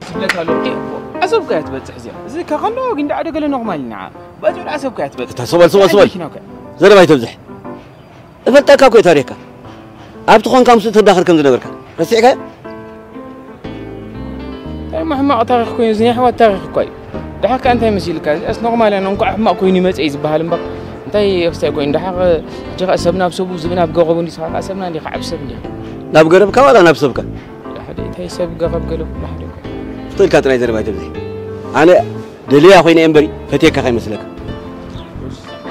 ትብለካ ኣለኹ። ኣሰብካ እያ ትበጽሕ እዚኣ። እዚ ከኸሎ ግን ደኣ ደገለ ኖርማል ኢና። ባጭሩ ኣሰብካ እያ ትበጽሕ። እታ ሰበል፣ ሰበል፣ ሰበል። ኣይ፣ መኪና እኮ። ዘረባ ኣይተብዝሕ። እፈልጠካ እኮ እየ ታሪኽካ። ኣብቲ ኾንካ ምስኡ ትዳኸር ከም ዝነበርካ። ረሲዕካዮ? እንታይ ሕማቕ ታሪኽ ኮይኑ፣ እዚ ናይ ኣሕዋት ታሪኽ እኳ እዩ። ደሓር ከኣ እንታይ መሲልካ? እዚኣስ ኖርማል እያ፣ እንኳዕ ሕማቕ ኮይኑ ይመጽእ እዩ ዝበሃል እምበር። እንታይ ኣፍስታይ ኮይኑ፣ ደሓር ሕጂ ኸኣ ሰብ ናብ ሰቡ፣ ዝብኢ ናብ ገረቡ እንዲስኻ ከኣ ሰብና እንዲኻ፣ ዓቢ ሰብ እንዲኻ። ናብ ገረብካ ዋላ ናብ ሰብካ? ደሓር እንታይ ሰብ ገረብ ገለ ኩሉ ሓደ እኮ። ፍቶ ኢልካ ጥራይ ዘረባ ኣይተብዝሕ። ኣነ ደልያ ኮይነ እየ እምበሪ፣ ፈትየካ ከይመስለካ።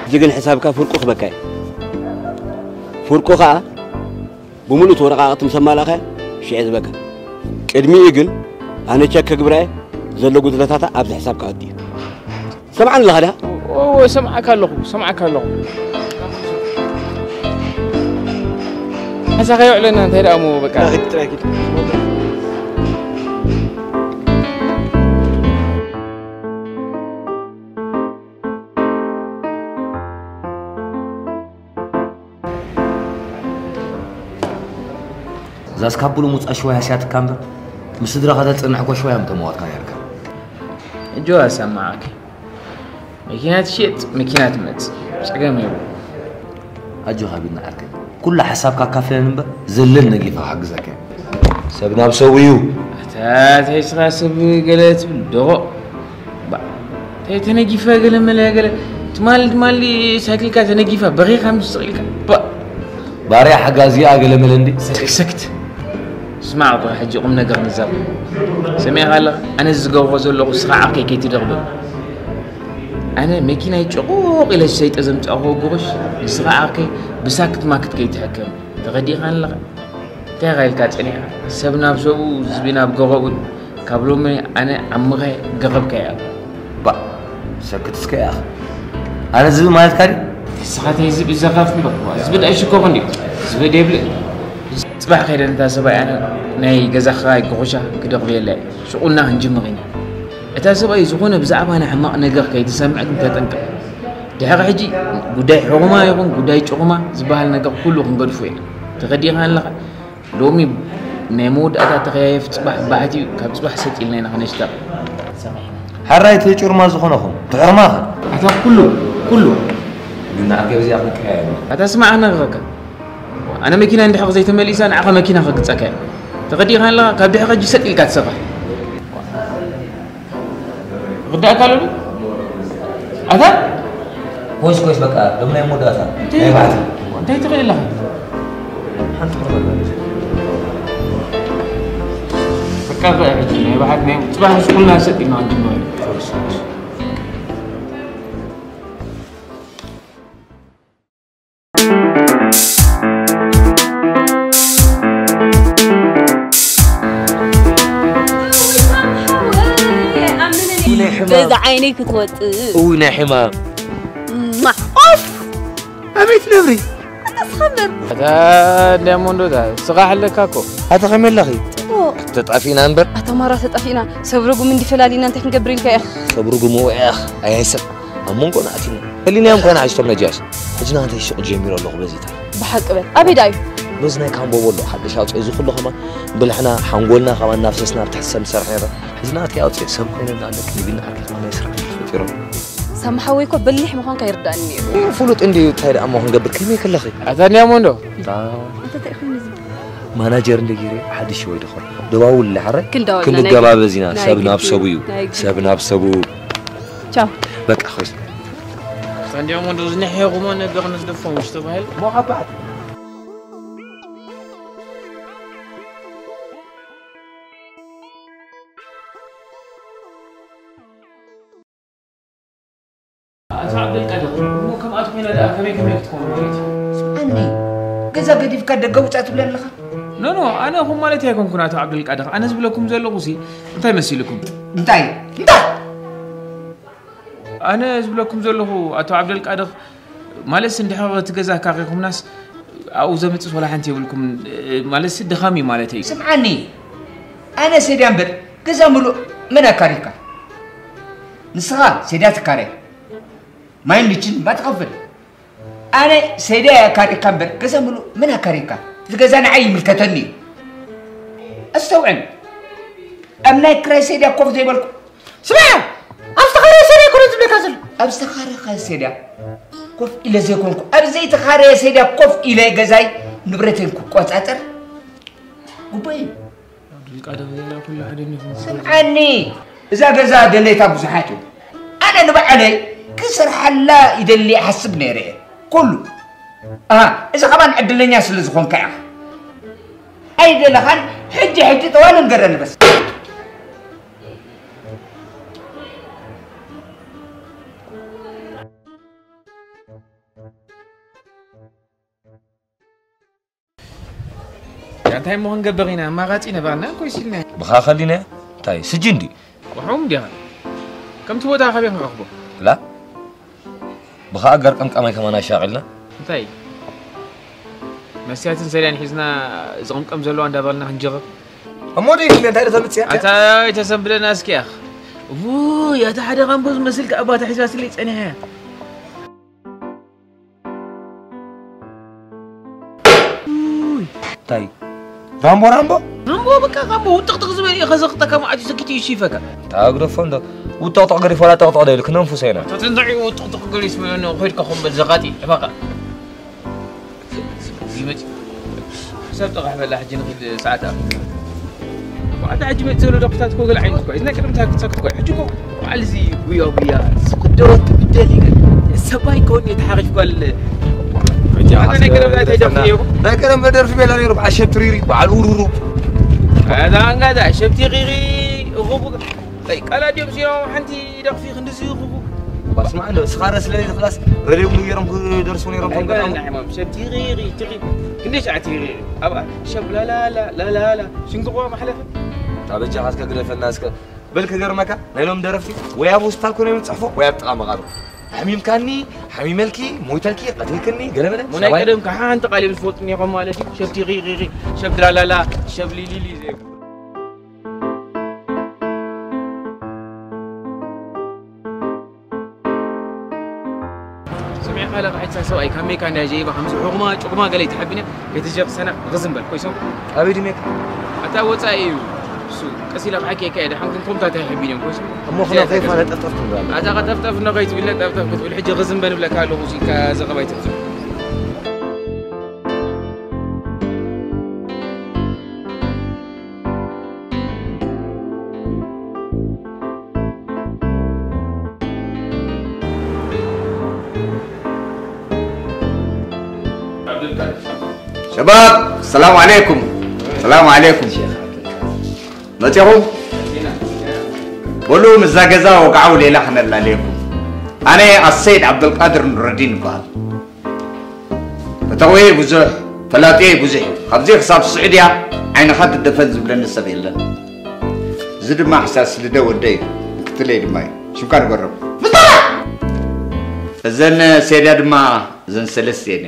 ሕጂ ግን ሕሳብካ ፍርቁ ክበካ እየ። ፍርቁ ኸኣ ብምሉእ እቲ ወረቓቕቲ ምስ ኣማላእኻዮ ሽዑ ዝህበካ። ቅድሚኡ ግን ኣነ ቸክ ክግብራ እየ፣ ዘሎ ጉድለታታ ኣብዚ ሕሳብ ክኣቱ እዩ። ሰምዓኒ ኣለኻ ድኻ? እወ፣ ሰምዓካ ኣለኹ፣ ሰምዓካ ኣለኹ። ሓሳኻ የውዕለና፣ እንታይ ደኣ እሞ በቃ። ጥራይ ኪድ፣ ጥራይ ኪድ። እዛስ ካብ ብሉእ ምውጻእ ሽዋይ ሃስያትካ እምበር፣ ምስ ስድራኻ ተጸንሕ እኮ ሽዋይ ኣምተመዋትካ ነርካ። እጆ ኣሰማዓኪ። መኪና ትሽየጥ፣ መኪና ትመጽእ። ጸገም የብሉ። ኣጆኻ ቢና ዓርከይ። ኩሉ ሓሳብካ ኣካፍለኒ እምበር፣ ዘለን ነጊፋ ክሕግዘካ እየ። ሰብ ናብ ሰቡ እዩ። ኣታ፣ እንታይ ስኻ ሰብ ገለ ትብል ደቖ። ባ፣ እንታይ ተነጊፋ ገለ መለ ገለ። ትማሊ፣ ትማሊ ሳይክልካ ተነጊፋ፣ በኺኻ ምስ ስቕ ኢልካ። ባ። ባርያ ሓጋዚኣ ገለ መለ እንዴ? ሰክት፣ ሰክት። ስማዕ፣ ቆይ፣ ሕጂ ቁም ነገር ንዛረብ። ሰሚዕካ ኣለኻ? ኣነ ዝገብሮ ዘለኹ ስኻ ዓርከይ ከይትደኽበኒ። ኣነ መኪናይ ጭቑቕ ኢለ ሸይጠ ዘምጻእክዎ ጉርሽ፣ ንስኻ ዓርከይ ብሳክት ማክት ከይትሕከም። ተረዲእካ ኣለኻ? እንታይ ኢኻ ኢልካ ጸኒሕካ? ሰብ ናብ ሰቡ፣ ዝብኢ ናብ ገረቡ። ካብ ሎሚ ኣነ ዓምኻ ገረብካ እየ። ባእ፣ ሰክት እስከ ያኽ። ኣነ ዝብኢ ማለትካ ድዩ? ንስኻ እንታይ ዝብኢ ዘራፍ እምበር፣ ዝብኢ ዳኣ ይሽከር እንድዩ። ዝብኢ ደይብለ። ጽባሕ ከይደ ነታ ሰብኣይ ኣነ ናይ ገዛኻ ጎኾሻ ክደቕብየላ እየ። ሽቑልና ክንጅምር ኢና። እታ ሰብኣይ ዝኾነ ብዛዕባና ሕማቕ ነገር ከይትሰምዕ ግን ተጠንቀቕ። ድሕሪ ሕጂ ጉዳይ ሕሩማ ይኹን ጉዳይ ጭሩማ ዝበሃል ነገር ኩሉ ክንገድፎ ኢና። ተረዲእካ ኣለኻ? ሎሚ ናይ መወዳእታ ተኸያየፍ፣ ጽባሕ ባሕቲ እዩ፣ ካብ ጽባሕ ሰጥ ኢልና ኢና ክነሽተቕ። ሓራይ እቲ ጭሩማ ዝኾነኹም ትሕርማኸ? ኣታ ኩሉ፣ ኩሉ። ግን ንዓርከይ በዚኣ ክንቀያየም። ኣታ ስማዕ ክነግረካ። ኣነ መኪና እንድሕር ዘይተመሊሳ ንዓኻ መኪና ከግጸካ እየ። ተረዲእካ ኣለኻ? ካብ ድሕሪ ሕጂ ሰጥ ኢልካ ትሰርሕ። ክርዳእካ ኣሎ ዶ? ኣታ? ኮይስ፣ ኮይስ፣ በቃ፣ ሎም ናይ መወዳእታ። እንታይ? ናይ ባሕቲ። እንታይ ትኽእል ኣለኻ? ሓንቲ ሕርመት። በቃ፣ በቃ፣ ሕጂ ናይ ባሕቲ፣ ናይ ጽባሕ ምስ ኩልና ሰጥ ኢልና ክንጅምር ኢና። ናይ ሕማም። በዛ ዓይነይ ክትወፅእ። እውይ፣ ናይ ሕማም። ማ-፣ ኦፍ! ኣቤት ነብሪ! ኣታ ስኻ እምበር። ኣታ ዳያሞንዶ፣ እታ ስኻ ኣለካ እኮ። ኣታ ከመይ ኣለኺ? ጽቡቕ። ተጣፊእና እምበር። ኣታ ማራ ተጣፊእና። ሰብ ርጉም እንዲ ፈላሊና እንታይ ክንገብር ኢልካ ኢኻ? ሰብ ርጉም እወ ኢኻ። ኣይ፣ ኣይ ሰብ። ኣብ መንጎና ኣቲና። ፈሊናዮም ኮይና ሓጅቶም ነጃሽ። ሕጂ ናተይ ሹቕ ጀሚሩ ኣለኹ በዚታ። ብሓቂ በል። ኣበይ ደኣ እዩ? በዚ ናይ ካምቦ በሎ ሓድሽ ኣውፅኦ እዚ ኩሉ ከማን ብልሕና ሓንጎልና ከማን እናፍሰስና ኣብ ትሕቲ ሰብ ንሰርሕ ነይርና። ሕጂ ናተይ ኣውፅኦ ሰብ ኮይነ እንዳለክ ንቢልና ዓርከይ ከማን ናይ ስራሕ ዕድል ፈጢሮም። ሳሚ ሓወይ እኮ በሊሕ ምዃንካ ይርዳእኒ ነይሩ። ፍሉጥ እንድዩ፣ እንታይ ደኣ እሞ ክንገብር፣ ከመይ ከለኺ? ኣታ ዳያሞንዶ? ኣታ እንታይ ኮይኑ እዚ? ማናጀር እንደ ገይረ ሓድሽ ወይ ደኾን። ደዋውል ለሐረ? ክንደዋወል ክንደባበዝ ኢና። ናይ ሰብ ግዲ፣ ናብ ሰቡ እዩ። ናይ ግዲ። ሰብ ናብ ሰቡ። ቻው። በቃ፣ ኾይስ። ሳንዲያሞ እንደው ዝነሐ ቁሞ ነገር ንዝደፈው ምሽ ተባህል። ሞኻባት። ኣቶ ዓብደልቃድር፣ እሞ ከምኣት ኮይና ደኣ ከመይ ከመይ ክትከውን ማለት እዩ? ስምዓኒ፣ ገዛ ገዲፍካ ደገ ውጻእ ትብለኒ ኣለኻ? ኖ፣ ኖ፣ ኣነ እኹም ማለት ኣይኮንኩን ኣቶ ዓብደልቃድር። ኣነ ዝብለኩም ዘለኹ ሲ እንታይ መሲልኩም? እንታይ? እንታይ? ኣነ ዝብለኩም ዘለኹ ኣቶ ዓብደልቃድር፣ ማለት እንድሕር እቲ ገዛ ካሪኹምናስ ኣብኡ ዘምጽእ ወላ ሓንቲ የብልኩም፣ ማለት ድኻም እዩ ማለት እዩ። ስምዓኒ፣ ኣነ ሴድያ እምበር ገዛ ምሉእ መን ኣካሪካ? ንስኻ ሴድያ ትካረ፣ ማይን ልችን ማ ትኸፍል? ኣነ ሴድያ ኣካሪካ እምበር ገዛ ምሉእ መን ኣካሪካ? እቲ ገዛ ንዓይ ይምልከተኒ እዩ። ኣስተውዕል፣ ኣብ ናይ ክራይ ሴድያ ኮፍ ዘይበልኩ። ስምዓ፣ ኣብ ዝተኻረየ ሴድያ ኣይኮነን ዝብለካ ዘሎ። ኣብ ዝተኻረየ ሴድያ ኮፍ ኢለ ዘይኮንኩ፣ ኣብ ዘይተኻረየ ሴድያ ኮፍ ኢለ ገዛይ ንብረተይን ክቆጻጸር ግቡእ እዩ። ዓብዱልቃድር፣ ሌላ ኩሉ ሓደ እንዲኹም። ስምዓኒ፣ እዛ ገዛ ደሌታ ብዙሓት እዩ። ኣነ ንባዕለይ ክሰርሓላ ይደሊ ይሓስብ ነይረ እየ። ኩሉ። ኣሃ፣ እዚ ኸማን ዕድለኛ ስለ ዝኾንካ ኢኻ። ኣይደለኻን፣ ሕጂ፣ ሕጂ ጠዋል ንገረኒ በስ። እንታይ እሞ ክንገብር ኢና? ኣማራጺ ነበረና እኮ ኢሲልና። ብኻ ከሊና እንታይ? ስጅን ድዩ? ወሓው እንዲኻ። ከምቲ ቦታ ካበይ ክንረኽቦ? ላ። ብኻ ኣጋር ቀምቃማይ ከማን ኣሻቒልና። እንታይ? መስትያትን ሰልያን ሒዝና ዝቕምቀም ዘለዋ እንዳበልና ክንጅርር? እሞ ደይ እንታይ ተምጽያ? ኣታ ኣይተሰንብደና እስኪ ያኽ። ውይ፣ ኣታ ሓደ ራምቦ ዝመስል ከኣ ባታ ሒዛ ስለ ጸኒሓ። ውይ። እንታይ? ራምቦ፣ ራምቦ? ራምቦ፣ በቃ ራምቦ፣ ውጥቕጥቕ ዝበለ እዩ፣ ከዘቕጠካ መዓት እዩ፣ ሰኪት እዩ፣ ይሽፈካ። ታግደፎ እንዶ፣ ውጥቕጥቕ ገዲፎ፣ ላ ጠቕጥቕ ደይሉ፣ ክነንፉሰ ኢና። ተትንታዒ ውጥቕጥቕ ገዲስ ብለኒ፣ ኾይድካ ኾን በል ዘቓጢ፣ እባኻ። ይመጽእ። ሰብ ጥራሕ በላ፣ ሕጂ ንኺድ ሰዓት ኣኺሉ። ዋዕላ ሕጂ መጽእ ዘሎ ደርፍታት እኮ ገለ ዓይነት እኮ እዩ። ናይ ቀደም ታክቲ ሳክት እኮ እዩ። ሕጂ እኮ በዓል እዚ ጉያ ጉያ፣ ዝኽደወት ትብደል ይገል። ሰባይ ከውን የተሓሪፍ ጓል። ሕጂ ኣነ ናይ ቀደም ናይ እንታይ ደርፊ ነይሩ? ናይ ቀደም በደርፊ ቤላ ነይሩ። በዓል ሸብ ትሪሪ፣ በዓል ኡሩሩ። ኣዛ እንጋዛ ሸብ ትሪሪ፣ እኹቡ። ኣይ፣ ቃላት ድዮም ሲኖም ሓንቲ ደርፊ ክንድዚ እኹቡ። ባስማ እንዶ፣ ስኻረ ስለዚ ክላስ ረድዮም ገይሮም ክደርሱ ነይሮም። ኣይኮነን፣ ኣይማም፣ ሸብ ትሪሪ፣ ትሪ-፣ ክንደይ ሰዓት ትሪሪ? ኣብ ሸብ ላላላ፣ ላላላ፣ ሽንግቆ ማሕለፈ። ኣበጃ ካስከ ግደፈና እስከ። በል ክገርመካ፣ ናይ ሎም ደረፍቲ ወይ ኣብ ሆስፒታል ኮነ ይጽሕፎ ወይ ኣብ ጥቓ መቓብር። ሓሚምካኒ፣ ሓሚመልኪ፣ ሞይተልኪ፣ ቀቲልክኒ፣ ገለ በለ። ሞ ናይ ሰባይ ቀደም ከሓንቲ ቃል እዮም ዝፈልጡ ነይሮም ማለት እዩ። ሸብ ቲሪሪሪ፣ ሸብ ድራላላ፣ ሸብ ሊሊሊ ዘይብሉ። ስምዒ፣ ካልእ ክሓይሳ ሰብኣይ ካብ ሜካ እንዳ ጀይባ ከምዚ ሑቕማ ጩቕማ ገለ ይትሓብነ፣ ቤተ ጀርሰና ርዝም በል፣ ኮይሶም። ኣበይ ድሜካ? ኣታ ወጻኢ እዩ። እሱ ቀስ ኢላ ክሓኪ እየ፣ ደሓን ግን ኮምታት ኣይሕቢን እዮም፣ ኮይሶም። እሞ ኹና ከይፋ ነጠፍጠፍ ክንብል ኣለና። ኣታ ቀጠፍጠፍ እንዶ ከይትብለ፣ ጠፍጠፍ ክትብል፣ ሕጂ ርዝም በል እብለካ ኣለኹ፣ እሱ ኢልካ ዘረባ ኣይትብዝሕ። ሸባብ፣ ሰላም ዓለይኩም። ሰላም ዓለይኩም። መጺኹም? በሉ፣ ምስዛ ገዛ ወግዓዊ ሌላ ክነላለየኩም። ኣነ ኣሰይድ ዓብደልቃድር ኑረዲን እበሃል። ፈተውየ ብዙሕ፣ ፈላጥየ ብዙሕ እዩ። ካብዚ ክሳብ ስዑድያ ዓይንኻ ትደፈን ዝብለኒ ሰብ የለን። እዚ ድማ ሕሳስ ልደ ወደይ እዩ። ምክትለይ ድማ እዩ። ሽምካ ንገሮም። ምስጣራ! እዘን ሴድያ ድማ እዘን ሰለስተ እየን።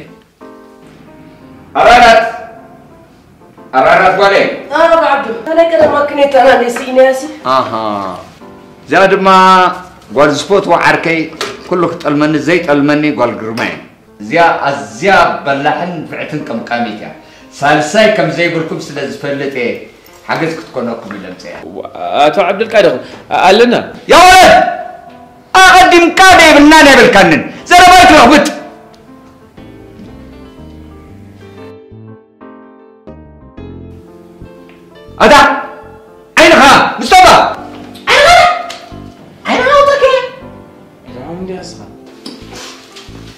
ኣራራት! ኣራራት ጓለይ! ኣረ ዓብዱ፣ ኣነ ቀደም ኣክኔታና ነስኢነያሲ። ኣሃ። እዚኣ ድማ ጓል ዝፈትዎ ዓርከይ፣ ኩሉ ክጠልመኒ ዘይጠልመኒ ጓል ግርማይ። እዚኣ ኣዝያ በላሕን ንፍዕትን ቀምቃሚት እያ። ሳልሳይ ከም ዘይብልኩም ስለ ዝፈልጥ እየ ሓገዝ ክትኮነኩም ኢለ ምጽኣ። ኣቶ ዓብደልቃድር፣ ኣለና። ያ ወለድ! ኣቐዲምካ ደይብልናን ኣይበልካንን። ዘረባይ ትረኽብጥ። ኣታ ዓይንኻ ምስቶባ ዓይንኻ ዓይንኻ ኣውጥርክ። ራም እንዲያ እስኻ።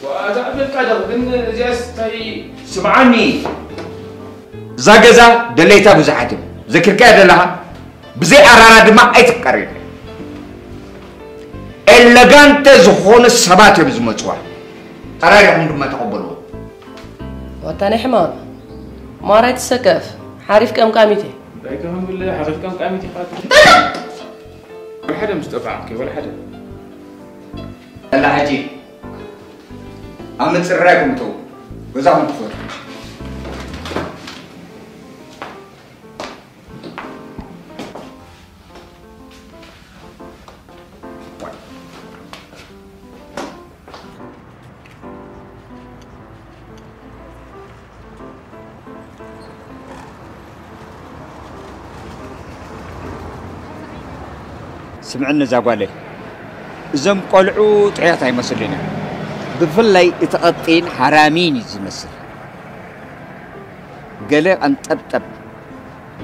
ወኣዛ ዓብደልቃድር ግን እዚኣስ እንታይ? ስምዓኒ፣ እዛ ገዛ ደለይታ ብዙሓት እዮም። ዘኪርካያ ዘለኻ? ብዘይ ኣራራ ድማ ኣይትፍቀር። ኤ ኤለጋንተ ዝኾኑ ሰባት እዮም ዝመፅዋ። ጠራሪኹም ድማ ተቐበልዎ። ወታ ናይ ሕማም ማራ ኣይትሰከፍ። ሓሪፍ ቀምቃሚት እየ። እንታይ ከመንብል ሓሪፍ ቀምቃሚት ኢኻ? ወላ ሓደ ምስ ጠፋዕኪ፣ ወላ ሓደ። ኣላ ሕጂ ኣብ ምፅራይ ኩምቱ ገዛኹም ትፈቱ። ስምዕኒ እዛ ጓለይ፣ እዞም ቆልዑ ጥዑያት ኣይመስሉን እዮም። ብፍላይ እቲ ቀጢን ሓራሚን እዩ ዝመስል። ገለ ቀንጠብጠብ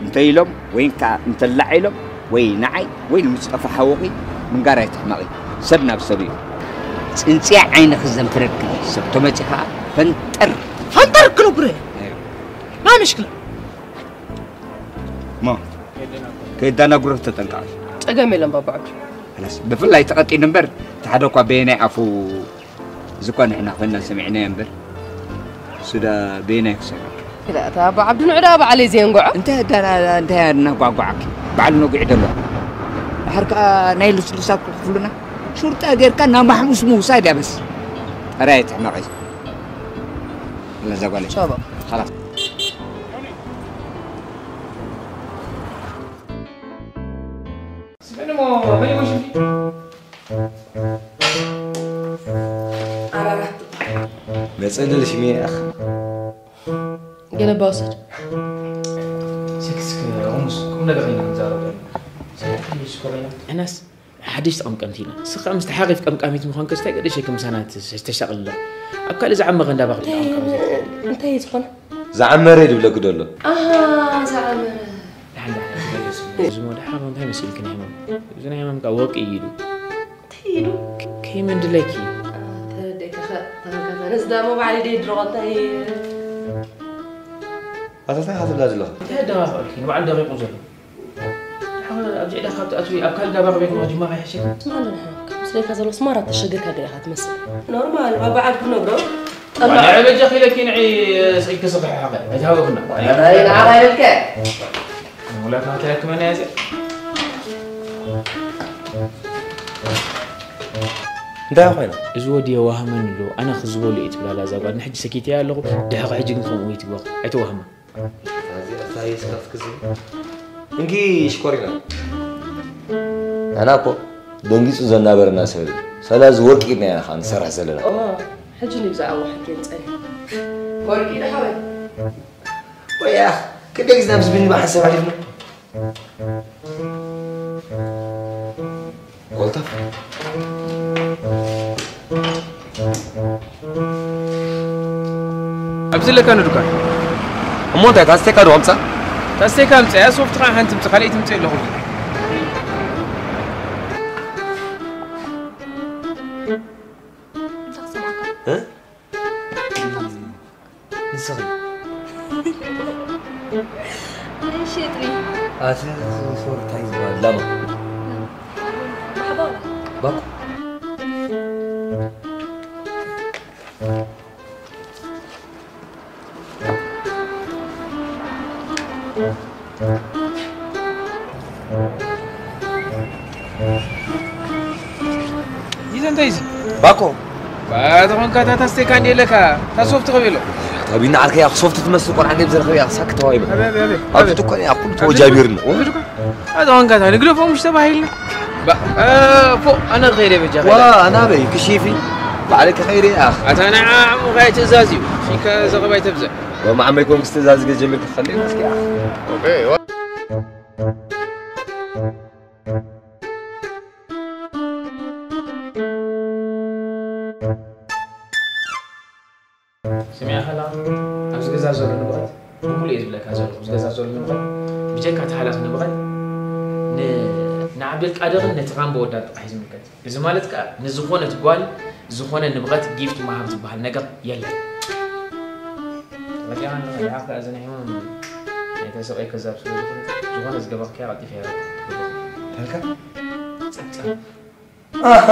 እንተ ኢሎም ወይ ከዓ እንተላዒሎም ወይ ንዓይ ወይ ንሙስጠፋ ሓወኺ ምንጋር ኣይትሕመቒ። ሰብ ናብ ሰብ እዩ። ፅንፅያ ዓይንኺ ዘንፍረኪ ሰብ ተመፂ ከዓ ፈንጠር ፈንጠር ክሎ ብረ ما مشكلة ማ ከይዳናጉረፍ ተጠንቀቕ። ጸገም የለን ባባ ዓብዱ። ብፍላይ ተቐጢኑ እምበር እቲ ሓደ እኳ በየናይ ኣፉ እዚ እኳ ንሕና ኮይና ሰሚዕናዮ እምበር እሱ ዳ በየናይ ክሰምዕ። እታ ኣባ ዓብዱ ንዑ ደኣ ባዕለይ ዘየንግዖ። እንታይ ኣዳና እንታይ ኣናጓጓዓኪ? ባዕሉ ነጒዑ ደሎ። ድሓር ከኣ ናይ ልስሉሳት ክኽፍሉና ሹርጣ ጌርካ ናብ ማሕሙስ ምውሳድ እያ በስ። ኧረ ኣይትሕመቒ። ለዛ ጓለይ። ቻባ። خلاص. ስምዕኒ እሞ መን ይወሽምኪ? ኣራራት ትበሃል። መጸለል ሽሜ ኣኽ ገለባ ውሰድ። ስክስክ ሩሙስ ቁም ነገር ኢና ንዛረብ ዘለና። ሰላም ሽኮር ኢና። ንሕናስ ሓደሽቲ ቀምቀምቲ ኢና። ንስኻ ምስ ተሓቒፍ ቀምቃሚት ምዃንከስ እንታይ ገደሸኪ ምሳና ተሻቕልለ? ኣብ ካልእ ዝዓመቐ እንዳባ ክትብል ቀምቃሚት። እንታይ እዩ ዝኾነ? ዝዓመረ ድብለኪ ደሎ። ኣሃ ዝዓመረ። ድሓን ድሓን ትመለስ። እዚ ሞ ድሓን እንታይ መሲልኪ ናይ ህመም? እዚ ናይ ህመም ከኣ ወቂ እዩ ኢሉ። እንታይ ኢሉ? ከይመን ድለኪ? ተረዲእካ ተመልከተ። ነዚ ዳሞ ባዕሊ ደይ ድሮ እንታይ ኣታ እንታይ ኢኻ ትብላ ዘለኻ? እንታይ ኣደባብዕኪ? ንባዕሉ ደቂቑ ዘሎ። ድሓን ኣብዚ ዕዳ ካብ ትኣትዊ ኣብ ካልእ ዳባ ክቤት መኽጅማ ከይሕሸኪ? ስማዕ ኣለና ካብ ምስለካ ዘሎ ስማራ ተሸግርካ ገለ ኢኻ ትመስል። ኖርማል ባባ ዓድ ክነግሮ ጠላ በጃ ኺለኪ ንዒ ስኢልኪ ስኽሒ ሓቐ ኣይትሃወኽና። ንዓኻ ኢልከ ሙላት ናተይ ኣክመና ያዘ እንታይ ኮይና? እዚ ወዲ የዋህመኒ ኣሎ ኣነ ክዝበሉ እየ ትብላላ እዛ ጓል ንሕጂ ሰኪተያ ኣለኹ። ድሕሪ ሕጂ ግን ከምኡ ይትግበር ኣይተዋህማ። እንጊ ሽኮሪና ኣና እኮ ደንጊጹ ዘናበረና ሰብ እዩ። ሰላዚ ወርቂ ኢድና ኢና ንሰርሕ ዘለና። ሕጂ ንብዛዕባ ሕጂ ንጸኒ ወርቂ ኢሉ ሓወይ ወይ ኣኽ ክንደይ ግዜ ናብ ዝብኒ ብሓንሳብ ኣሊፍና ኮልታፍ ኣብዚ ለካ ንዱካን እሞ እንታይ ታስቴካ ዶ ኣምፃ ታስቴካ ኣምፃ እያ ሶፍት ከዓ ሓንቲ ምፅ ካልኣይ ትምፅ ኣለኹ እ ንስኺ እሺ እጥሪ ኣቲ ሶሪ እንታይ ዝበሃል ላማ ማሕባር ባኩ ይዘ እንታይ እዚ ባኮ ተኾንካ እታ ታስቴካ እንዲ ኣለካ እታ ሶፍት ከበሎ ታቢና ዓርከያ ሶፍት ትመስል ቆልዓ እንደ ብዘረኸብ እያ ሳክ ተዋይበ ኣብ ድኳን እያ ኩሉ ተወጃቢርና ተኾንካ እታ ንግደፎም ምሽ ተባሂልና ፎ ኣነ ከይደ በጃ ዋ ኣናበይ ክሺፊ ባዕለ ከኸይደ ኣኽ ኣታ ንዓ ዓሙኻ ትእዛዝ እዩ ሽከ ዘኸባይ ተብዘ ወማዓመይ ኮንክስ ትእዛዝ ገ ጀሚርካ ትኸልድ እስኪ ስሚዕኻ ኣለኻ ኣብዚ ገዛ ዘሎ ንብረት ብምሉእ እየ ዝብለካ ዘለኹ እዚ ገዛ ዘሎ ንብረት ብጀካ እቲ ሓላፊ ንብረት ንዓብደልቃድርን ነቲ ራምቦ ወዳት ጥራሕ እዩ ዝምልከት እዚ ማለት ከዓ ንዝኾነት ጓል ዝኾነ ንብረት ጊፍት ምሃብ ዝበሃል ነገር የለን ተረዲኣኒ ኣለኻ ይሓፍካ እዚ ናይ ህሞም ናይ ተሰቀይ ከዛብ ስለ ዝኾነ ዝኾነ ዝገበርካያ ቀልጢፈ እያ ተልካ ጸብጸብ ኣሃ፣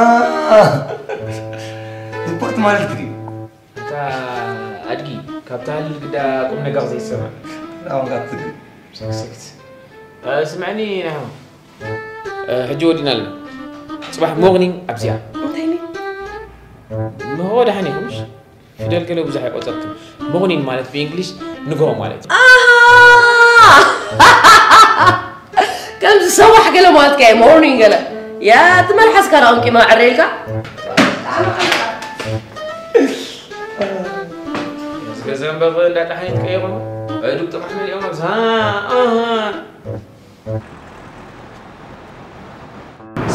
ሪፖርት ማለት ድዩ? እታ ኣድጊ ካብታ ህልል ግዳ ቁም ነገር ዘይሰማ። ኣሁን ካብ ትግል። ስክስክት። እ፣ ስምዕኒ ናሆም። እ፣ ሕጂ ወዲና ኣለና። ጽባሕ ሞርኒንግ ኣብዚኣ። እንታይ ኒ? ንሆ ደሓን ኢኹምሽ? ፊደል ገለ ብዙሕ ኣይቆጸርክን። ሞርኒንግ ማለት ብእንግሊሽ ንግሆ ማለት እዩ። ኣሃ! ከምዚ ሰዋሕ ገለ ማለት ከ ሞርኒንግ ገለ። ያ፣ እቲ መልሓስካ ደኣ ኣምቂማ ዕረ ኢልካ። እዚ ገዛ እምበር እንዳ ጣሓይ ትቀይሮ። ኣእዱግ ጥራሕ መሊኦም ኣብዚ። ኣሃ!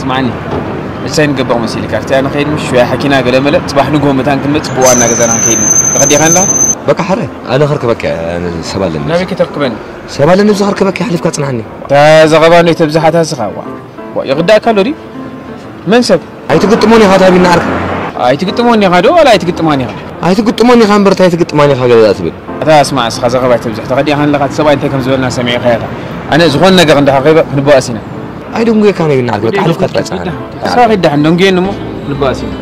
ስማዕኒ፣ እንታይ ንገብር መሲልካ? ኣብቲ ንኸይድ ምሽ ወይ ሓኪና ገለ መለ፣ ጽባሕ ንግሆ መታን ክንመጽእ ብዋና ገዛና ክንከይድ ኢና። ተቐዲኻ እንዳ? በቃ ሓረ፣ ኣነ ከርከበካ እየ፣ ኣነ ሰብ ኣለኒ። ናበይ ከተርክበኒ? ሰብ ኣለኒ፣ ኣብዚ ከርከበካ እየ፣ ሓሊፍካ ጽንሓኒ። እታ ዘረባ እንዶ ተብዝሓታ ስኻ፣ ዋ። ዋ፣ ይርዳእካ ኣሎ ድዩ? መን ሰብ? ኣይትግጥሞን ኢኻ፣ ታቢና ዓርካ። ኣይትግጥሞን ኢኻ ዶ፣ ዋላ ኣይትግጥማን ኢኻ? ኣይትግጥሞን ኢኻ እምበር፣ እንታይ ኣይትግጥማን ኢኻ ገለ ትብል? ኣታ ስማዕ፣ እስኻ ዘረባ ኣይተብዝሕ፣ ተቐዲኻ ኣለኻ፣ እቲ ሰብኣይ እንታይ ከም ዝበልና ሰሚዕካ ኢኻ። ኣነ ዝኾነ ነገር እንድሕር ረኺበ ክንበኣስ ኢና። ኣይደንጉየካን እየ፣ ብናትካ በቃ ሓሊፍካ ትቀጽዓኒ። እስኻ ኺድ ደሓን፣ ደንጉየኒ እሞ ንበኣስ ኢና።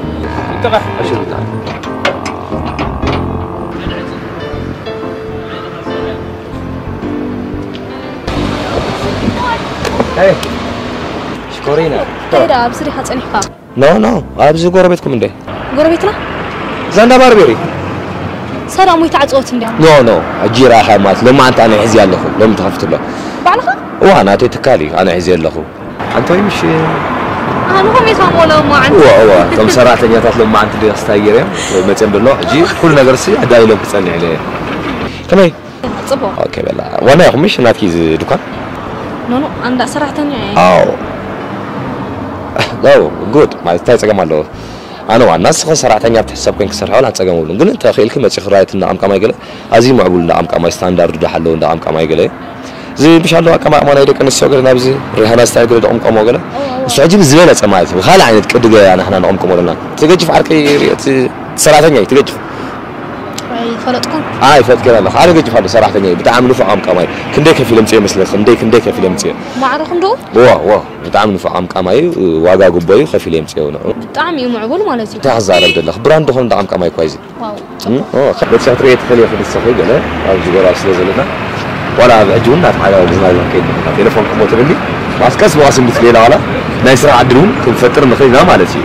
ይጥራሕ። እሺ፣ ብጣዕሚ። ሄይ፣ ሽኮሪና። እንታይ ደኣ ኣብዚ ዲኻ ጸኒሕካ? ኖ፣ ኖ፣ ኣብዚ ጎረቤትኩም እንደ ጎረቤትና? እዛ እንዳ ባርቤሪ። ሰላም ወይ ተዓጽወት እንድያ? ኖ፣ ኖ፣ ሕጂ ረኣኻ ማለት ሎማዓንቲ ኣነ ሒዝያ ኣለኹ፣ ሎሚ ተኸፊቱ ኣሎ። ባዕልኻ? እዋ፣ ናተይ ትካል እዩ፣ ኣነ ሒዝየ ኣለኹ። ኣንቶይ ምሽ ኣነ ኸም ኢኻ ሞሎ እሞ ዓንተ። እዋ፣ እዋ፣ እቶም ሰራሕተኛታት ሎማዓንቲ ዲኻ ስታየር እዮም መጺኦም ደሎ። ሕጂ ኩሉ ነገር ሲ ኣዳሊሎም ክጸንሕ ኢለ እየ። ከመይ? ጽቡቕ። ኦኬ፣ በላ። ዋና ኢኹም ምሽ ናትኪ እዚ ድኳን? ኖ፣ ኖ፣ ኣንዳ ሰራሕተኛ እየ። ኣዎ። ኣዎ፣ ጉድ። ማለት እንታይ ጸገም ኣለዎ? ኣነ ዋና፣ ንስኺ ሰራሕተኛ ብትሕሰብ ኮይንኪ ክሰርሕ ዋላ ጸገም የብሉን። ግን እንተ ኽኢልኪ መጺኺ ራይት እንዳ ቀምቃማይ ገለ፣ ኣዝዩ ምዕቡል እንዳ ቀምቃማይ፣ ስታንዳርዱ ደሓለዎ እንዳ ቀምቃማይ ገለ። እዚ ምሽ ኣለዋ ኣቀማቕማ ናይ ደቂ ኣንስትዮ ገለ ናብዚ ሪሃና ስታይል ገለ ደቐምቀሞ ገለ። እሱ ሕጂ ብዝበለጸ ማለት እዩ። ብኻልእ ዓይነት ቅዲ ገ-፣ ንሕና ነቐምቅሞ ኣለና። ትገጅፍ ዓርቂ ርእዮ፣ እቲ ሰራሕተኛ እዩ፣ ትገጅፍ። ኣይፈለጥኩን። ኣይ፣ ፈልጥ ገለ ኣለኹ። ሓደ ገጅፍ ኣሎ፣ ሰራሕተኛ እዩ። ብጣዕሚ ንፉዕ ቀምቃማይ። ክንደይ ከፊለ ምጽኤ መስለኺ? ክንደይ፣ ክንደይ ከፊለ ምጽኤ? ማዕረኹም ዶ? ዋ፣ ዋ፣ ብጣዕሚ ንፉዕ ቀምቃማይ እዩ። ዋጋ ግቦ እዩ፣ ከፊለ ምጽኤ ንዑ። ብጣዕሚ እዩ ምዕቡል ማለት እዩ። እንታይ ክዛረብ ዘለኺ? ብራንድ ዝኾነ እንዳ ቀምቃማይ እኳ እዩ እዚ። ዋው፣ እም፣ ጽቡቕ። ኦ፣ በቲ ክትርእየ ትኽእሊ ኢኺ ንስኺ ገለ ኣብዚ ጎራ ስለ ዘለና። ዋላ ኣብ ሕጂ እውን እናተሓጋገዝና ኢና ንኸይድ ንኽእል። ቴሌፎን ክሞ ትብሊ፣ ማለት ቀስ ብቐስ እንድትልየና ዋላ ናይ ስራሕ ዕድል እውን ክንፈጥር ንኽእል ኢና ማለት እዩ።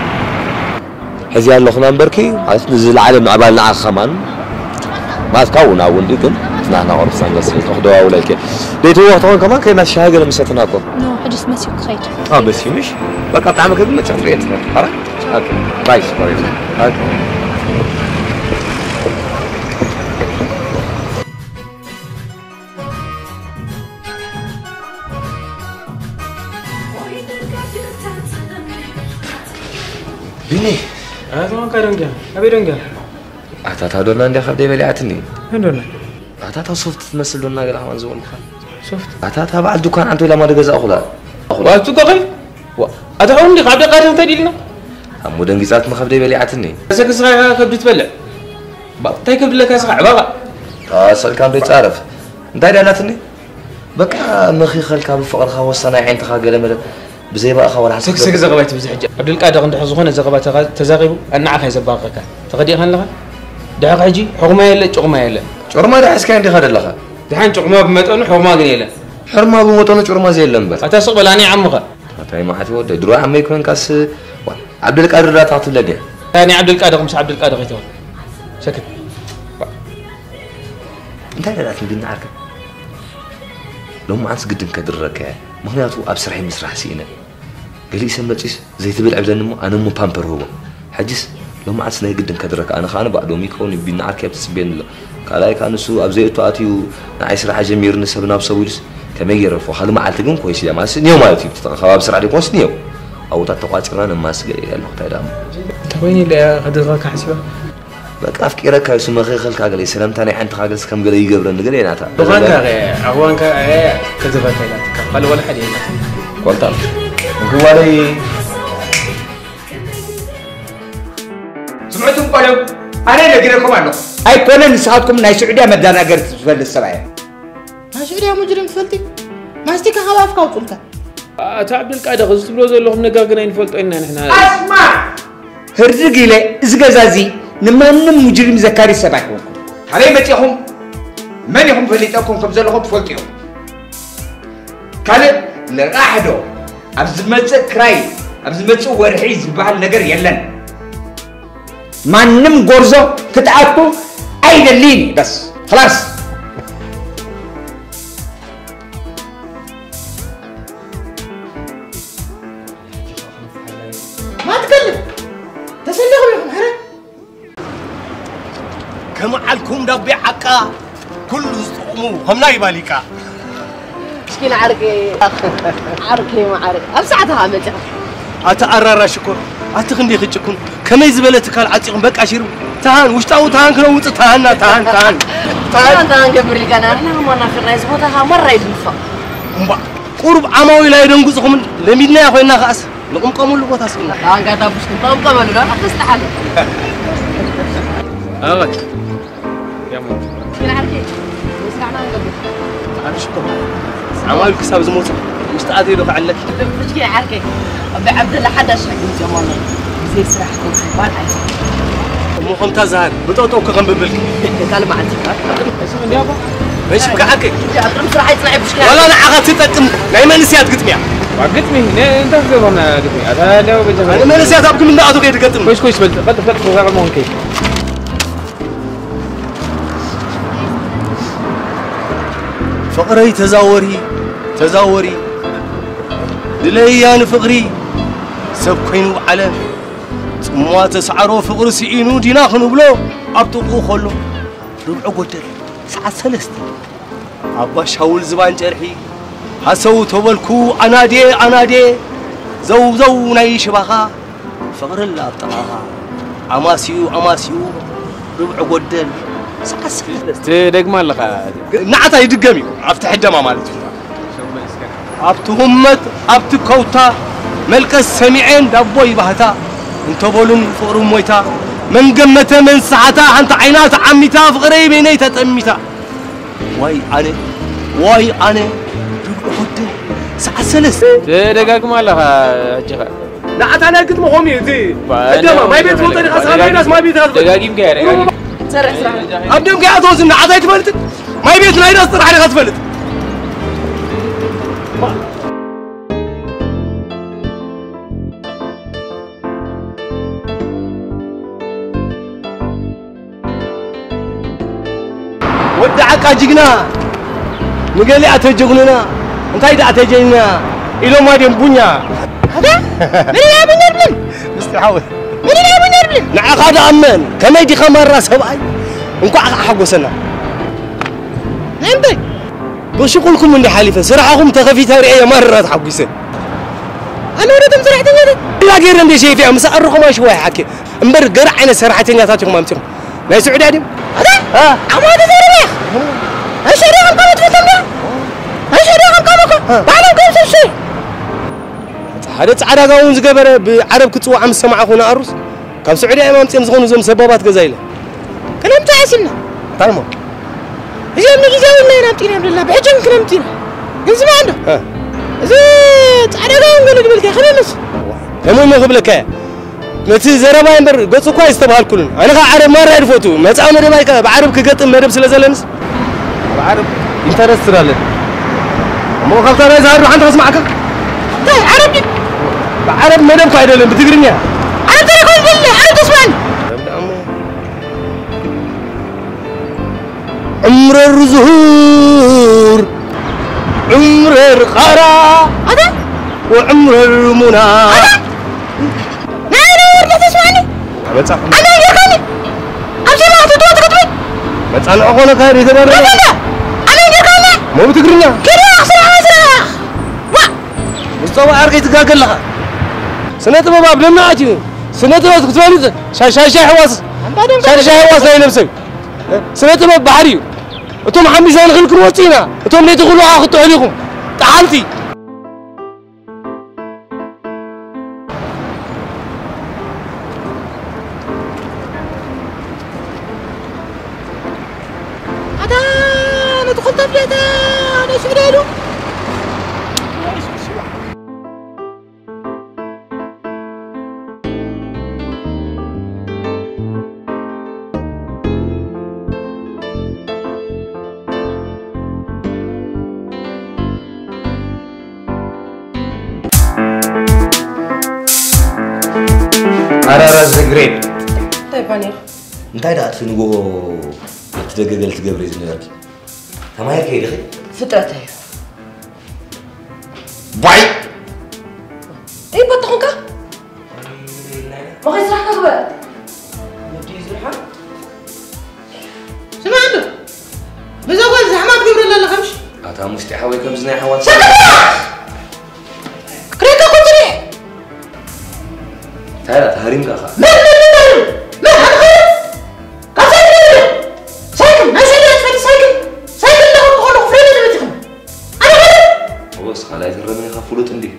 ሕዚ ኣለኹና እምበርኪ፣ ማለት ንዝለዓለ ምዕባል ንዓኺ ከማን፣ ማለት ካብኡ ናብ ወንዲ ግን ናህና ቁርሳን ገስ ክደዋውለልኪ። ደይትዎ ክትኾን ከማን ከይና ሻሂ ገለ ምሰትና እኮ። ኖ፣ ሕጅስ መሲዩ ክኸይድ። አ፣ መሲዩ ምሽ? በቃ ብጣዕሚ ከግመት ትሪኤት። ኣረ? ኦኬ። ባይ፣ ስኮሪ። ኦኬ። ቢኒ። ኣታ ዶንጋ፣ ኣበይ ዶንጋ? ኣታ፣ ኣታ ዶና እንዲያ ካብ ደይ በሊዓትኒ። መን ዶና? ኣታ፣ ኣታ ሶፍት ትመስል ዶና ገለ ከማን ዝበልኩኻ። ሶፍት? ኣታ፣ ኣታ በዓል ዱካን ዓንቶ ኢላማ ደገዛእኹላ። ዋቱ ኮኸል? ዋ፣ ኣታ ኸው እንዲ ካብ ደቃ እንታይ ዲልና? ኣሞ ደንጊጻትኒ ካብ ደይ በሊዓትኒ። ሰክስኻ ከብዲ ትበልዕ። ባ፣ እንታይ ከብድለካ ስኻ ዕባባ? ኣሰልካ እንዶ ይጻረፍ። እንታይ ዳላትኒ? በቃ መኺኸልካ ብፍቕርኻ ወሰናይ ዓይንትኻ ገለ መለ ብዘይ ባእኻ ወላ ሓንቲ ሰክሰክ ዘረባ ትብዚ ሕጂ። ዓብዱልቃድር እንድሕር ዝኾነ ዘረባ ተዛ-፣ ተዛሪቡ ኣናዓኻ እዩ ዘባርረካ። ተኸዲእኻ ኣለኻ? ድሕሪ ሕጂ ሕርማ የለ፣ ጭርማ የለ። ጭርማ ዶ ሒዝካ እንዲኻ ዘለኻ? ድሓን ጭርማ ብመጠኑ ሕርማ ግን የለ። ሕርማ ብመጠኑ ጭርማ ዘየለ እምበር። ኣታ ስቕ በል፣ ኣነ ዓምኻ። ኣታይ መዓት ወደ ድሮ ዓመይ ኮንካስ፣ ዋ፣ ዓብዱልቃድር ዳታ ክትብለ ድያ? ኣነ ዓብዱልቃድር ምስ ዓብዱልቃድር ይተወል። ሰክት። እንታይ ደላት እንድናዓርክ? ሎማዓንስ ግድን ከድረከ፣ ምኽንያቱ ኣብ ስራሐይ ምስራሕ ስኢነ። ገሊኡ ሰብ መጺስ ዘይትብል ዕብለኒ እሞ ኣነ እሞ ፓምፐር ህቦ። ሕጅስ ሎማዓንስ ናይ ግድን ከድረከ፣ ኣነ ከኣ ባዕዶ ሚኮን ቢና ዓርኪ ኣብ ትጽበየኒ ኣሎ። ካልኣይ ከኣ ንሱ ኣብ ዘይእቱ ኣትዩ ንዓይ ስራሕ ጀሚርኒ ሰብ ናብ ሰብ ኢሉስ ከመይ ገይረ ፎ? ካልእ መዓልቲ ግን ኮይስ ኢለ ማለት ንየው ማለት እዩ። እቲ ከባቢ ስራሕ ደይኮንስ ንየው። ኣብኡታት ተቋጺርና ነማስገ ኢለ ኣለኹ። እንታይ ደኣ እሞ? እንታይ ኮይኑ ኢለ እያ ከድረከካ ሓሲበ? በቃ ኣፍቂረካ እዩ፣ ስመ ከይኸልካ ገለ፣ ሰላምታ ናይ ሓንቲ ካገልስ ከም ገለ ይገብረኒ ገለ ናታ። ብዃንካ ኸ፣ ኣኽዋንካ፣ እ፣ ተዘፈካ ኢላትካ። ካልእ ወላ ሓደ የለን። ቆልጣ። እንክዋለይ። ስምዕቱም ቆልዑ፣ ኣነ ነጊረኩም ኣለኹ። ኣይኮነን ንስኻትኩም ናይ ስዑድያ መደናገርቲ ትፈልጥ ሰብኣይ። ናይ ስዑድያ ሙጅሪም ትፈልጢ? ማስቲካ ካብ ኣፍካ ኣውጹልካ። ኣታ ዓብደልቃድር፣ እዚ ትብሎ ዘለኹም ነገር ግን ኣይንፈልጦ ኢና ንሕና። ኣስማዕ! ህርድግ ኢለ፣ እዚ ገዛ እዚ ንማንም ሙጅሪም ዘካሪ ሰብ ኣይኮንኩን። ካበይ መጺኹም? መን ኢኹም? ፈሊጠኩም ከም ዘለኹም ትፈልጡ ኢኹም። ካልእ ልቓሕ ዶ? ኣብ ዝመጽእ ክራይ፣ ኣብ ዝመጽእ ወርሒ ዝበሃል ነገር የለን። ማንም ጎርዞ ክትኣቱ ኣይደልይን እዩ። በስ፣ خلاص። ማትከልም ተሰለኹም ኢኹም፣ ሕረ። ከመዓልኩም ዳቤ ዓቃ፣ ኩሉ ዝጥቕሙ ከም ናይ ባሊቃ። ምስኪን ዓርከይ፣ ዓርከይ መዓረይ፣ ኣብ ሰዓትኻ መጺኻ። ኣቲ ኣራራ ሽኮር፣ ኣቲ ክንደይ ክጭኩን፣ ከመይ ዝበለ ትካል ዓጺኹም፣ በቃ ሽሩ። ተሃን፣ ውሽጣዊ ተሃን ክነውጽእ፣ ተሃና፣ ተሃን፣ ተሃን። ተሃን፣ ተሃን ገብር ኢልካና፣ ንሕና ከማና ፍርናይ እዚ ቦታ ኸኣ መራ እዩ ዝንፋቕ። እምባ፣ ቁሩብ ዓማዊል ኣየደንግጽኹምን፣ ለሚድናያ ኮይንና ኸኣስ፣ ንቕምቀመሉ ቦታ ስኢና። ተሃን ጋር ዳቡስ ክንቀምቀመሉ ዶ? ኣስተሓል። ኣበት። ያሞ። ግን ዓርከይ፣ ምስጋና ንገብር። ዓርሽ እኮ ዓማዊል ክሳብ ዝመጹ ውሽጢ ኣትየ ዶ ክዕለኪ? ብጅጌ ዓርከይ፣ ኣቢ ዓብደላ ሓዳሽ ሕጊ ምጽኦም ኣሎ። ግዜ ስራሕ ክወስድ ባል ኣይሰ። እሞ ከምታ ዝሃር ብጠጠው ከኸንብብልኪ። ካልእ መዓልቲ ይባል። እሺ፣ እንዲያ እኮ። እሺ፣ ከዓርከይ። ኣብ ቅድሚ ስራሕ ኣይጽናዕ ብሽክላ። ዋላ ንዓኻ ትጠቅም ናይ መንእሰያት ግጥሚ እያ። ዋ፣ ግጥሚ? ነ-፣ እንታይ ክትገብሮና ግጥሚ? ኣታ እንዲያው በጃ ኣነ መንእሰያት ኣብ ግምት እንዳኣቱ ከይድ ገጥም። ኮሽ፣ ኮሽ፣ በል፣ ቀልጥፍ፣ ቀልጥፍ፣ ወዛ ቀልሞ ከይድ። ፍቕረይ ተዛወሪ፣ ተዛወሪ፣ ድለያ ንፍቕሪ ሰብ ኮይኑ ዓለም። ጽምዋ ተሳዕሮ ፍቕሪ ስኢኑ ዲና ክንብሎ ኣብ ጥቕኡ ከሎ ርብዒ ጎደል ሰዓት ሰለስተ ኣብ ባሻውል ዝባን ጨርሒ ሃሰው ተበልኩ ኣናዴ ኣናዴ ዘው ዘው ናይ ሽባኻ ፍቕርላ ኣብ ጥቓኻ ኣማስዩ ኣማስዩ ርብዒ ጎደል ሰዓት ሰለስተ። ትደግማ ኣለኻ። ንዓታ ይድገም እዩ ኣብቲ ሕደማ ማለት እዩ። ኣብቲ ሁመት ኣብቲ ከውታ መልቀስ ሰሚዔን ዳቦይ ባህታ እንተበሉን ፍቕሪ ሞይታ መን ገመተ መን ሰሓታ ሓንቲ ዓይና ተዓሚታ ፍቕረይ በይነይ ተጠሚታ ዋይ ኣነ ዋይ ኣነ ርብዒ ጉድል ሰዓት ሰለስተ። ትደጋግማ ኣለኻ ሕጂ ኸ። ንዓታ ናይ ግጥሚ ኾም እዩ እቲ ባ-፣ ዕደማ፣ ማይ ቤት ደጋጊም-፣ ትፈልጦ ዲኻ? ስኻ ደጋጊም-፣ ናይናስ ማይ ቤት ኢኻ ትፈልጥ? ደጋጊምካ እያ፣ ደጋጊም። ሰርሕ ስራሕ። ኣብ ደምካ እያ ትወስድ፣ ንዓታ ኣይትፈልጥን? ማይ ቤት ናይናስ ጥራሕ ዲኻ ትፈልጥ? ወዲ ዓቃ ጅግና፣ ንገሊኣ ተጀግኑና፣ እንታይ ደኣ ተጀግና ኢሎማ ድዮም ቡኛ? ኣታ፣ ምን ኢላ ቡኛ ድብልን? ምስቲ ሓወይ። ምን ኢላ ቡኛ ድብልን? ንዓኻ ደኣ መን? ከመይ ዲኻ ማራ ሰብኣይ? እንኳዕ ከኣ ሓጎሰና። ናይ እንታይ? ብሽቁልኩም እንዲ ሓሊፈ፣ ስራሕኹም ተኸፊተ ርእየ ማራ ተሓጒሰ። ኣነ ወደቶም ሰራሕተኛታት? ኢላ ገይረ እንደ ሸይፍያ፣ ምስ ኣረኹም ኣይሽዋይ ሓኬ። እምበር ገለ ዓይነት ሰራሕተኛታት ኢኹም ኣምጺኹም። ናይ ስዑድያ ድዮም? ኣታ? እ። ዓማዊ ተዛረበ ኢኻ። ኣይሸሪኹም ካብ ትፈቶም ድያ? ኣይሸሪኹም ካብ እኮ። እ። ባዕሎም ከም ሰብ ሸይ። ሓደ ጻዕዳ ጋውን ዝገበረ ብዓረብ ክጽዋዕ ምስ ሰማዕኹ ንኣሩስ፣ ካብ ስዑድያ እዮም ኣምጺኦም ዝኾኑ እዞም ሰባባት ገዛ ኢለ። ክነምጽእ ኣሲልና። እንታይ እሞ? እዚኦም ንግዜያዊ ኢልና ኢና ኣምጺእና ብለና፣ ብሕጂ ግን ክነምጽእ ኢና። ግን ስማዕ እንዶ። እ። እዚ ጻዕዳ ጋውን ገለ ድበልካ ከመይ መስ? ከመይ እሞ ክብለካ እየ? ነቲ ዘረባ እምበር ገጹ እኳ ኣይስተብሃልኩሉን። ኣነ ኸኣ ዓረብ ማራ እየ ዝፈቱ። መጻኢ መደባይ ከኣ ብዓረብ ክገጥም መደብ ስለ ዘለንስ። ብዓረብ ኢንተረስት ስላለን። እሞ ካብታ ናይ ዝሃሩ ሓንቲ ከስማዕካ? እንታይ ዓረብ ድዩ? ብዓረብ መደብ እኳ ኣይደለን፣ ብትግርኛ። ዓረብ ተረከብ ይደለ፣ ዓረብ ተስማዕኒ። ዓረብ ደኣ እሞ عمر الزهور، عمر الغرام، ኣታ? وعمر المنى። ኣታ? ናይ ናይ ወርደ ተስማዕኒ። መጻ። ኣነ ይርካኒ። ኣብዚ ማቱ ዶ ትከትበይ? መጻ ንዕኾነ ካሪ ተባለ። ኣታ? ኣነ ይርካኒ። ሞ ብትግርኛ። ኪዳ ስራሕ ስራሕ። ዋ! ሙስጠፋ ዓርከይ ትጋገ ኣለኻ። ስነ ጥበብ ኣብ ደምና ኣትዩ። ስነ ጥበብ ክትፈልጥ ሻሻሻ ሕዋስ። ኣንታ ደም ሻሻ ሕዋስ ናይ ነብሰይ። ስነ ጥበብ ባሕሪ እዩ። እቶም ሓሚሳ ንኽንክን ወፂእና፣ እቶም ለይቲ ኩሉ ከዓ ክትሕሉ ኢኹም። ጠሓልቲ። ኣታ ነቲ ኮልታፍ ለታ ነሽዕደሉ። እንታይ ደኣ እቲ ንጎሆ ኣብቲ ደገ ገለ ትገብሪ ዝነበርኪ? ተማሂርኪ ዲኺ? ፍጥረት እዩ። ባይ! እይ፣ በትኹንካ? መኸይ ስራሕካ ግበር። ወዲ ዝርሓ። ስማዕ እንዶ፣ ነዛ ጓል ዛሕማ ትገብረላ ኣለኻ ምሽ? ኣታ ሙስጢ ሓወይ ከምዚ ናይ ሓዋት ሰከራ! ክሬካ እኮ ጽኒሕ! እንታይ ደኣ ተሃሪምካ ኸኣ? መን፣ መን፣ መን፣ መን? መን፣ ሓደ ኸይሩ? ካብ ሳይክል ይውረድ! ሳይክል፣ ናይ ሰይዳ ትፈልጥ ሳይክል? ሳይክል እንዳኸድኩ ከለኹ ፍሬን የድበት ኢኹም። ኣነ ኸይሩ? እወ፣ እስኻ ኣይትረምን ኢኻ፣ ፍሉጥ እንድዩ።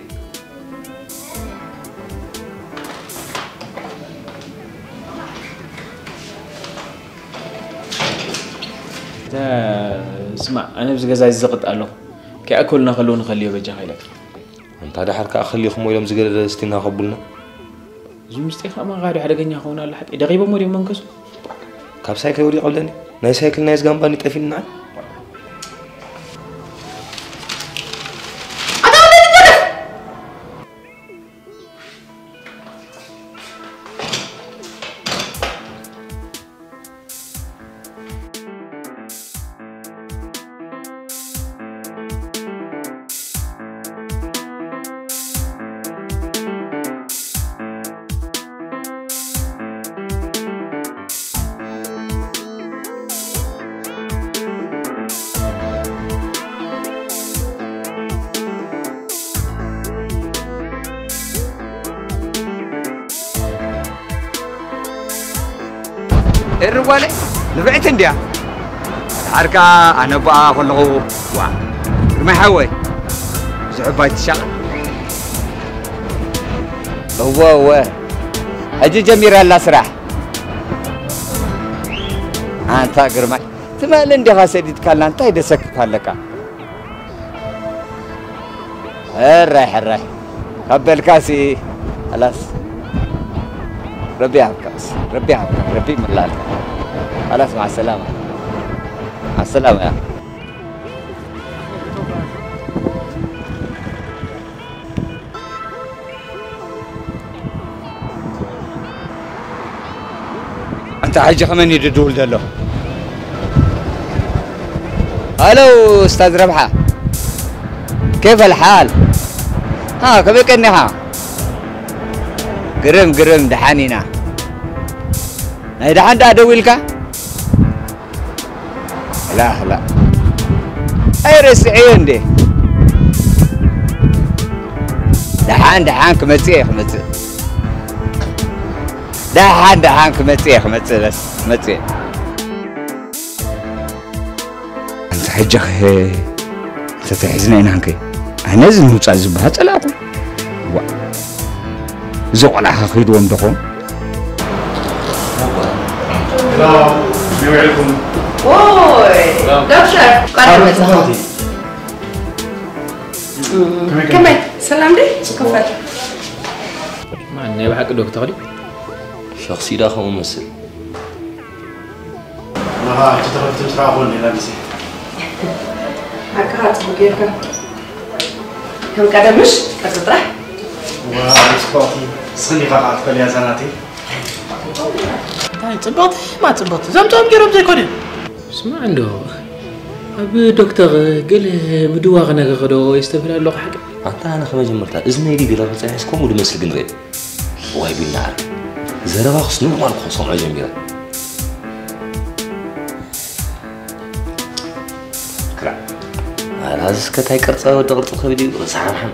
ተ-፣ ስማዕ፣ ኣነ ኣብዚ ገዛ ይዘቕጥ ኣለኹ። ከይኣከሉና ከለዉ ንኸልዮ በጃኻ ኢለካ። ኣንታ ደሓር ከኣ ከሊኹሞ ኢሎም ዝገደደ እስቲ እናኸቡልና። እዚ ምስጢ ከኣ መኻዱ ሓደገኛ ክኸውን ኣሎ ሓቂ። ደኺቦሞ ድዮም መንከሱ? ካብ ሳይክል ወዲቕ ኣብለኒ። ናይ ሳይክል ናይ ዝጋምባኒ ጠፊልና። ኣታ ወዲ ትደርፍ! ኤሪ ጓለይ፣ ንፍዕቲ እንድያ። ደሓር ከኣ ኣነ ብኣ ከለኹ፣ ዋ፣ ግርማይ ሓወይ፣ ብዙሕ እባ ኣይትሻቐል። እወ፣ እወ፣ ሕጂ ጀሚራ ኣላ ስራሕ። ኣንታ ግርማይ፣ ትማሊ እንዲኻ ሰዲድካልና፣ እንታይ ደሰክፍ ኣለካ? ሕራይ፣ ሕራይ። ካብ በልካሲ፣ خلاص። ረቢ ይሃብካ፣ ረቢ ይሃብካ፣ ረቢ ይምላልካ። خلاص፣ مع السلامة። مع السلامة يا أخي. أنت حاجة كمان يدول دلو. هلو أستاذ ربحة، كيف الحال؟ ها، ከመይ ቀኒኻ? ግርም፣ ግርም፣ ደሓን ኢና። ናይ ደሓን ደኣ ደዊልካ? ላ፣ ላ። ኣይረስዐዮ እንዴ? ደሓን፣ ደሓን ክመጽእ እየ፣ ክመጽእ። ደሓን፣ ደሓን ክመጽእ እየ፣ ክመጽእ፣ በስ፣ ክመጽእ እየ። ኣንታ ሕጂ ኸ እንተተሒዝና ኢና እንከ? ኣነ እዚ ምውጻእ ዝበሃል ጸላእኩ። ዋ፣ እዚ ቆልዓ ኸ ከይድዎም ዶ ኾን? ሄሎ፣ ከመይ ውዒልኩም? ኦይ፣ ዶክተር፣ እንኳን ደሓን መጻኻ። ከመይ፣ ከመይ? ከመይ? ሰላም ድዩ? ጽቡቕ። ክፈት። ማን ናይ ብሓቂ ዶክተር ድዩ? ሸኽሲ ዳ ከምኡ መስል። ናኻ፣ እቲ ተኸፊቱ ትረኣ ኮን ሌላ ግዜ። ሓቅኻ ጽቡቅ ጌርካ። ከም ቀደም ምሽ፣ ቅርጺ ጥራሕ። ዋ፣ ጽቡቅቲ። ስኽኒ ኢኻ ኸዓ ትፈልያ እዛ ናተይ። እንታይ ጽቡቅቲ? ማ ጽቡቅቲ? ዘምጽኦም ጌሮም ዘይኮነ። ስማዕ እንዶ፣ ኣብ ዶክተር ገለ ምድዋኽ ነገር ዶ የስተብህል ኣለኹ ሓቂ? ኣታ ኣነ ከመጀመርታ እዝነይ ድዩ ገለ ክጸንሕስ ከምኡ ድመስል ግን ርኤ። ዋይ ቢናር። ዘረባኽስ ኖርማል እኮ ክሰምዖ ጀሚረ። ክላእ። ኣረ፣ ኣዝስ ከታይ ቅርጸ ወዲ ቅርጽ ከብድ እዩ፣ ርእሲ ሓምሓም።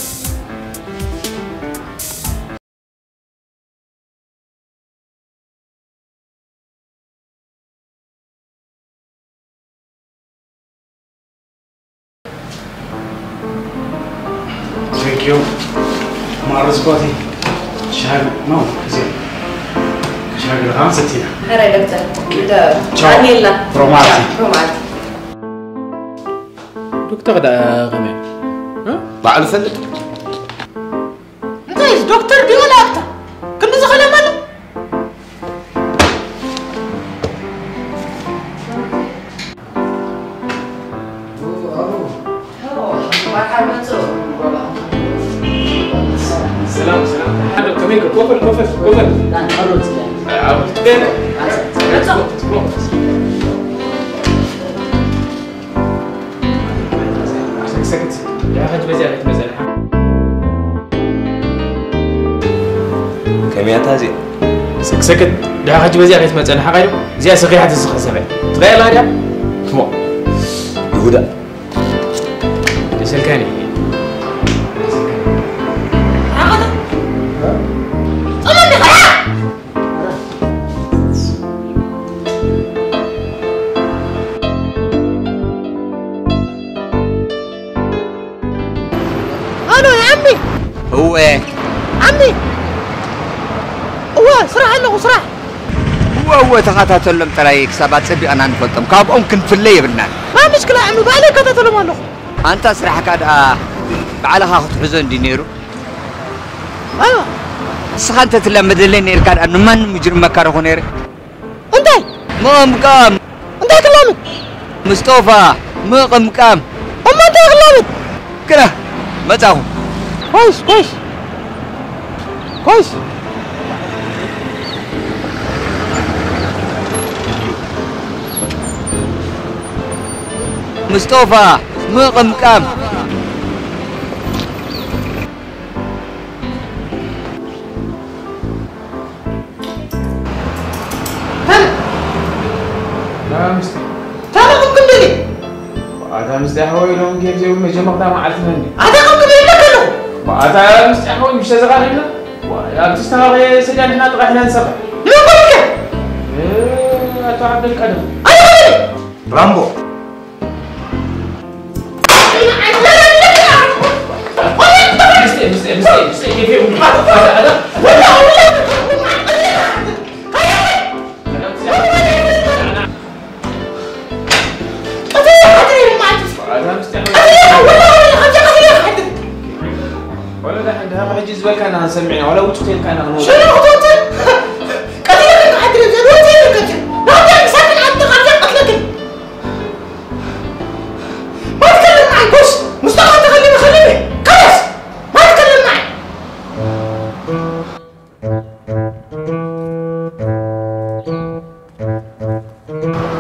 Thank you. ማር ስፖቲ። ሻይ ነው፣ እዚ። ሻይ ለኻን ሰቲና። ሕራይ ዶክተር። ቻው። ዳንኤላ። ሮማቲ። ሮማቲ። ዶክተር ዳ-፣ ከመይ? እ? ባዕሉ ፈልጥ። እንታይ እዚ ዶክተር ድዩ ወላ ኣታ? ክንዲ ዝኸለ ማለት? ሰላም፣ ሰላም። ሓዶ ከመይ ኮፈል፣ ኮፈል፣ ኮፈል። ኣብ ትቤት። ሰክት፣ ድሓ ሕጂ በዚኣ ከይትመጸኒ ሓቃይ ዶ? እዚኣ ሰኺሓ ተስኻ ሰበ። ትኸየላ ድያ? ትሞ። ይሁዳ። ደሰልካኒ። ኣኖ፣ ዓሚ! እወ። ዓሚ! እወ፣ ስራሕ ኣለኹ፣ ስራሕ! እወ፣ እወ፣ ተኸታተሎም ጥራይ፣ ክሳብ ኣጸቢቕና ንፈልጦም። ካብኦም ክንፍለ የብልናን። ማ ምሽክላ ዓሚ፣ ባዕለይ እከታተሎም ኣለኹ። ኣንታ ስራሕካ ደኣ ባዕልኻ ክትሕዞ እንዲ ነይሩ። ኣዋ። ንስኻ እንተ ትለምደለይ ነይርካ ደኣ ንማንም ምጅርመካ ረኹ ነይረ። እንታይ? ምቕምቃም። እንታይ ክላምን? ምስጦፋ፣ ምቕምቃም። እሞ እንታይ ክላምን? ግና መጻኹ። ኮይስ፣ ኮይስ። ኮይስ። ምስጦፋ፣ ምቕምቃም። ኣታ ምስቲ ሓወይ ሎም ጌም ዘይብሉ መጀመርታ መዓልቲ መን እዩ? ኣታ ከም ክብል ይብለካ ኣለኹ። ኣታ ምስቲ ሓወይ ምሽ ተዘኻኺብና? ዋ፣ ኣብቲ ዝተኻኸየ ሰጃን ንሕና ጥቓ ሕና ንሰርሕ። ንመን ኮንከ? እ፣ ኣቶ ዓብደልቃድር። ኣነ ኮንከ? ራምቦ።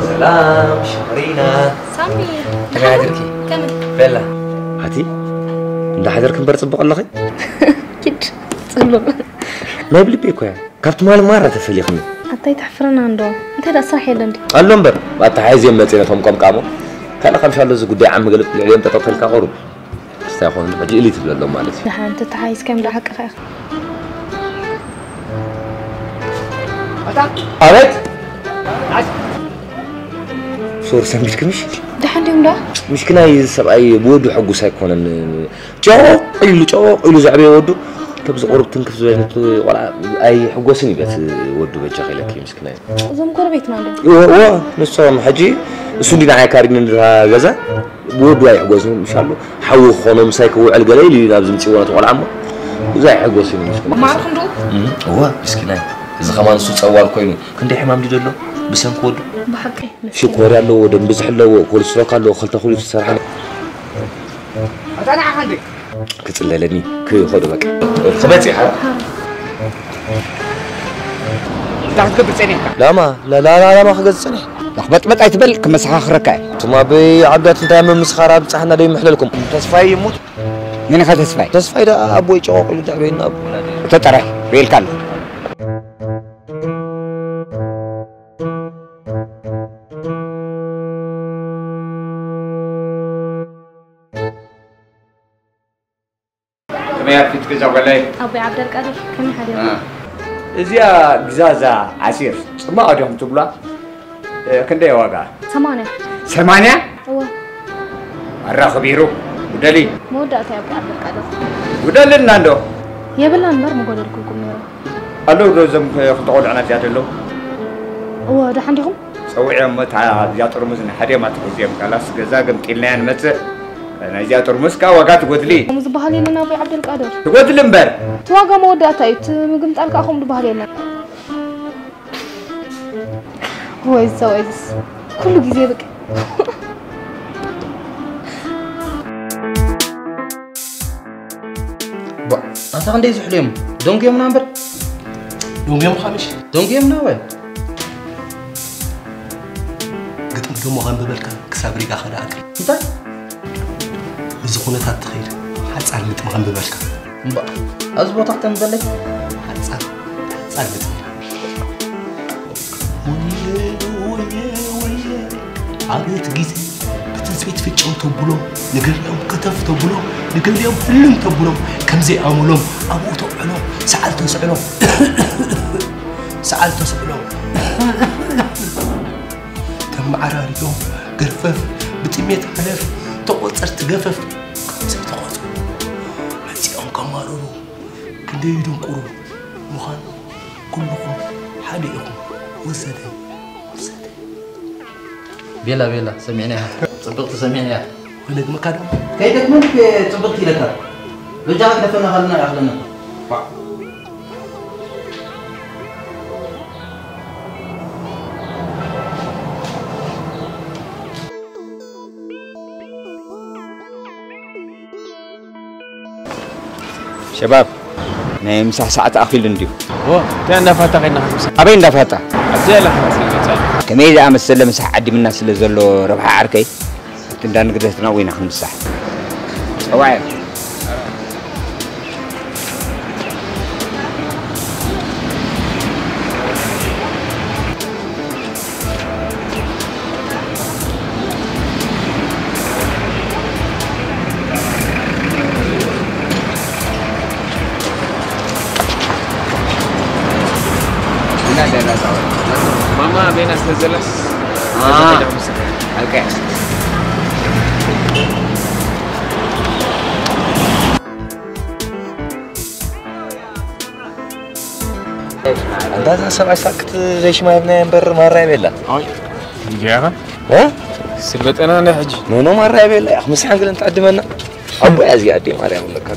ሰላም ሽሪና። ሳሚ፣ ከመይ ሓዲርኪ? ከመይ? ቤላ። ኣቲ፣ እንዳ ሓደርክ እምበር ጽቡቕ ኣለኺ? ኪድ፣ ጽቡቕ። ናይ ብልቢ እኮ እያ። ካብ ትማሊ ማራ ተፈሊኽኒ። ኣታይ ተሕፍረና እንዶ። እንታይ ደኣ ስራሕ የለን ድዩ? ኣሎ እምበር፣ ኣተሓሒዘዮም መጺአ ነቶም ቀምቃሞ። ካልእ ከም ሻሎ እዚ ጉዳይ ዓሚ ገለ ልዕሊኦም ጠጠው ተልካ ቁሩብ። ክስታይ ኾኑ ሕጂ ኢሊ ትብለሎም ማለት እዩ። ደሓን ተተሓሒዝካዮም ደኣ ሓቅኻ ኢኻ። ኣቤት። ሶሪ ሰንቢድክምሽ? ደሓን ድዮም ደኣ? ምሽክናይ ሰብኣይ ብወዱ ሕጉስ ኣይኮነን። ጨቆቕ ኢሉ፣ ጨቆቕ ኢሉ ዘዕበየ ወዱ ከምዚ ቁሩብ ትንክፍ ዝበለት ቆልዓ ኣይሕጎስን እዩ በቲ ወዱ በጃኺ ኢለኪ ምስክናይ። እዞም ጎረቤትና ዶ? እወ፣ እወ፣ ንሶም ሕጂ እሱ እንዲ ንዓይ ካሪኒ እንድራ ገዛ ብወዱ ኣይሕጎስን ምሻሉ ሓዊ ክኾኖ ምሳይ ክውዕል ገለ ኢሉ እዩ ናብዚ ምጽእዎ ነቲ ቆልዓ እሞ ብዙ ኣይሕጎስን እዩ ምስክናይ። ማርክ እንዶ? እም፣ እወ፣ ምስክናይ። እዚ ከማን እሱ ጸዋር ኮይኑ ክንደይ ሕማም ድዩ ዘሎ ብሰንኪ ወዱ? ብሓቂ። ሽኮር ኣለዎ፣ ደም ብዙሕ ኣለዎ፣ ኮሌስትሮክ ኣለዎ፣ ክልተ ኩሉ ዝሰርሓ። ኣታ ንዓኻ እንዴ? ክጽለለኒ ክኸዶ በቃ። ክመጽእ ኢኻ? እንታይ ክትገብር ጸኒሕካ? ላማ፣ ላ-፣ ላ-፣ ላ-፣ ላማ ክገዝእ ጸኒሐ። ላኽበጥበጥ ኣይትበል፣ ክመሰኻኽረካ እየ። እቶም ኣቦይ ዓብዳት እንታይ ምምስኻር ኣብጻሕና ዶ ይምሕለልኩም? ተስፋይ ይሙት? መን ኢኻ ተስፋይ? ተስፋይ ደኣ ኣቦይ ጨቖቕ ኢሉ ዘዕበየና ኣቦ። እቶ ጠራይ፣ ርእየልካ ኣለኹ። ከመይ ኣርፊድኪ እዛ ጓለይ? ኣቦይ ዓብደልቃድር፣ ከመይ ሓዲርኩም? እ። እዚኣ ግዛዛ ዓሲር ጽማቕ ዲኹም ትብሏ? እ፣ ክንደይ ዋጋ? ሰማንያ። ሰማንያ? እወ። ኣራኽቢሩ፣ ጉደሊ። መወዳእታ እዩ ኣቦይ ዓብደልቃድር። ጉደልና እንዶ። የብላን እምበር ምጎደልኩልኩም ነይረ። ኣለዉ ዶ እዞም ክልተ ቆልዑ ናብዚኣ ዘለዉ? እወ፣ ደሓን ዲኹም? ጸውዕዮም እሞ እታ እዚኣ ጥርሙዝ ንሓደ እማ ትገዝኦም፣ ካላስ ገዛ ገምጢልናያ ንመጽእ። ናይዚኣ ጥርሙዝ ከኣ ዋጋ ትጎድሊ። ከምኡ ዝበሃል የለን ኣቦይ ዓብደልቃድር። ትጎድሊ እምበር። እቲ ዋጋ መወዳእታ እዩ፣ እቲ ምግምጣል ከኣ ከምኡ ዝበሃል የለን። ወይዘ፣ ወይዘ። ኩሉ ግዜ በቃ። ባ፣ ኣታ ክንደይ ዝሕሉ እዮም? ደንጉዮምና እምበር። ደንጉዮምኻ ምሽ? ደንጉዮምና ወይ? ግጥሚ ደሞ ከንብበልካ ክሳብ ሪጋ ከደኣክል። እንታይ? እዚ ኩነታት ትኸይድ ሓጻር ግጥሚ ከንብበልካ። እምባ፣ ኣብዚ ቦታ ክተንብበለይ? ሓጻር፣ ሓጻር ግጥሚ። ወየ፣ ኣብቲ ግዜ ብትጽቢት ፍጨው ተብሎ፣ ንገሊኦም ከተፍ ተብሎ፣ ንገሊኦም ህልም ተብሎ፣ ከምዘይ ኣመሎም ኣብኡ ተውዕሎ፣ ሰዓል ተስዕሎ፣ ሰዓል ተስዕሎ። ተመዓራሪዮም ገርፈፍ፣ ብጥሜት ሓለፍ፣ ተቖጸርቲ ገፈፍ፣ ከምዘይ ተቖጸሩ መጺኦም ከማርሩ፣ ክንደይ ይድንቁሩ ምዃኑ ኩልኹም ሓደ ኢኹም። ወሰደ፣ ወሰደ። ቤላ፣ ቤላ፣ ሰሚዕናያ። ጽብቕቲ ሰሚዕናያ። ክደግመካ ዶ? ከይደግመልክ ጽብቕቲ ኢለካ። በጃኻ ግደፈና ካልና ይኣኽለና። ሸባብ፣ ናይ ምሳሕ ሰዓት ኣኺሉ እንድዩ። ኦ፣ እንታይ እንዳፋታ ከይድና ክንምሳሕ? ኣበይ እንዳፋታ? ኣብዚኣ ኢላ ክትመጽእ መጻኢ። ከመይ ዝኣመሰለ ምሳሕ ዓዲምና ስለ ዘሎ ረብሓ ዓርከይ፣ ኣብቲ እንዳ ንግደትና ወይና ክንምሳሕ። ጸዋዕ። ማማ ቤና ስለ ዘላስ። ኦኬ። ኣንታ እዛ ሰብኣይ ሳክት ዘይሽማ ሂብናያ እምበር ማራ የቤላ። ኣይ፣ ይገርም። እ? ስልበጠና እንዳ ሕጂ። ኖ፣ ኖ፣ ማራ የቤላ። ያኽ ምስሓን ግለን ትዕድመና። ኣቦ ያዚ ኣዴ ማርያም ለካ።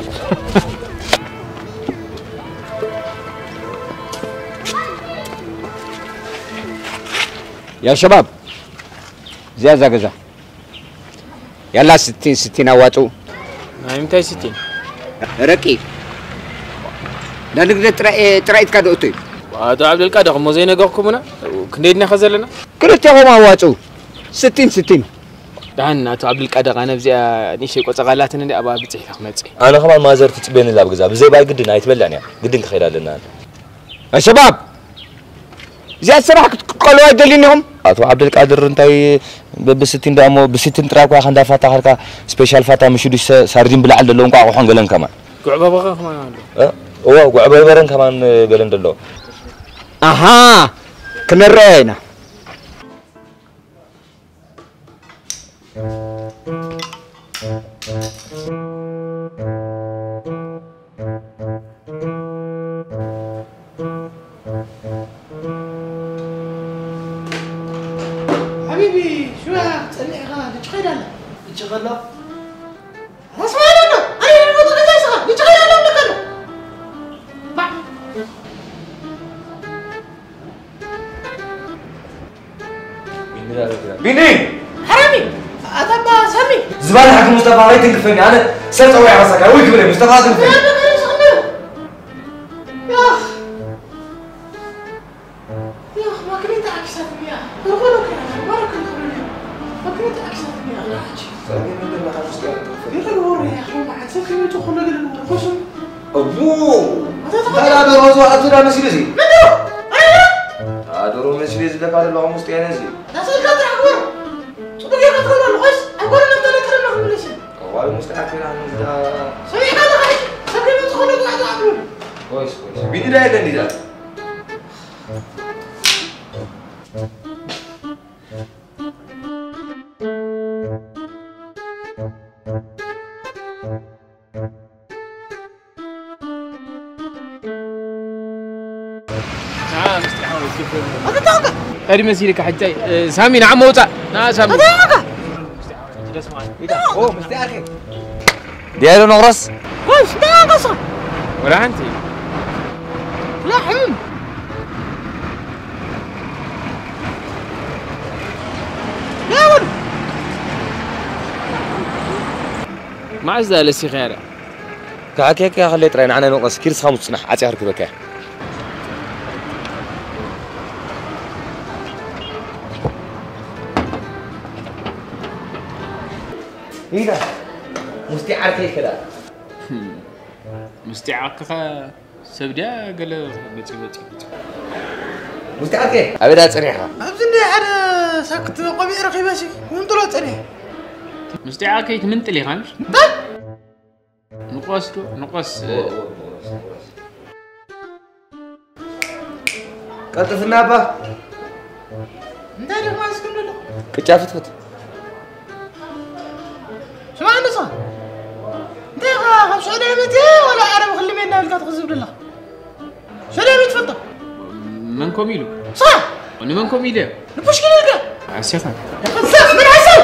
ያ ሸባብ፣ እዚኣ እዛ ገዛ። ያላ ስቲን፣ ስቲን ኣዋጡ። ናይ ምንታይ ስቲን? ረቂ። ዳንግደ ጥራይ፣ ጥራይ ኢትካ ዶ እቶይ? ኣቶ ዓብደልቃድር እሞ ዘይነገርኩምና? ክንደይ ድና ከ ዘለና? ክልቴኹም ኣዋጡ። ስቲን፣ ስቲን። ደሓን ኣቶ ዓብደልቃድር፣ ኣነ ኣብዚኣ ንእሽተይ ቆጸቓላትን እንዲ ኣብኣ ብጽሒታ ክመጽእ። ኣነ ከማን ማዘር ትጽበየኒ ኣብ ገዛ። ብዘይ ባይ ግድን ኣይትበልዕን እያ። ግድን ክኸይድ ኣለና። ኣሸባብ! እዚኣ ስራሕ ክትቀልዋ ኣይደልዩን ኢኹም? ኣቶ ዓብደልቃድር እንታይ በብስቲን ደኣ እሞ ብስቲን ጥራይ እኳ ኢኻ እንዳፋታ ኸልካ ስፔሻል ፋታ ምሽዱሽ ሰ-፣ ሳርዲን ብላዕሊ ዘለዉ እንቋቑሖን ገለን ከማን። ጉዕ በርበረ ከማን ኣሎ። እ? እወ፣ ጉዕ በርበረን ከማን ገለን ደሎ። ኣሃ! ክንረአ ኢና። ሓቢቢ፣ ሽዋ ጸኒዕኻ ልጭ ኸይዳ ኣላ። ልጭ ኸላ? ኣስማራ ዶ? ኣይ፣ ሪሞት ገዛ ይስኻ፣ ልጭ ኸይዳ ኣላ እብለካ ኣሎ። ባዕ። ቢኒ! ሓራሚ! ኣታ ኣባ ሳሚ! ዝባን ሓኪም ሙስጠፋ ከይትንክፈኒ፣ ኣነ ሰብ ጸዊዐ ከሳካ፣ ወይ ክብለይ፣ ሙስጠፋ ትንክፈኒ። ያኽ! ያኽ! ማክሊት ተዓኪሳትኒ እያ። በርበረ ከ፣ በርበረ ከ፣ ማክሊት ተዓኪሳትኒ እያ። ጸገም የለን፣ ኣብ ውሽጢ እያ ትንክፈኒ። ይኽእል ወረ፣ ያኽ፣ መዓት ሰብ ከይመጹ ኩሉ ገለ ንወርኮስም። እቡ! ኣታ እንታይ ደኣ ደርሆ ዝወዓልቱ ደኣ መሲሉ እዚ? ምን ደርሆ? ኣይ! ኣታ ደርሆ መሲሉ እዚ ለካ ዘለኹም ውስጢ እያ ነዚ። ኣታ ስእልካ ጥራሕ ግበሮ። ጽቡቕ ጌርካ ትገብሮ ኣለኹስ፣ ኣብ ጓል ነብታ ለካ ደማ ክምለስ እዩ። እዋይ፣ ውስጢ ዓኪራ ነዚ ደኣ። ሰሚዕካ ኣለኻ ሕጂ? ሰብ ከይመጽእ ከሎ ጥራሕ ጥራሕ ትብል። ኮይስ፣ ኮይስ። ቢኒ ደኣ የለን ዲዛ? ኣታ እንታይ ኮንካ? ቀድመ ሲልካ ሕጂ፣ እ፣ ሳሚ፣ ንዓ መውጻእ። ንዓ ሳሚ። እንታይ ኮንካ? ኦ፣ ምስቲ ኣርኬ። ዲያሎ ነቕረስ? ኮሽ፣ እንታይ ኮንካ? ወላ ሓንቲ። ላሕም። ላውን። መዓዝ ዳለሲ ኸያዳ? ክሓከየካ ከለይ ጥራይ ንዓና ንቕረስ፣ ኪድ ስኻ ምጽናሕ፣ ዓጽያ ክርክበካ እያ። ኢዳ፣ ሙስቲ ዓርከይ ከዳ። ሙስቲ ዓርክኻ ሰብ ድያ ገለ መጺ፣ መጺ፣ መጺ። ሙስቲ ዓርከይ፣ ኣበይ ዳ ጸኒሕኻ? ኣብዚ እንደ ሓደ ሳክት ቆቢዕ ረኺበ ሲ ምንጥሎ ጸኒሐ። ምስጢዓ ከይትምንጥል ኢኻ ምሽ? እንታይ? ንቆስ ዶ? ንቆስ። ቀልጥፍና እባ። እንታይ ደማ እስክንብሎ? ቅጫ ፍትፍት። ስማዕ ንሳ። እንታይ ኢኻ ካብ ስዑድያ መጺአ ዋላ ዓረብ ክልሜ እንዳበልካ ትኽዝብ ደለኻ? ስዑድያ መጺ ትፈልጦ? መን ኮም ኢሉ? ንስኻ? ንመን ኮም ኢለ? ንፑሽኪን ኢልካ? ኣሴኻ። ምን ሓሳብ?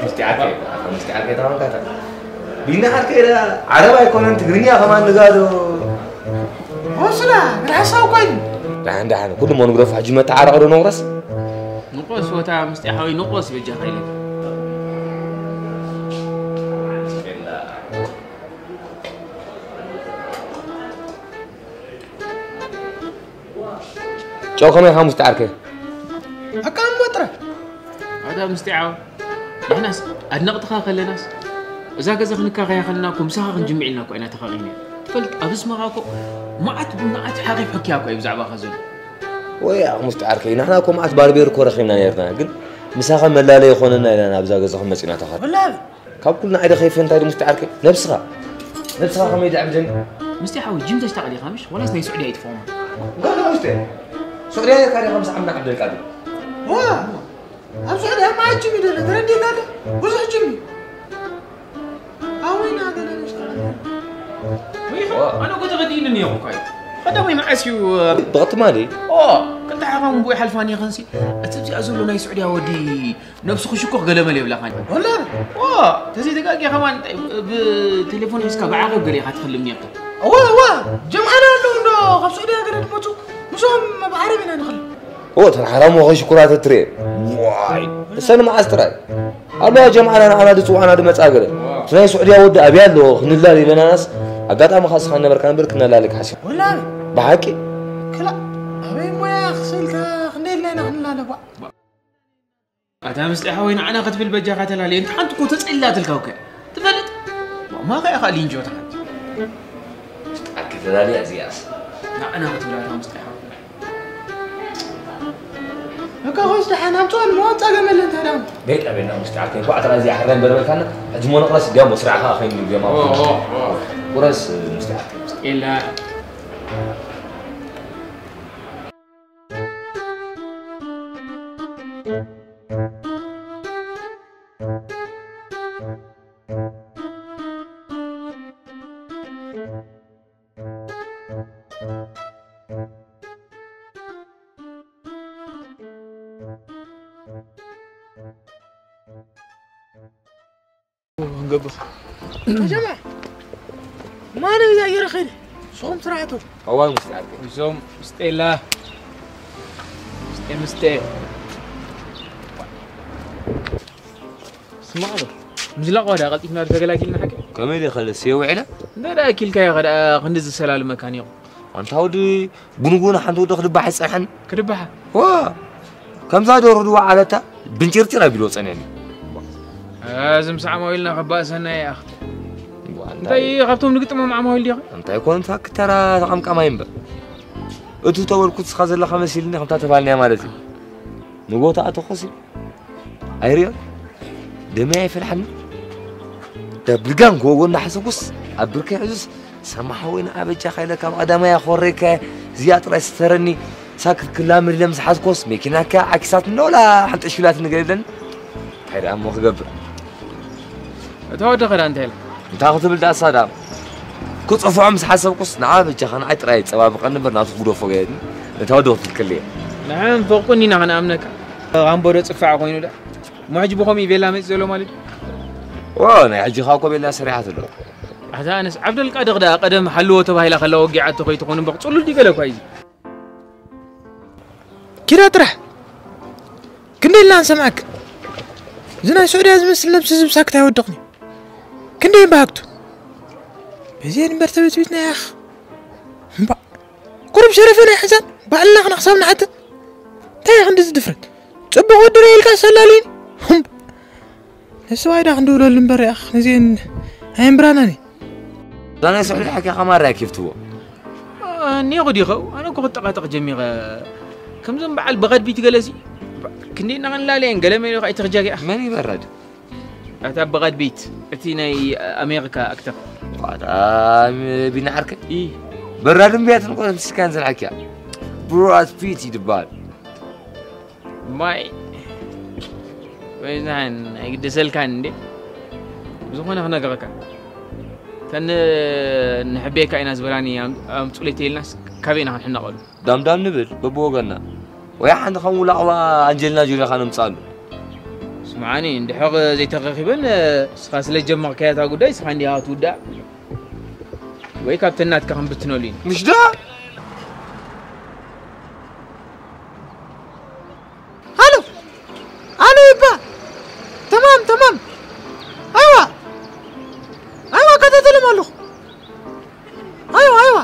ምስቲ ዓርከይ፣ ምስቲ ዓርከይ ተማንካታ። ቢና ዓርከይ ዳ ዓረብ ኣይኮነን ትግርኛ ከማን ንጋዶ። ወስዳ፣ ምን ሓሳብ ኮይኑ? ደሓን፣ ደሓን፣ ኩሉ ሞኖግራፍ ሕጂ መተዓረቕ ዶ ነውረስ? ንቆስ ወታ ምስጢ ሓወይ ንቆስ በጃኻ ኢለካ። ጨው ከመይ ኢኻ ምስጢ ዓርከይ? ኣቃሞ ጥረ። ኣታ ምስጢ ዓው። ንሕናስ ኣድነቕትኻ ከለናስ እዛ ገዛ ክንካኸያ ከለና እኮ ምሳኻ ክንጅምዕ ኢልና እኮ ኢና ተኻቒና። ትፈልጥ ኣብ ኣስመራ እኮ መዓት መዓት ሓቒፍ ሕክያ እኮ እዩ ብዛዕባኻ ዘሎ። ወይ ኣኽ ምስጢ ዓርከይ፣ ንሕና እኮ መዓት ባርቤር እኮ ረኺብና ነርና፣ ግን ምሳኻ መላለይ ይኾነና ኢልና ናብዛ ገዛኹም መጺና ተኻር። ወላ ካብ ኩሉ ንዓይ ዶ ከይፈንታይ ዶ ምስጢ ዓርከይ? ነብስኻ፣ ነብስኻ ከመይ ደዕብደኒ? ምስጢ ሓወይ፣ ጂም ተሽታቕ ዲኻ ምሽ? ዋላስ ናይ ስዑድያ ኣይትፈኹም? እንኳን ዶ ምስጢ? ስዑድያ ዲኻ ዲኻ ምስ ዓምና ዓብደልቃድር? ዋ! ኣብ ስዑድያ መዓት ጂም ይደለ፣ ተረዲእካ ዶ? ብዙሕ ጂም እዩ። ኣወይና ገለ ንሽጣ። ወይ፣ ኣነ እኮ ተኸዲእኒ እኒኦ እኮ እዩ። ቀዳማይ መዓስ እዩ? ብቐትማሊ? ኦ፣ ክልተ ሓኻም ብኡ ይሓልፋኒ ይኸንሲ። እቲ እዚኣ ዘሎ ናይ ስዑድያ ወዲ ነብሱ ክሽኮኽ ገለመል የብላኻን። ወላ? ዋ፣ ተዘይተጋጊኻ ከማን እንታይ ብቴሌፎን ሒዝካ ብዓቐብ ገለ ኢኻ ትኽልም ኔርካ። እዋ፣ እዋ፣ ጀምዓና ኣለዉ እንዶ ካብ ስዑዲ ሃገር ዝመጹ፣ ምስኦም ብዓረብ ኢና ንኽልም። እዎ፣ እተን ሓራሞ ኸሽኩራት እትርኤ። ዋይ፣ እሰን መዓስ ጥራይ። ኣለዋ ጀምዓና ንዓና ዝጽውዓና ዝመጽኣ ገለ። እቲ ናይ ስዑድያ ወዲ ኣብያ ኣለዎ፣ ክንላል ኢለናናስ፣ ኣጋጣሚ ኻስኻ ነበርካ እምበር ክነላልክ ሓሲብ። ወላ? ብሓቂ? ክላ፣ ኣበይ ሞያ ክስልካ ክንደይ ኢልና ኢና ክንላለ፣ ቧዕ። ኣታ ምስጢ ሓወይ ንዓና ክትብል በጃኻ ተላልየ፣ እንተ ሓንቲ እኮ ተጸሊላትልካ እኮ እያ። ትፈልጥ? ማኻ ኢኻ ሊንጆ ትሓት። ኣኪ ተላልያ እዚኣስ። ንዓና ክትብል ኣታ ምስጢ ሓወይ። እካ ሆስ ደሓን ኣምጽኦን መዋጻ ገመለን ተዳም። ቤት ኣቤና ምስጢ ዓርከይ፣ እንኳዕ ተራ እዚኣ ሕራይ በርበልካና፣ ሕጂ ሞ ንቑረስ፣ ዲያሞ ስራዕኻ ኸይኑ ዲያማ ኦ፣ ኦ፣ ኦ። ቁረስ ምስጢ ዓርከይ። ኤላ። ክንገብር። ጀማ፣ ማን እዩ እዛ ገይረ ኸይደ? ንስኹም ስራሕቱ። እዋን ውስጥ ዓርከይ። እዞም ምስጤላ። ምስጤ፣ ምስጤ። ስማዕ ዶ? ምዝላቕ ዋዳ ቀልጢፍና ዶ ተገላጊልና ሓቂ? ከመይ ዶ ይኸለስ? የውዒለ? እንተ ደኣ ኣኪልካዮ ኸ ደኣ ክንዲ ዝሰላልመካ ነይሩ። ኣንታ ወዲ ጉንጉን ሓንቲ ወዲ ክድባሕ ይጸንሐን። ክድባሓ? ዋ! ከምዛ ዶሮ ድዋ ዓለታ ብንጭርጭር ኣቢሎ ጸንሐኒ። እዚ ምስ ዓማዊልና ከባእሰና ይኣኽል። ዋ፣ እንታይ እንታይ? ካብቶም ንግጥሞም ዓማዊል ዲኻ? እንታይ ኮን ታክተራ ተቐምቃማይ እምበር። እቱ ተበልኩት ስኻ ዘለኻ መሲልኒ ከምታ ተባልንያ ማለት እዩ። ንጎታ ኣተኾሲ ኣይሪኦን ደመይ ኣይፈልሓኒ። ደብልጋን ጎጎ እንዳሓሰኩስ ኣብ ብርከይ ሕዙስ ሰማሓ ወይን ኣበጃ ካይለ ካብ ቀዳማይ ኣኾረይካ እዚኣ ጥራይ ስተረኒ ሳክት ክላምድ ኢለ ምስ ሓዝኮስ መኪናካ ዓኪሳት እንዶ ወላ ሓንጠሽ ኢላት ንገር ኢለን። እንታይ ደኣ እሞ ክገብር? እታ ወዲ ኸዳ እንታይ ኢላ? እንታይ ክትብል ደኣ ሳዳ? ክጽፍዖ ምስ ሓሰብኩስ ንዓ በጃኻ ንዓይ ጥራይ ጸባብቐኒ እምበር ናቱ ክጉደፎ ገየድኒ። እታ ወዲ ክትልክል እየ። ንሕን ፈቁኒ ኢና ክንኣምነካ። ኣምቦ ዶ ጽፋዕ ኮይኑ ደኣ? እሞ ሕጂ ብኸምኡ እዩ ቤላ መጺእ ዘሎ ማለት እዩ? ዎ፣ ናይ ሕጂ ኸኣ እኮ ቤላ ሰሪሓት ኣሎ። ኣታ ኣነስ ዓብደልቃድር ደኣ ቀደም ሃልዎ ተባሂላ ከላ ወጊዓቶ ከይትኾን እምበር ጽሉል ድዩ ገለ እኳ እዩ። ኪዳ ጥራሕ። ክንደይ ኢልና ንሰምዓካ? እዚ ናይ ስዑድያ ዝመስል ነብሲ ዝብሳክ እንታይ ወደቕኒ? ክንደይ እምበሃግቱ? በዚአን እምበር ተበትቢትና ያኽ። እምባ። ቁሩብ ሸረፈ ናይ ሕዛን ባዕልና ክነኽሳብ ንሓተ። እንታይ ኢኻ ክንዲ ዝድፍረት? ጽቡቕ ወዲ ርኤ ኢልካ ሰላልዩኒ። እምባ። ንስዋይ ዳ ክንድውለሉ እምበር ያኽ። ነዚአን ኣየንብራናኒ። እዛ ናይ ስዑዲ ሓኪኻ ማራ ኬፍ ትቦ። እኒኹ ዲኸው? ኣነ እኮ ክጠቓጠቕ ጀሚረ። ከምዞም በዓል ብኸድቢት ገለሲ። ክንደይ እናቐንላለየን ገለ መለ ኣይትኽጃጊ ኣኽ። መን እዩ በራድ? ኣታ በቓድ ቤት እቲ ናይ ኣሜሪካ ኣክተር። ቋጣ ቢና ዓርከ ኢ በራድ እምብያ ትንቆ ምስካን ዘልሓኪያ ብራድ ፒት ይድባል። ማይ ወይዛን ኣይግደሰልካን እንዴ? ብዝኾነ ክነገረካ ተን ንሕቤካ ኢና ዝበላኒ ኣምፁለይ ተይልናስ ካበይ ኢና ክንሕነቐሉ? ዳምዳም ንብል በብወገንና ወይ ሓንቲ ከም ውላቕባ ኣንጀልና ጆሊ ኢኻ ነምጽኣሉ። ስምዓኒ እንድሕር ዘይተረኺበን ንስኻ ስለ ጀመርካያ እታ ጉዳይ ንስኻ እንዲኻ ትውዳእ ወይ ካብተን ናትካ ክንብትነሉ ኢና። ምሽ ዶ الو الو يبا تمام تمام ايوه ايوه كذا تلم الو ايوه ايوه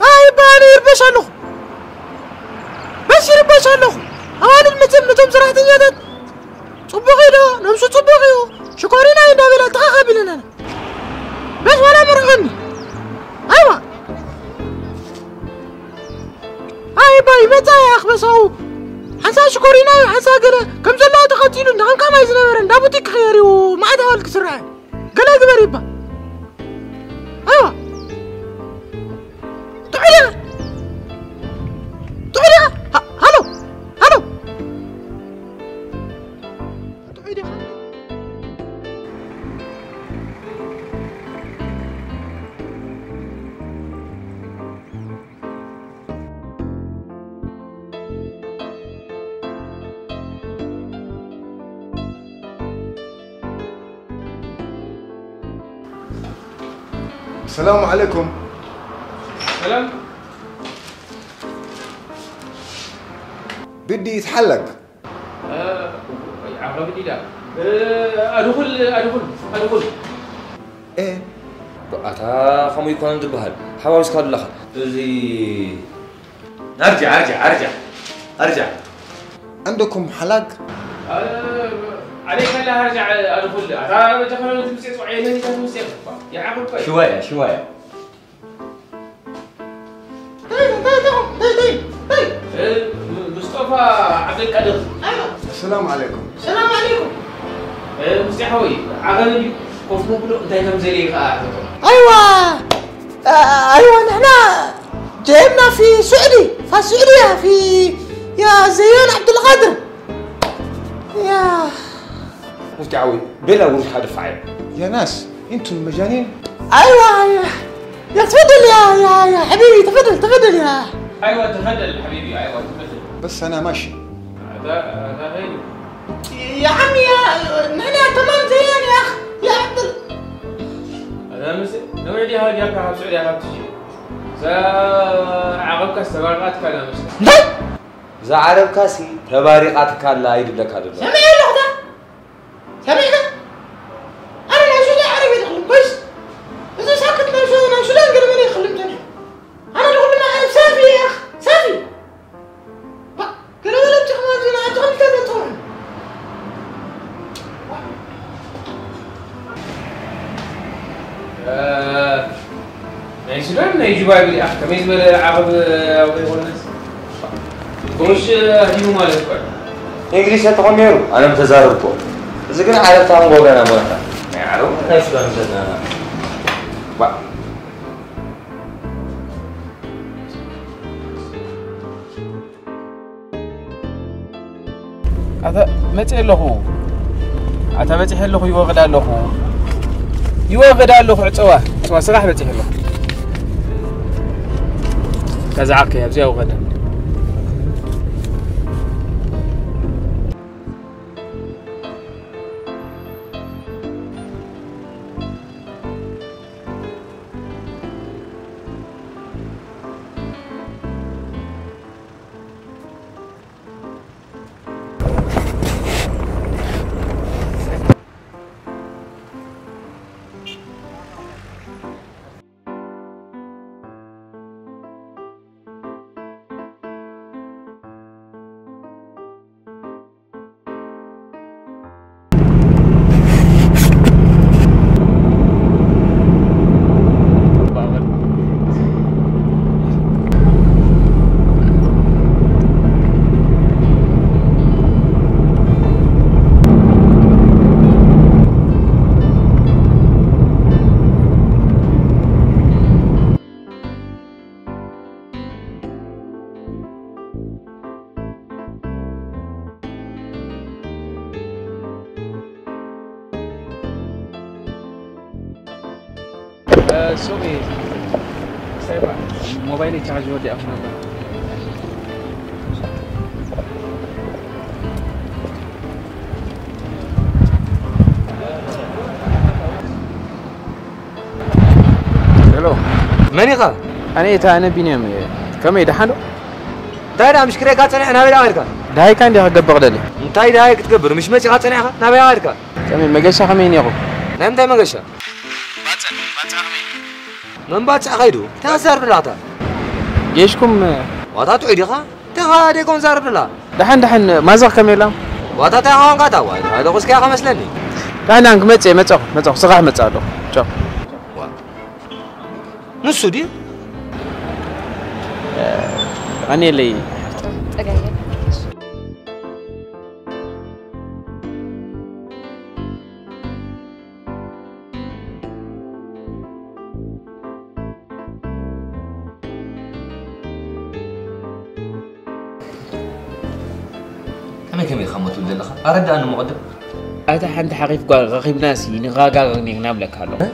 اي يبا انا يربش الو بس يربش الو انا المتم نتم زرعتني هذا صبغي له نمشي صبغي شكورينا يدابي لا تخاف بلنا بس ولا مرغني ايوه ኣይ ባይ መጻ ያኽ በሳው ሓንሳ ሽኮሪና ሓንሳ ገለ ከም ዘለዋ ተኸቲሉ እንዳኸም ካማይ ዝነበረ እንዳ ቡቲክ ክኸየር እዩ መዓት ኣዋል ክስርዐ ገለ ግበር ይባ ኣይዋ ጥዑያ ጥዑያ ሃሎ ሃሎ ጥዑይ ዲኻ السلام عليكم. سلام. بدي يتحلق. ዓቐብ ዲዳ ኣድኹል ኣድኹል ኣድኹል ኣታ ከምኡ ይኮነን ዝበሃል ሓዋዊስካ ኣለኻ እዚ ኣርጃ ኣርጃ ኣርጃ ኣርጃ عندكم حلاق؟ عليك لا أرجع أدخل أتى جفنا تمسيت وعيني تمسيت يا عقل شوية شوية مصطفى عبد القادر. السلام عليكم. السلام عليكم. مصطفى حوي عغل كوف مبلو انت كم زلي ايوه ايوه نحن جايبنا في سعودي في السعوديه في يا زيان عبد القادر يا مفتي عوي بلا وجه هذا فعل يا ناس انتم مجانين ايوه ايوه يا تفضل يا يا يا حبيبي تفضل تفضل يا ايوه تفضل حبيبي ايوه تفضل بس انا ماشي هذا هذا غيري يا عمي يا نحن تمام زيان يا اخ يا عبد هذا مس نوعدي هذا يا كهب سعودي هذا تجي زا عقبك استمرت كلام زا عربكاسي تباريقاتك الله يدلك هذا سمع الله ሰሚዕካ? ኣነ ናይ ሱዳን ዓረብ እየ ዝኽልም ኮይስ እዚ ሳክት ናይ ሱዳን ናይ ሱዳን ገለ መለ ይኽልም ተነ ኣነ ዝኽልም ዓረብ ሳፊ እየ ኣኽ ሳፊ ገለ መለ ብትኽማ ዝና ኣትኽልተ ዘትኾን ናይ ሱዳን ናይ ጁባይ ብልኣ ከመይ ዝበለ ዓቕብ ኣብሪቑልናስ ብቑሽ ህዲሙ ማለት እኮ እዩ። እንግሊዝ ተኾን ነይሩ ኣነ ምተዛረብኩ። እዚ ግን ዓረብታ ክንጎገና ሞታ ናይ ዓረቡ ናይ ሱዳን ዘለና ኣታ መፅእ ኣለኹ ኣታ በፂሐ ኣለኹ ይወቕድ ኣለኹ ይወቕድ ኣለኹ ዕፀዋ ዕፀዋ ስራሕ በፂሐ ኣለኹ ከዛዓከ ኣብዚኣ ውቐደ ሱቕ እየ። ሞባይለይ ቻርጅ ወዲኣ ነበር። ሄሎ፣ መን ኢኻ? ኣነ፣ እታ ኣነ ቢንያም እየ። ከመይ፣ ደሓን ዶ? እንታይ ደኣ፣ ምሽ ክሬካ ጸኒሐ፣ ናበይ ደኣ ከድካ? ደሃይካ እንዲኻ ክገብር ክደሊ። እንታይ ደሃይ ክትገብር? ምሽ መጺኻ ጸኒሕካ፣ ናበይ ደኣ ከድካ? ከመይ፣ መገሻ ከመይ ነይሩ? ናይ ምንታይ መገሻ? ባጽዕ፣ ባጽዕ ከመይ? መን ባጽዕ ከይዱ? እንታይ ትዛረብ ዘለኻ? ጌሽኩም። ዋታ ጥዑይ ዲኻ? እንታይ ኻ ደይኮን ዛረብ ደላ? ደሓን፣ ደሓን፣ ማዘር ከመይ ኣላ? ዋታ እንታይ ኻ ኮንካ? እታ ጓል፣ ዶቑስካ ኢኻ መስለኒ። ደሓን፣ ደሓን፣ ክመጽእ እየ፣ መጻኹ፣ መጻኹ፣ ስራሕ መጻ ኣለኹ። ቻው። ዋ። ንሱ ድዩ? ቀንየለይ። ጸጋይ። ከመይ ከመይ ኢኻ እሞ ትብል ዘለኻ? ኣረድኣኒ እሞ ቅድም። ኣታ ሓንቲ ሓቒፍ ጓል ረኺብናሲ ንረጋገግ ኔርና እብለካ ኣለኹ። እ?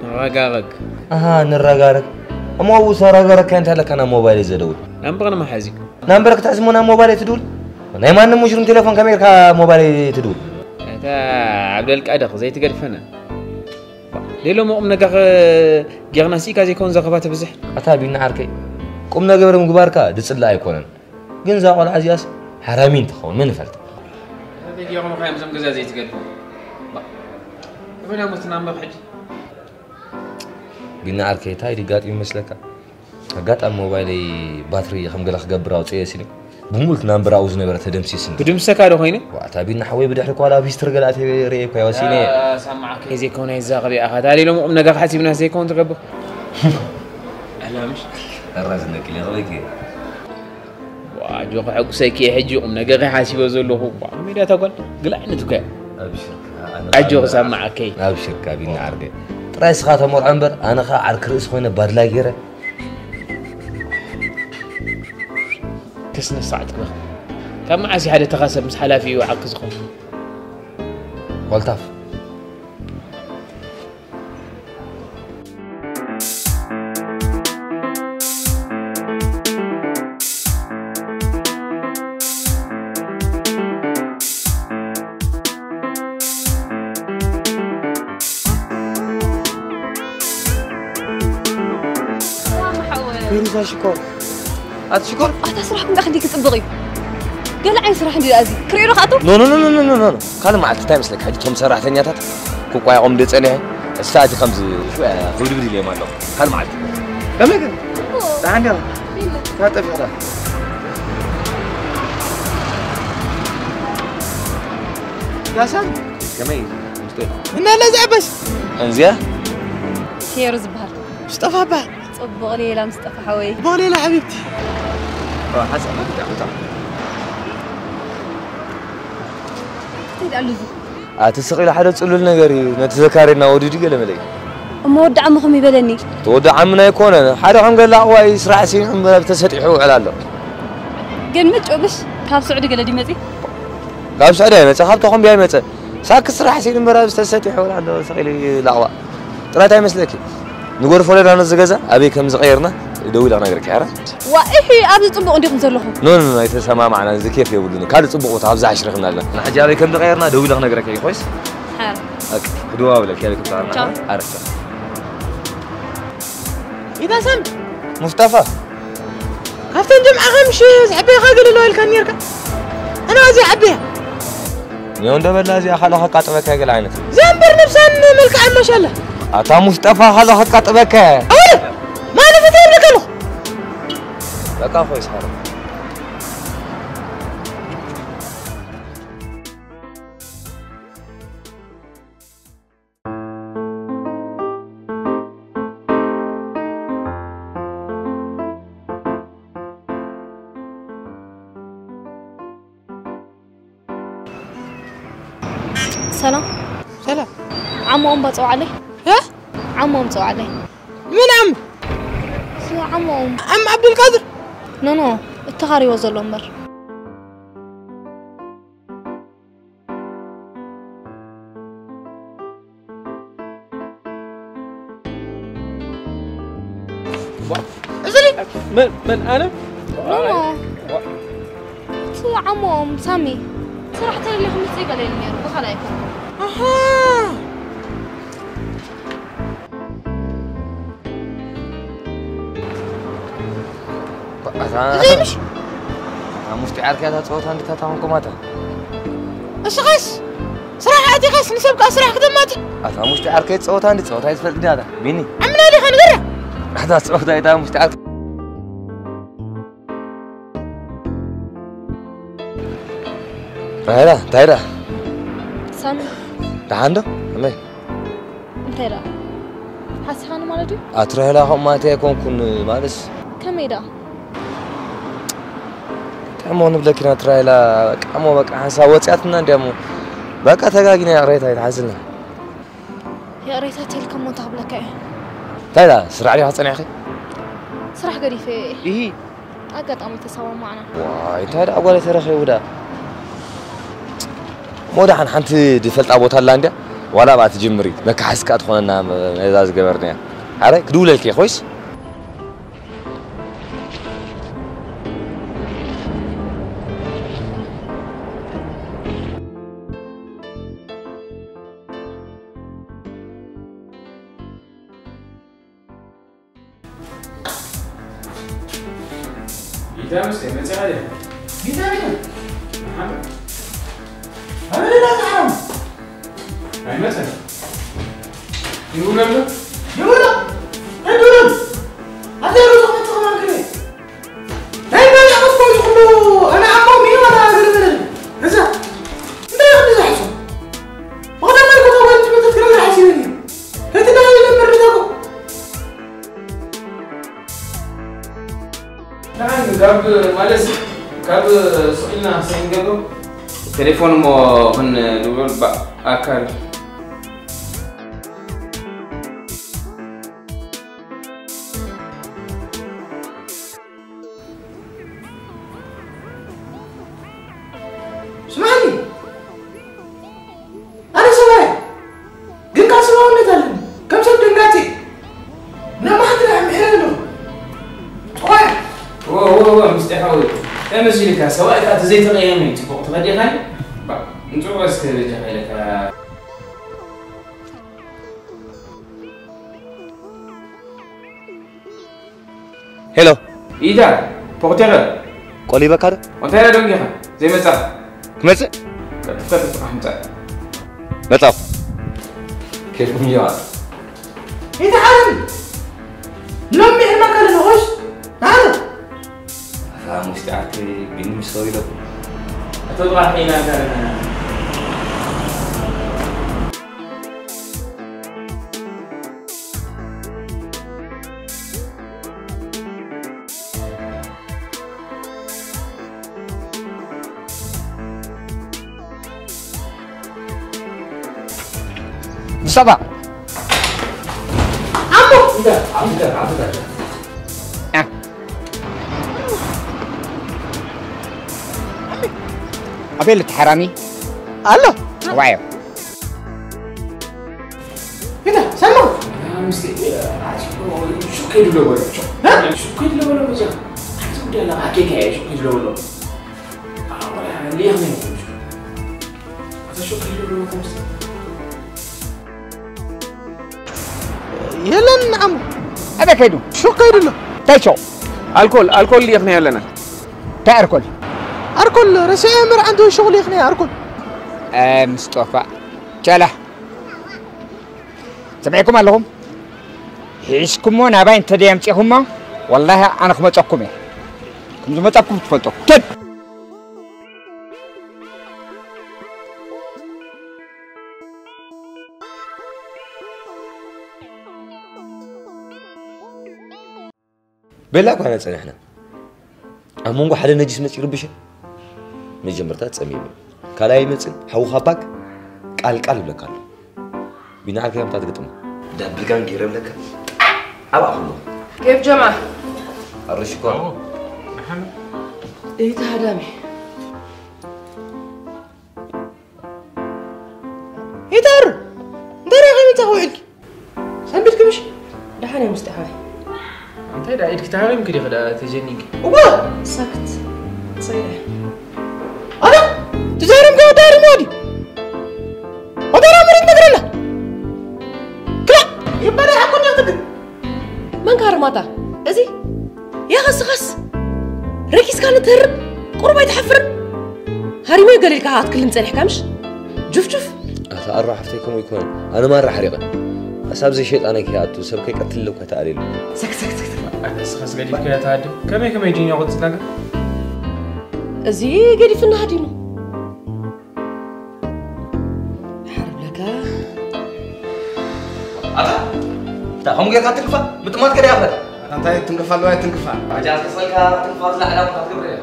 ንረጋገግ። ኣሃ፣ ንረጋረግ። እሞ ኣብኡ ሰረገረካ እንታይ ኣለካ ናብ ሞባይለይ ዘደውል? ናምበርና መሓዚ። ናምበር ክትሕዝ እሞ ናብ ሞባይለይ ትድውል? ናይ ማንም ሙሽሩም ቴሌፎን ከመይ ኢልካ ሞባይለይ ትድውል? ኣታ ዓብደልቃድር ዘይትገድፈና። ሌሎ ቁም ነገር ጌርና ስኢካ ዘይኮን ዘረባ ተብዝሕ። ኣታ ቢኒ ዓርከይ፣ ቁም ነገር ምግባርካ ዝጽላእ ኣይኮነን። ግን እዛ ቆልዓ እዚኣስ ሓራሚን ትኸውን መን ይፈልጥ? እንታይ ገይሮም ከ እዮም እዞም ገዛ ዘይትገድፉ? ባ-፣ ከመይ ዳሞ ትናንበብ ሕጂ? ቢኒ ዓርከይ፣ እንታይ ድጋጢሙ ይመስለካ? ኣጋጣሚ ሞባይለይ ባትሪ ከም ገለ ክገብር ኣውፅኤ ሲኒ ብምሉእ እቲ ናምበር ኣብኡ ዝነበረ ተደምሲስኒ። ክድምሰካ ዶ ኮይነ? ዋታ ቢኒ ሓወይ፣ ብድሕሪ ኳላ ኣብ ሂስትሪ ገለ ኣትየ ርኤ እኮ እየ ወሲነ። ያ፣ ሰማዕከ። ዘይኮነ ይዛኸብ እያ። ኣታ ሌሎም ቁም ነገር ሓሲብና ዘይኮን ትገብር። ኣላምሽ። ኣራዝነቂ ለቕበኪ። ዋ፣ ኣጆኺ፣ ሕጉሰኪ እየ ሕጂ ቁም ነገር እየ ሓሲበ ዘለኹ። ዋ፣ ሜዳ ተጓል ግለ ዓይነት እኮ እያ። ኣብሽርካ፣ ኣነ ኣጆኺ፣ ከኣ ሰማዕከይ። ኣብሽርካ ቢኒ ዓርከይ። ጥራይ ስኻ ተመርዖ እምበር፣ ኣነ ኸኣ ዓርኪ ርእሲ ኮይነ ባድላይ ገይረ። ከስነ ስርዓት ግበር። ካብ መዓስ እዩ ሓደ ተኻሰብ ምስ ሓላፊኡ ዓርኪ ዝኾን? ኮልታፍ። ሰላም ሓወይ። ፌሩዛ ሽኮር። ኣቲ ሽኮር? ኣታ ስራሕኩም ደኣ ክንደይ ክጽብቕ እዩ። ገለ ዓይነት ስራሕ እንድዩ ደኣ እዚ። ክርእዮ ዶ ክኣቱ? ኖ፣ ኖ፣ ኖ። ካልእ መዓልቲ እንታይ መስለካ? ሕጂ እቶም ሰራሕተኛታት ክቋየቖም እንደ ጸኒሐ፣ እሳ እቲ ከምዚ ሽወያ ክብድብድ ኢለዮም ኣለኹ። ካልእ መዓልቲ። ከመይ ግን? እዎ። ደሓን ዲኻ? ቢለ። ታጠፍ ኢኻ። ዳሳን? ከመይ? ምስጢር? እና ለዚ ኣበስ? እንዚያ? ኬሩ ዝበሃል። ሙስጠፋ በሃል። ጽቡቕ ሌላ ሙስጠፋ ሓወይ። ጽቡቕ ሌላ ሓቢብቲ። ኦ፣ ሓሳብ ብጣዕሚ፣ ብጣዕሚ። እንታይ ደኣ ኣሉ እዚ? ኣቲ ስቕ ኢሉ ሓደ ጽሉል ነገር እዩ። ነቲ ዘካርየና ወዲዱ ገለ መለ እዩ። እሞ ወዲ ዓሙ ከመይ በለኒ? እቲ ወዲ ዓምና ኣይኮነን። ሓደ ከም ገለ ኣቕዋይ ስራሕ ሲኑ እምበር ተሰጢሑ ይውዕል ኣሎ። ግን ምጭው ብሽ ካብ ስዑዲ ገለ ድዩ መጺ? ካብ ስዑዲ ኣይመጸ፣ ካብ ተኾምቢያ ኣይመጸ። ሳክ ስራሕ ሲል እምበራ ዝተሰጥ ይሕወል ኣሎ፣ ስቕ ኢሉ ላዕዋ። ጥራት ኣይመስለኪ? ንጎርፎ ለዳ ነዚ ገዛ ኣበይ ከም ዝቐየርና ደዊለ ክነግረኪ፣ ኣረ? ዋ፣ እሒ፣ ኣብዚ ጽቡቕ እንዲኹም ዘለኹም። ኖ፣ ኖ፣ ኖ፣ ኣይተሰማማዕና፣ እዚ ኬፍ የብሉን። ካልእ ጽቡቕ ቦታ ኣብዚ ኣሽሪኽና ኣለና። ንሕጂ ኣበይ ከም ዝቐየርና ደዊለ ክነግረኪ፣ ኮይስ? ሓር። ኣክ፣ ክድዋውለኪ፣ ኣበይ ከም ዝቐየርና። ቻው። ኣረ፣ ቻው። ኢታሰም! ሙስጠፋ! ካብተን ጀምዓኻ ምሽ ዝሕበየኻ ገለ ኣለዋ ኢልካ ኔርካ? ኣነ ኣዝየ ሓበያ። ኔው እንደ በላ እዚኣ ካልኦ ከቃጥበካ ገለ ዓይነት። እዚኣ እምበር ነብሳን መልክዓን ማሻላ። ኣታ ሙስጠፋ ካልኦ ከቃጥበካ። ኣይ! ማለት እንታይ ይብለካ ኣለኹ? በቃ ኾይ ስሓረ። ሰላም። ሰላም። ዓሞ እምባ ጸውዓለይ። እ? ዓሞ እም ጸውዓለይ። ምን ዓም? ስ-፣ ዓሞ እም። ዓም ዓብዱልቃድር? ኖ፣ ኖ፣ እተኻሪዎ ዘሎ እምበር። መን መን ኣነ ኖ እቲ ዓሞኦም ሳሚ ስራሕ ተደልዩ ክምፅእ ገለ ኢሉ ነይሩ ብኻልእ ኣይኮነ ኣሃ ኣታ ዘይምሽ ኣብ ውሽጢ ዓርክያ እታ ፀወታ እንድታ ታኾንኩም ኣታ እሺ ኸስ ስራሕ ኣቲኸስ ንሰብ ከዓ ስራሕ ክተማፅእ ኣታ ኣብ ውሽጢ ዓርከይ ፀወታ እንዲ ፀወታ ይትፈልጥ ዲያ ኣታ ቢኒ ዓምና ዲኻ ንገርያ ኣታ ፀወታ እታ ኣብ ውሽጢ ዓርከ ራሄላ እንታይ ዳ ሳሚ ደሓን ዶ ከመይ እንታይ ደኣ ሓስኻኒ ማለት እዩ ኣትራሄላ ከምኡ ማለት ኣይኮንኩን ማለትስ ከመይ ደኣ ቃሞ ንብለኪ ኢና ትራይላ ቃሞ በቃ ሓንሳብ ወፅያትና እንዲያሞ በቃ ተጋጊና ይቕሬታ ይትሓዝልና ይቕሬታ ተልከሞ እንታ ክብለካ እየ እንታይ ዳ ስራሕ ዲኻ ፀኒሕኺ ስራሕ ገዲፈ እየ ኢሂ ኣጋጣሚ ተሰማማዕና ዋይ እንታይ ደኣ ጓል ተረኺቡ ዳ ሞዳሓን ሓንቲ ዝፈልጣ ቦታ ኣላ እንድያ ዋላ ብኣ ትጅምሪ መካሓስካ ትኾነና ነዛ ዝገበርናያ ኣረ ክድውለልኪ ኮይስ ቢታምስ መጽዓ ቢታሚን መሓመድ ኣበለላ ተሓም ኣይመጸን ይውለሉ ይውላ ተዱርን ኣዘሩ ተመጽ ከማን ክለ ናይ ባላ ኣጥቆ ይኹሉ ኣና ኣቆም ይዋላ ዝርብር እዛ እንታይ ይኹሉ ዝሓሱ ወደ መልኩ ተወልጅ መተት ክለ ዝሓሲበኒ እቲ ናይ ለምር ልተቁ ንዓን ካብ ማለት ካብ ስኢልና ሰይንገዶ ቴሌፎን እሞ ክንድውል ብኣካል ስማዕኒ ኣነ ሰብኣይ ግን ካብ ሰብኣውነት ኣለኒ ከም ሰብ ደንጋፂ ነማሕትራ ምሕረ ኣለኹ ጥዋያ ወወወ ምስጢ ሓወይ እንታይ መሲልካ ሰብኣይ ከዓ ተዘይተቐየመ እዩ ፅቡቕ ተፈዲኻኒ ንፅቡቕ እስከ በጃኻ ኢለካ ሄሎ ኢዳ ፖክቴረ ቆሊበካ ዶ እንታይ ዳ ደንጊኻ ዘይመጻ ክመፅእ ቀጥታ ተጥቃ ምጻ መጻኹ ከይፍኩም ይዋ ይተዓለም ሎሚ ሕልመካ ለለኾሽ ንዓለም ኣታ ሙስጢ ዓርከይ ቢኒ ምስ ሰው ኢለኩም ኣቶ ጥራሕ ኢና ጋርና ሙስጠፋ ኣሞ ኣቤል እቲ ሓራሚ ኣሎ ዋዮ ይታ ሰማ ሹክ ይድሎ በሎ ሹክ ይድሎ በሎ መጀ ሓንቲ ጉዳይ ኣለካ ኬካ እየ ሹክ ይድሎ በሎ ሊኽ ነኝ ሹክ ይድሎ በሎ የለን ዓሞ ኣበይ ከይዱ ሹክ ከይድሎ እንታይ ቸው ኣልኮል ኣልኮል ሊኽና ያለና እንታይ ኣርኮል ኣርኮል ረሲዐ ምርዓንቱ ሽኹል ይኽነ ኣርኮል ምስጦፋ ቸላ ሰሚዕኩም ኣለኹም ሒዝኩሞ ናባይ እንተ ደየምፂኹሞ ወላሂ ኣነ ክመፀኩም እየ ከም ዝመፀኩም ትፈልጡ ኬድ ቤላ እኳ ኢና ጸኒሕና ኣብ መንጎ ሓደ ነጂስ መጽ ይርብሽ መጀመርታ ጸሚሙ ካልኣይ መጽ ሓውኻ ባክ ቃል ቃል ይብለካ ኣሎ ቢና ዓርከይ ኣምጣ ትግጥሞ ዳብል ጋን ገይረ ብለካ ኣብ ኣኹሎ كيف جماعة؟ ኣርሽ እኳ إيه تهدامي ይታሩ እንታይ ዳኺ ምጻ ውዕልኪ ሰንቢት ክምሽ دحين يا مستحوي እንታይ ኢድኪ ተሃሪምኪ ዲኺ ደኣ ተጀኒንኪ? እወ! ሳክት። ጽይረ። ኣነ ትዛረም ከወዳሪ ሞዲ ወደራ መሬት ነግረላ ክላ ይበላ ሓኮን ያትግን መን ካርማታ? እዚ ያኸስኸስ ረኪስካ ንትህርብ ቁሩብ ኣይትሓፍርን? ሃሪሞ ገሊልካ ክትክልም ጸኒሕካ ምሽ? ጁፍጁፍ ኣታ ኣራ ሓፍተይ ከምኡ ይኮነን ኣነ ማራ ሓሪቐ ኣሳብ ዘይ ሸይጣነይ ከይኣቱ ሰብ ከይቀትል እኮ ተኣልየሉ ኣታ ስኻስ ገዲፍካዮ ትሃድም ከመይ ከመይ ድዩ ቆጽ ነገር እዚ ገዲፍና ሃዲሙ ሓርብለካ ኣታ እንታይ ከምኡ ጌርካ ትንክፋ ምጥማት ከደ ያኽለ እንታይ ትንክፋ ኣለዋ ትንክፋ ኣጃ ተፈልካ ትንክፋ ዝላዕላ ክትገብረ እያ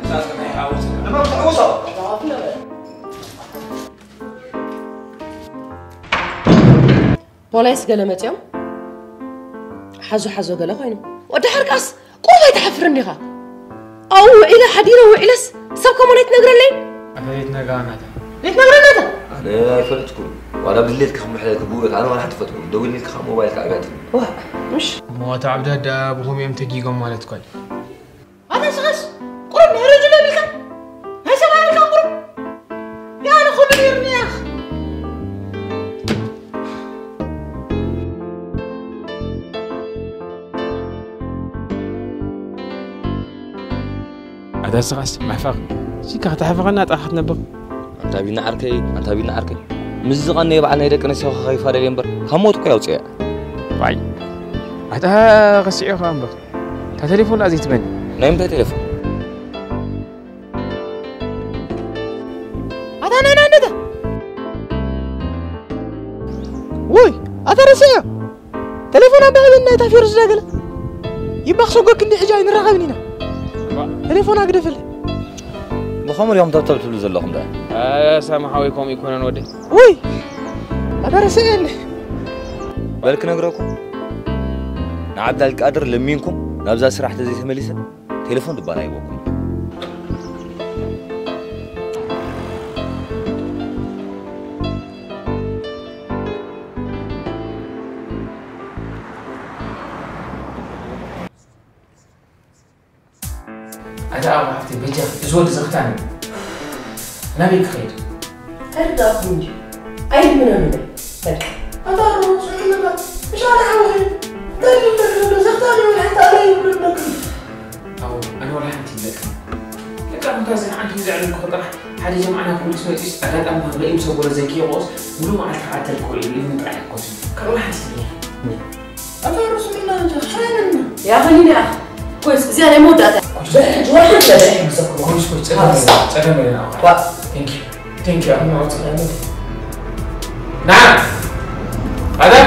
ንመን ትሕውሶ ፖላይስ ገለ መፅኦም ሓዞ ሓዞ ገለ ኮይኑ ወዲ ሓርቃስ ቁሩብ ኣይትሓፍርን ዲኻ ኣብኡ ውዒለ ሓዲረ ውዒለስ ሰብ ከሞን ኣይትነግረለይ ኣፈሬት ነጋ ናታ ዘይትነግረና እታ ኣነ ኣይፈለጥኩም ዋላ ብድሌትካ ክምሕለልክ ብውበት ኣነ ዋላ ሓንቲ ፈጥኩም ደዊልኒ ኢልካ ካብ ሞባይልካ ኣብያትኒ ዋ ምሽ እሞ ኣቶ ዓብዳዳ ብኹም እዮም ተጊጎም ማለት እኳ እዩ ኣታ ስኻስ ቁሩብ ናይ ረጁል የብልካ ናይ ሰብ የብልካ ቁሩብ ያነ ኹሉ ይርኒ ያኽ ኣታ ስኻስ ማሕፋቕ ሲካ ከተሕፍቐና ጥራሕ ክትነብር ኣንታ ቢና ዓርከይ ኣንታ ቢና ዓርከይ ምስ ዝቐነየ በዓል ናይ ደቂ ኣንስትዮ ከኸይፋደል እየ እምበር ካብ ሞት እኮ ያውፅያ ዋይ ኣታ ከሲዑ ኸዓ እምበር እታ ቴሌፎን ደኣ ዘይትበኒ ናይ ምንታይ ቴሌፎን ኣታ ናይ ናይ ነታ ውይ ኣታ ረስዐ ተሌፎን ኣባህልን ናይታ ፌርስ ዳገለ ይባኽ ሰጎክ እንዲ ሕጂ ኣይንራኸብን ኢና ተሌፎን ኣግደፍለ ብኸምኡ እዮም ተብተብ ትብሉ ዘለኹም ደኣ ሳሚ ሓወይ ከምኡ ይኮነን ወደይ ውይ ኣታ ረስዐኒ በል ክነግረኩም ንዓብዳልቃድር ለሚንኩም ናብዛ ስራሕ ተዘይተመሊሰ ቴሌፎን ድባል ኣይበኩም ኣታ ኣቡ ሃፍቲ በጃ እዚ ወዲ ዘኽታኒ ናበይ ክኸይድ ተርዳእኩም እንጂ ኣይድምነኑ በል ኣታ ሮ ጽሑልና ምሻለ ሓውኺ እንታይ ልበል ዘሎ ዘኽታኒ ወላ ሓንቲ ኣላ ይብለኩም ኣቡ ኣነ ወላ ሓንቲ ይብለካ ለካ እንታ ዘን ዓንቱ ዘዕለልኩ ጥራሕ ሓደ ጀምዓና ፖሊስ መፂስ ኣጋጣሚ ክንርኢ ምስ ኣቦለ ዘኪ ቆስ ሙሉ መዓልቲ ክዓተል ክኽእል ኢሉ ኢሉ ጥራሕ ይኮስ ካልእ ሓንቲ ኣታ ርሱ ምና እንጂ ሓይልና يا خليني يا أخي كويس زين أنا مو داتا بحج واحد لا بحج بسكر ኮሚስ ኮች ጸደም ጸደም ለና ዋ ቴንክ ዩ ቴንክ ዩ ኣሁን አውጥ ና هذا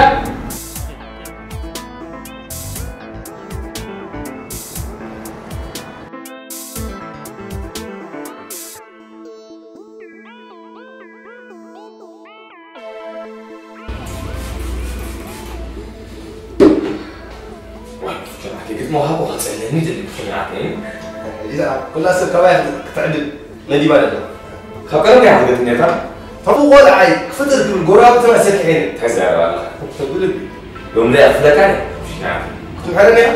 ግጥሚ ወሃቦ ከጸለኒ ደሊ ብፍርሃት እዛ ኩላ ሰብ ካባይ ክትዕድል መዲባ ደላ ካብ ቀደም እያ ክትገጥም ነርካ ተፉ ቆልዓይ ክፍጥር ክብል ጎረባብትና ሰኪዐ እንታይ ዘረባ ኣለኻ ብልቢ ሎም ሪኣ ክፍለካ ክትምሕረኒ ኢኻ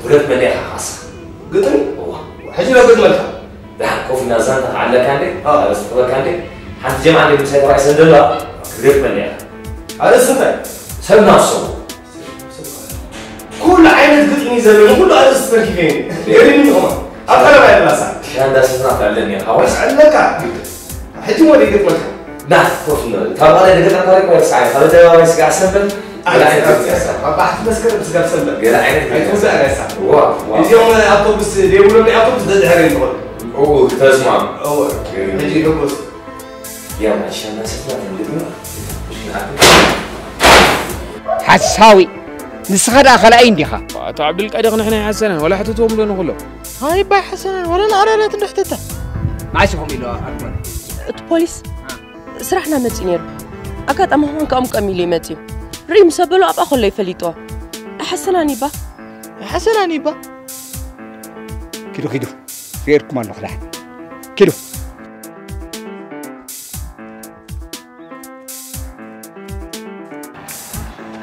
ብረት መለኻ ካሳ ግጥም ሕጂ ዶ ገጥመልካ ደሓን ኮፍ ኢልና ዛንታ ክዓለካ እንዴ ኣረስቲ ክበካ እንዴ ሓንቲ ጀምዓ እንዴ ምሳይ ተባይ ሰንደላ ክትገጥመኒ ኢኻ ኣርእስቲ እንታይ ሰብ ናፍሶ ኩሉ ዓይነት ግጥሚ እዩ ዘለኒ ኩሉ ኣርእስቲ ተርኪበ ገሪኒ ንኸማ ኣብ ቀረባ የላሳ ሻንዳ ስፍና ኣለኒ ሓወስ ኣለካ ሕጂ ወደ ይገጥመልካ ና ኮፍ ንበል ካብ ማለ ደገ ጠንካሪ ኮይር ሰዓይ ካብ ኣደባባይ ስጋዕ ሰንበት ገለ ዓይነት ገጽ ያሳ ኣብ ባሕቲ መስከረም ስጋዕ ሰንበት ገለ ዓይነት ገጽ ኣይትውዛእ ያሳ ዋ ዋ እዚኦም ኣውቶቡስ ደይብሎም ኣውቶቡስ ደድሕረ ይትኾኑ ኦ ተስማም ኦ ሕጂ ሕጎስ ያው ማሻና ስፍና እንግዲህ ሓሳዊ ንስኻ ደኣ ካልኣይ እንዲኻ ኣቶ ዓብዱልቃድር ንሕና ይሓሰናን ወላ ሕተትዎም ዶ ንኹሎም ኣይባይ ሓሰናን ወላ ንኣራላት እንዶ ሕተታ መዓስ ኢኹም ኢለዋ ኣርኮን እቲ ፖሊስ ስራሕና መፂኡ ነይሩ ኣጋጣሚ ሆን ከኦም ቀሚሉ ይመፅኡ ርኢ ምስ ኣበሉ ኣብኣ ከሎ ይፈሊጥዎ ኣይሓሰናን ይባ ኣይሓሰናን ይባ ኪዱ ኪዱ ፌርኩም ኣለኹ ደሓን ኪዱ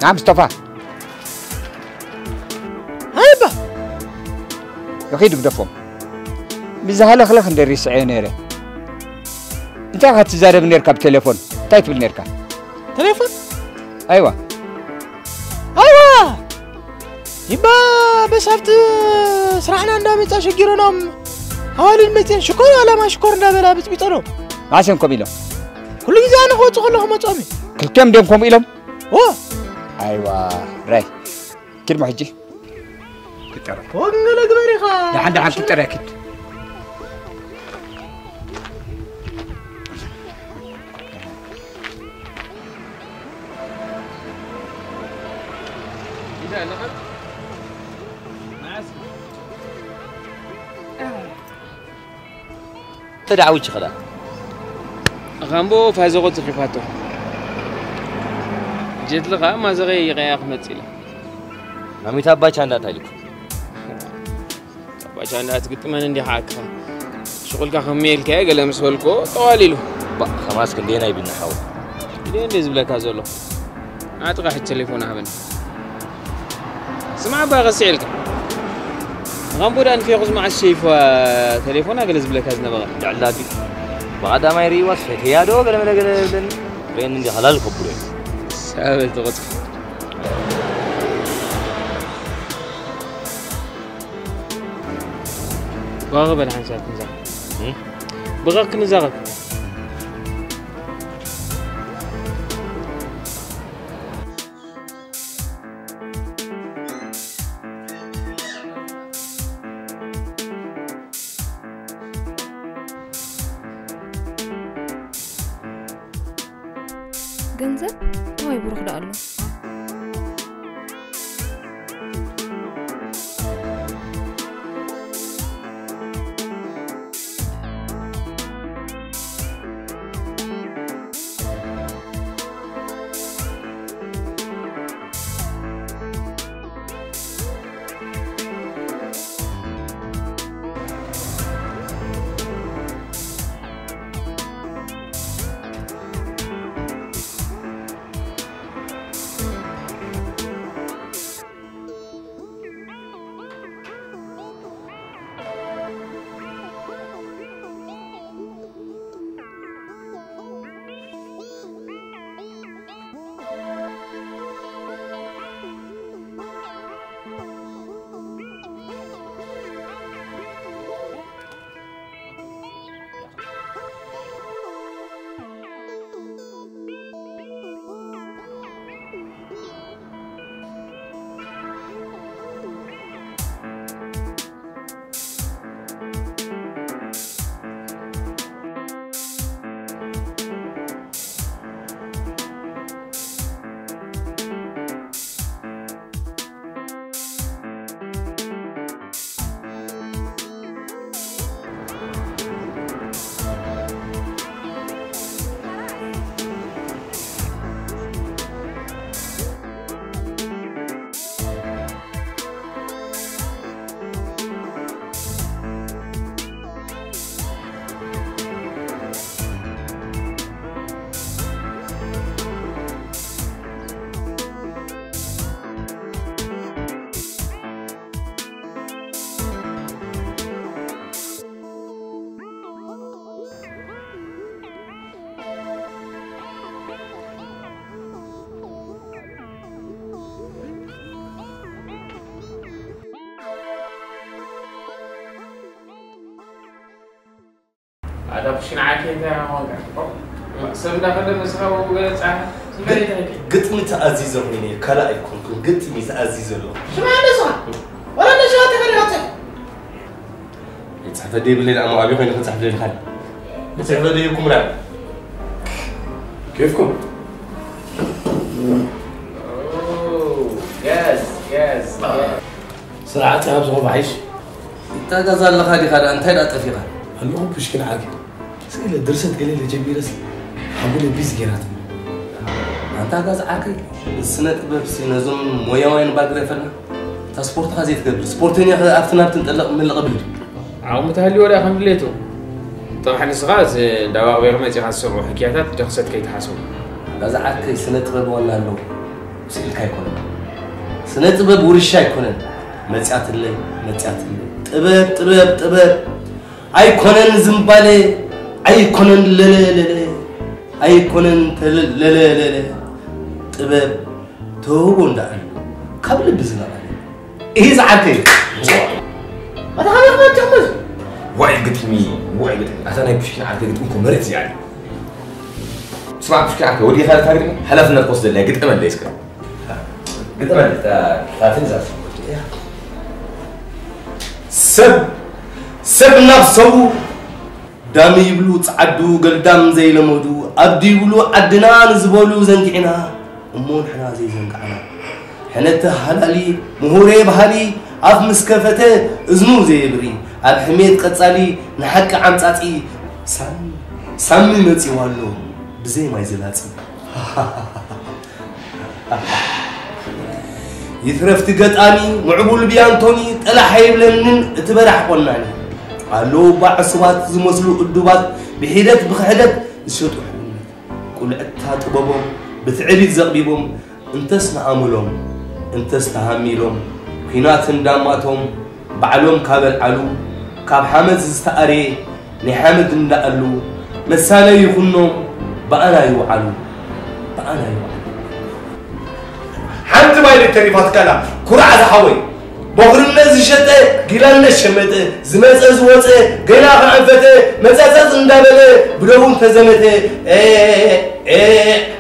نعم مصطفى هيبة ኺድ ግደፎም። ብዝሃለኽለኽ እንደ ሪስዐዮ ነይረ። እንታይ ኢኻ ትዛረብ ነርካ ብቴሌፎን? እንታይ ትብል ነርካ? ቴሌፎን? ኣይዋ። ኣይዋ! ይባ በሳብቲ ስራሕና እንዳመጻ ሸጊሮኖም ኣዋልድ መጽየን ሽኮር ዓላማ ሽኮር እንዳበላ ብጽቢጦኖም። ማሰን ኮም ኢሎም። ኩሉ ግዜ ኣነ ክወጽእ ከለኹ መጾም እዩ። ክልቲኦም ድዮም ከምኡ ኢሎም? ኦ! ኣይዋ፣ ራይ። ኪድ ሕጂ። ክጠረ። ወንገለ ግበር ኢኻ። ደሓን ደሓን ክጠረ ኪድ። ተዳዕዊች ኸዳ። ኣኻምቦ ፋዘቆ ጽሒፋቶ። ጀትሊ ኸኣ ማዘቐ ይቐያ ክመጽእ ኢለ። ማሚታ ኣባቻ እንዳታሊኩ። ኣባቻ እንዳትግጥመን እንዲኻ ኣካ። ሽቁልካ ከመይ ኢልካዮ ገለ ምስ በልኮ ጠዋል ኢሉ። ባ፣ ኸማስ ክንደየናይ ቢና ሓው። ኢለ እንደ ዝብለካ ዘሎ። ኣጥቓ ሕጂ ቴሌፎን ሃበኒ። ስማዕ፣ እባ ቀስ ኢልካ። ንኻምቦ ደኣ ንፌኹስ መዓስ ሸይፋ ቴሌፎና ገለ ዝብለካ ዝነበረ? ልዕሊ ኣቢ። ብቐዳማይ ርእይዋስ ፈትያ ዶ ገለ መለ ገለ ይብለኒ። ርእየኒ እንዲኻ ላል ከብሎ እዩ። ሰበል ተቐጽፉ። ብቐቕ በል ሓንሳብ ክንዛረብ። እም? ብቐቕ ክንዛረብ። ገንዘብ ተዋይ ብሩኽ ደኣ ኣሎ። ኣታ ኩሽና ዓኪ እንታይ ኾንካ? ሰብ እንዳኸደ መስኻ ወጉ ገለ ጻሓ። እንታይ እንታይ? ግጥሚ ተኣዚዘ ኮይነ ካልእ ኣይኮንኩን፣ ግጥሚ ተኣዚዘ ኣለኹ። ሽማ ኣለኻ? ወላ ነሻ ተኸሪሃተ። ይጽሕፈ ደይብለይ ደኣ፣ ኣብ ኣቢ ኮይነ ክጽሕፍ ደይልካ። ይጽሕፈ ደይብኩም ደኣ። ኬፍኩም? ኦ፣ የስ፣ የስ፣ የስ። ስራሕ ጸሃብ ዝኾ ባሕሽ። ይታጋዝ ኣለኻ ዲኻ ደኣ? እንታይ ደኣ ጠፊኻ? ኣለኹ ፕሽክን ዓርኪ። ስእለ ድርሰት ገለ ኢለ ጀሚረስ ሓጉለ ቢዝ ጌራትኒ። ኣንታ ጋዝ ዓርከይ፣ ስነ ጥበብ ሲ ነዞም ሞያውያን ባግረ ፈና። እታ ስፖርትኻ ዘይትገብር፣ ስፖርተኛ ከ ኣብቲ ናብቲ እንጠለቕ ምልቕ ብል ድዩ? ዓቕሚ ተሃልዮ ደኣ ከም ድሌቱ። ጥራሕ ንስኻ እዚ እንዳ ባቕቤር መጺኻ ዝስርሑ ሕክያታት ድኽሰት ከይትሓስቡ። ጋዝ ዓርከይ፣ ስነ ጥበብ ዋና ኣለዎ። ስኢልካ ኣይኮነን። ስነ ጥበብ ውርሻ ኣይኮነን። መጽያትለይ፣ መጽያትለይ። ጥበብ ጥበብ ጥበብ ኣይኮነን ዝምባለ ኣይኮነን ለለ ለለ ኣይኮነን ተለ ለለ ለለ ጥበብ ተውህቦ እንዳኣሉ ካብ ልቢ ዝነቐለ ይህ ዝዓርከይ ኣታ ኻበርካ ትሕመስ ዋይ ግጥሚ ዋይ ግጥሚ ኣታ ናይ ፕሽኪን ዓርከይ ግጥሚ እኮ መሬት እዚኣ ስማ ፕሽኪን ዓርከይ ወዲኻ ልታ ግጥሚ ሓላፍነት ክወስደላ ግጥመለይ እስከ ግጥመለይ ታትን ዛስ ሰብ ሰብ ናብ ሰቡ ዳም ይብሉ ጸዓዱ ገልዳም ዘይለመዱ ኣብዲ ይብሉ ዓድና ንዝበሉ ዘንጊዕና እሞ ንሕና ዘይዘንጋዕና ሕነተ ሃላሊ ምሁሬ ባህሊ ኣፍ ምስ ከፈተ እዝኑ ዘየብሪ ኣብ ሕሜት ቀጻሊ ንሓቂ ዓምጻጺ ሳሚ ሳሚ መጺዋ ኣሎ ብዘይ ማይ ዝላጺ ይትረፍቲ ገጣሚ ምዕቡል ብያንቶኒ ጠላሕ ኣይብለንን እቲ በራሕ ቆናኒ ኣለዉ እባ ዕሱባት ዝመስሉ እዱባት ብሒደት ብኽሕደት ዝሸጡ ሕውነት ቁልዕታ ጥበቦም ብትዕቢት ዘቕቢቦም እንተስ ንኣምሎም እንተስ ተሃሚሎም ኲናት እንዳማቶም ባዕሎም ካበልዓሉ ካብ ሓመድ ዝተኣርየ ናይ ሓመድ እንዳኣሉ መሳለይ ይኹኖም ብኣና ይውዓሉ ብኣና ይውዓሉ ሓንቲ ማይ ተሪፋትካላ ኩራዕ ዝሓወይ በኹርነት ዝሸጠ ጊላነት ሸመጠ ዝመፀ ዝወፀ ገና ከኣንፈተ መፃፃፅ እንዳበለ ብደቡ እንተዘመተ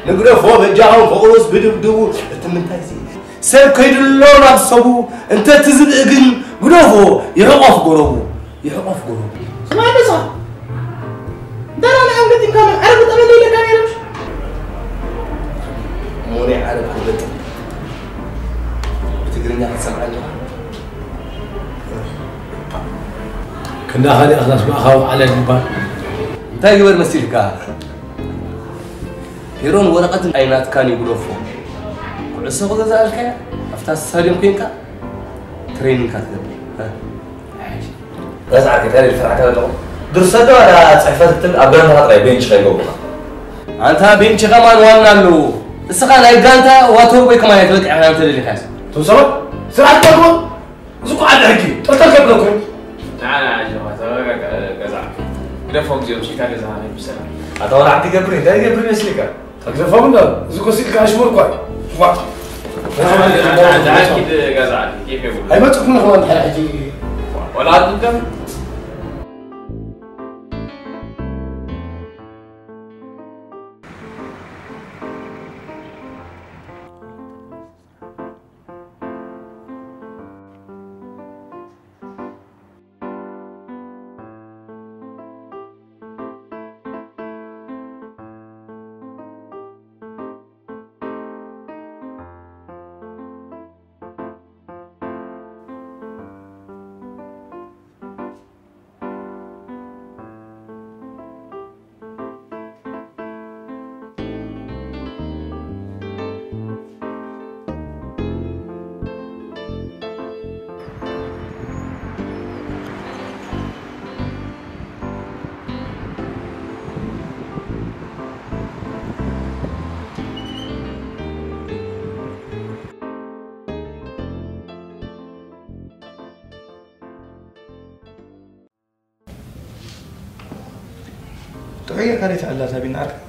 ንግደፎ በጃኹም ፍቕሩስ ብድብድቡ እቲ ምንታይ ሰብ ከይድሎ ናብ ሰቡ እንተ ትዝብእ ግን ግደፎ ይሕቆፍ ጎረቡ ይሕቆፍ ጎረቡ ስማዕ ደሳ እንተ ንዕኦም ገጢምካ ዓረብ ጠመለ ኢለካ ነይረ ምሽ እሞ ናይ ዓረብ ክገጥም ብትግርኛ ክትሰምዓ ኣለኻ ክንዳ ካሊእ ክላስ ማእኻዊ ዓለም ይባል እንታይ ግበር መሲልካ ሄሮን ወረቐትን ኣይናትካን ይጉደፎ ኩዕሶ ክገዛእልካ ኣብታ ስታድዮም ኮይንካ ትሬኒንካ ትገብር ረስዓት ከይታ ልፍርሓት ኣለኹ ድርሰት ዶ ኣላ ፅሕፈት ክትብል ኣብ ገረንካ ጥራይ ቤንች ከይገብሩኻ ኣንታ ቤንች ከማን ዋና ኣለዎ እስኻ ናይ ጋንታ ዋተርቦይ ከማን ኣይትበቅዕ ኢኻ ተደሊኻስ እቶም ሰባት ስርዓት ተግቦ እዚ እኮ ዓዲ ሕጊ ጠጠር ከብለኩም ንዓና ኣጆኻ ተረጋጋ ገዛ ግደፎም እዚኦም ሲታ ገዛኻ ከይብሰላ ኣታ ወላ ዓዲ ገብር እንታይ ገብር ይመስልካ ተግዘፎም እንዶ እዚ እኮ ሲልካ ኣሽሙር እኳ ዋ ኪድ ገዛ ኬፍ የብሉ ኣይመፅኹም ንኽዋ እንድሕር ሕጂ ወላ ኣትንከም ጥዑይ ጌርካ ደይ ትዕላ እታ ቢና ዓርከይ?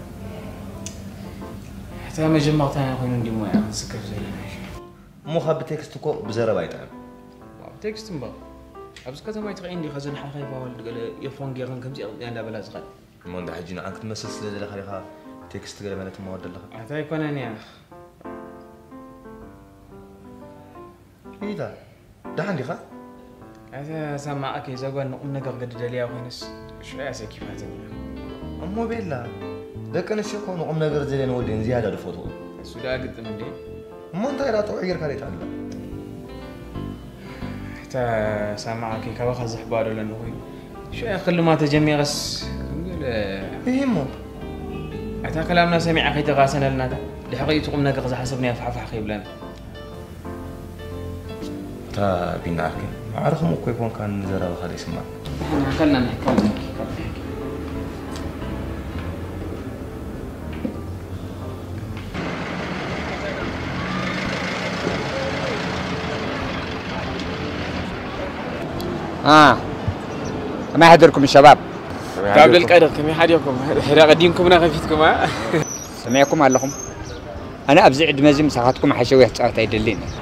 ሕታ መጀመርታና ኮይኑ እንዲ ሞያ ክንስከፍ ዘለና። እሞ ካብ ብቴክስት እኮ ብዘረባ ይጥዕም። ብቴክስት እምበር ኣብዚ ከተማ ኣይትኸይን ዲኻ ዘን ሓልካ ይፋዋል ገለ ኤርፎን ጌረን ከምዚ ኣቕጢያ እንዳበላ ዝኸድ። እሞ እንዳ ሕጂ ንዓን ክትመስል ስለ ዘለኻ ዲኻ ቴክስት ገለ ማለት እማወር ዘለኻ? ኣታ ኣይኮነን እያ። ሪታ ደሓን ዲኻ? ኣታ ሳማዕ ኣከይ እዛ ጓል ንቁም ነገር ገዲ ደልያ ኮይነስ ሽዑ እያ ሰኪፋትኒ። እሞ ቤላ ደቂ ኣንስትዮ እኮ ንቁም ነገር ዝደልየን ወዲ እየን ዝያዳ ዝፈትዎ። እሱ ደኣ ግጥም እንዴ? እሞ እንታይ ደኣ ጥዑይ ጌርካ ደይ ትዕልል? እታ ሳማዕ ኣከይ ካባኻ ዝሕባእ ዶ ኣለኒ ኮይኑ ሽዑ እያ ክልማ ተጀሚረስ ከም ገለ። እሂ እሞ። እታ ከላምና ሰሚዓ ከይተቓሰነልና እታ ድሕሪኡ እቲ ቁም ነገር ዝሓሰብናዮ ፋሕፋሕ ከይብለና። እታ ቢና ዓርከይ ማዕረ ከምኡ እኮ ኣይኮንካን ንዘረባኻ ዘይስማዕ። ንሕና ከልና ንሕከም ንሕኪ ከም ንሕኪ። ها، ከመይ ሓደርኩም ሸባብ? ካብ ደልቃ ዶ ከመይ ሓዲርኩም? ሕዳ ቀዲምኩምና ከፊትኩም፣ አ? ሰሚዕኩም ኣለኹም? ኣነ ኣብዚ ዕድመ እዚ ምሳኻትኩም ሓሸውየ ክጻወት ኣይደልን እየ።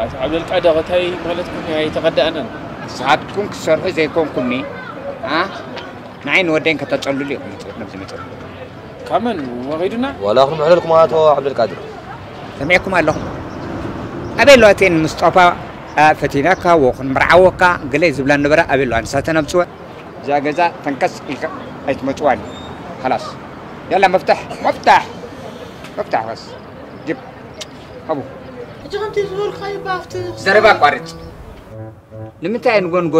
ኣቶ ዓብደልቃድር፣ እንታይ ማለትኩም እዩ? ኣይተቐዳእናን። ንስኻትኩም ክትሰርሑ ዘይኮንኩምኒ፣ አ? ንዓይ ንወደይን ከተጸልሉ ኢኹም መጺኹም ኣብዚ መጺኹም። ካብ መን ወቒዱና? ዋላ ክንምዕለልኩም ኣቶ ዓብደልቃድር። ሰሚዕኩም ኣለኹም? ኣበይ ኣለዋ እተን ምስጦፋ፣ አ፣ ፈቲነካ፣ ወ-፣ ክንምርዓወካ፣ ገለ ዝብላ ነበራ፣ ኣበይ ኣለዋ? ንሳተን ኣምጽወ። እዛ ገዛ ተንከስ ኢልካ ኣይትመጽዋን። خلاص. يلا مفتاح، مفتاح. مفتاح بس. جيب. هبو. ሕጂ ከምቲ ዝበልካዮ ባፍቲ ዘረባ ኣቋርጽ። ንምንታይ ንጎንጎ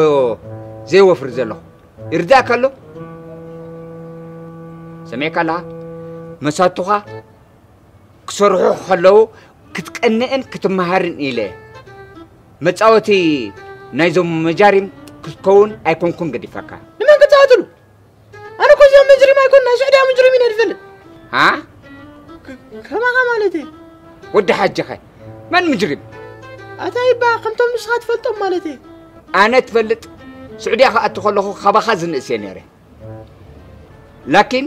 ዘይወፍር ዘለኹ? ይርዳእካ ኣሎ? ሰሚዕካ ኣለኻ? መሳቱኻ ክሰርሑ ከለዉ ክትቀንእን ክትመሃርን ኢለ። መጻወቲ ናይዞም መጃሪም ክትከውን ኣይኮንኩን ገዲፈካ። ንመን ክጻወትሉ? ኣነ እኮ እዚኦም መጅሪም ኣይኮን፣ ናይ ስዑድያ መጅሪም ኢና ንፈልጥ። ሃ? ከ-፣ ከማኻ ማለት እየ። ወዲ ሓጅኸ፣ መን ምጅሪም? ኣታ ይባ፣ ከምቶም ንስኻ ትፈልጦም ማለት እየ። ኣነ ትፈልጥ፣ ስዑድያ ክኣቱ ከለኹ ካባኻ ዝንእስ እየ ነይረ። ላኪን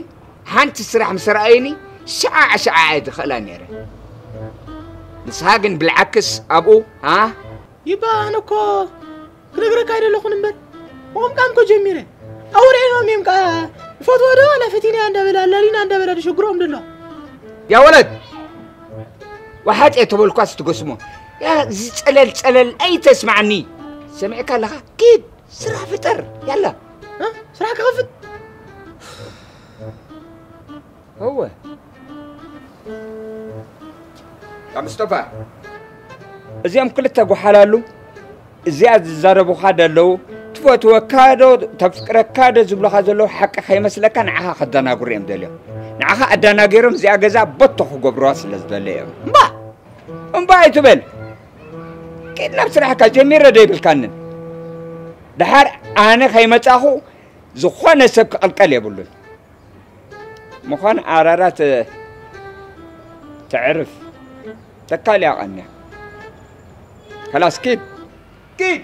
ሓንቲ ስራሕ ምስ ረኣዩኒ፣ ሸዓ ሸዓ እየ ዝኽእላ ነይረ። ንስኻ ግን ብልዓክስ ኣብኡ፣ ሃ? ይባ፣ ኣነ እኮ ክነግረካ ኣይደለኹን እምበር፣ ምቕምቃም እኮ ጀሚረ። ኣውርዒኖም እዮም ከኣ፣ ይፈትዎ ዶ፣ ኣላ ፈቲናያ እንዳበላ፣ ኣላሊና እንዳበላ፣ ደሸግሮም ደሎ። ያ ወለድ፣ ወሓጥ እየ ተበልኳስ ትገስሞ። ያ፣ እዚ ጸለል ጸለል ኣይተስማዕኒ። ሰሚዕካ ኣለኻ? ኪድ፣ ስራሕ ፍጠር፣ ያላ። እ? ስራሕ ክኸፍት? እወ። ያ ሙስጠፋ፣ እዚኦም ክልተ ጓሓላሉ፣ እዚኣ ዝዛረቡኻ ደለዉ፣ ትፈትወካ ዶ፣ ተፍቅረካ ዶ ዝብሉኻ ዘለዉ ሓቂ ከይመስለካ ንዓኻ ከደናግሩ እዮም ደልዮም። ንዓኻ ኣደናጊሮም እዚኣ ገዛ ቦቶ ክገብሩዋ ስለ ዝደለዩ እዮም። እምባ! እምባ ኣይትበል። ኪድ ናብ ስራሕካ፣ ጀሚረ ዶ ይብልካንን። ደሓር ኣነ ከይመጻኹ ዝኾነ ሰብ ክቕልቀል የብሉን። ምዃን ኣራራት ተዕርፍ ተካል ያቐንያ። ከላስ ኪድ፣ ኪድ።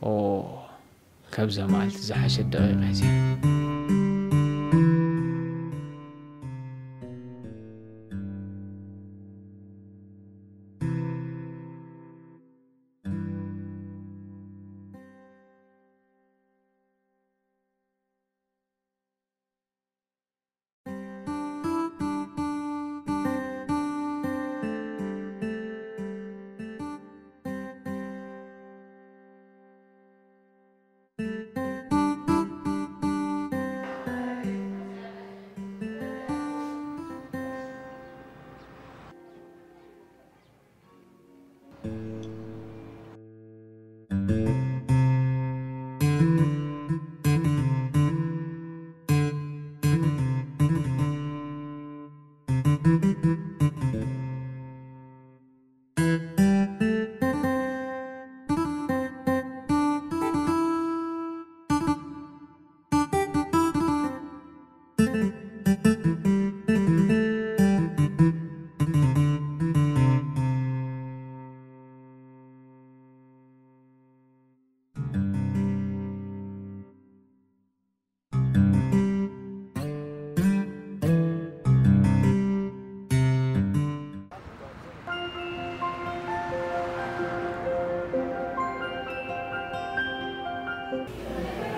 ኦ፣ ካብዛ መዓልቲ ዝሓሸት ደቂቕ ሕዚ።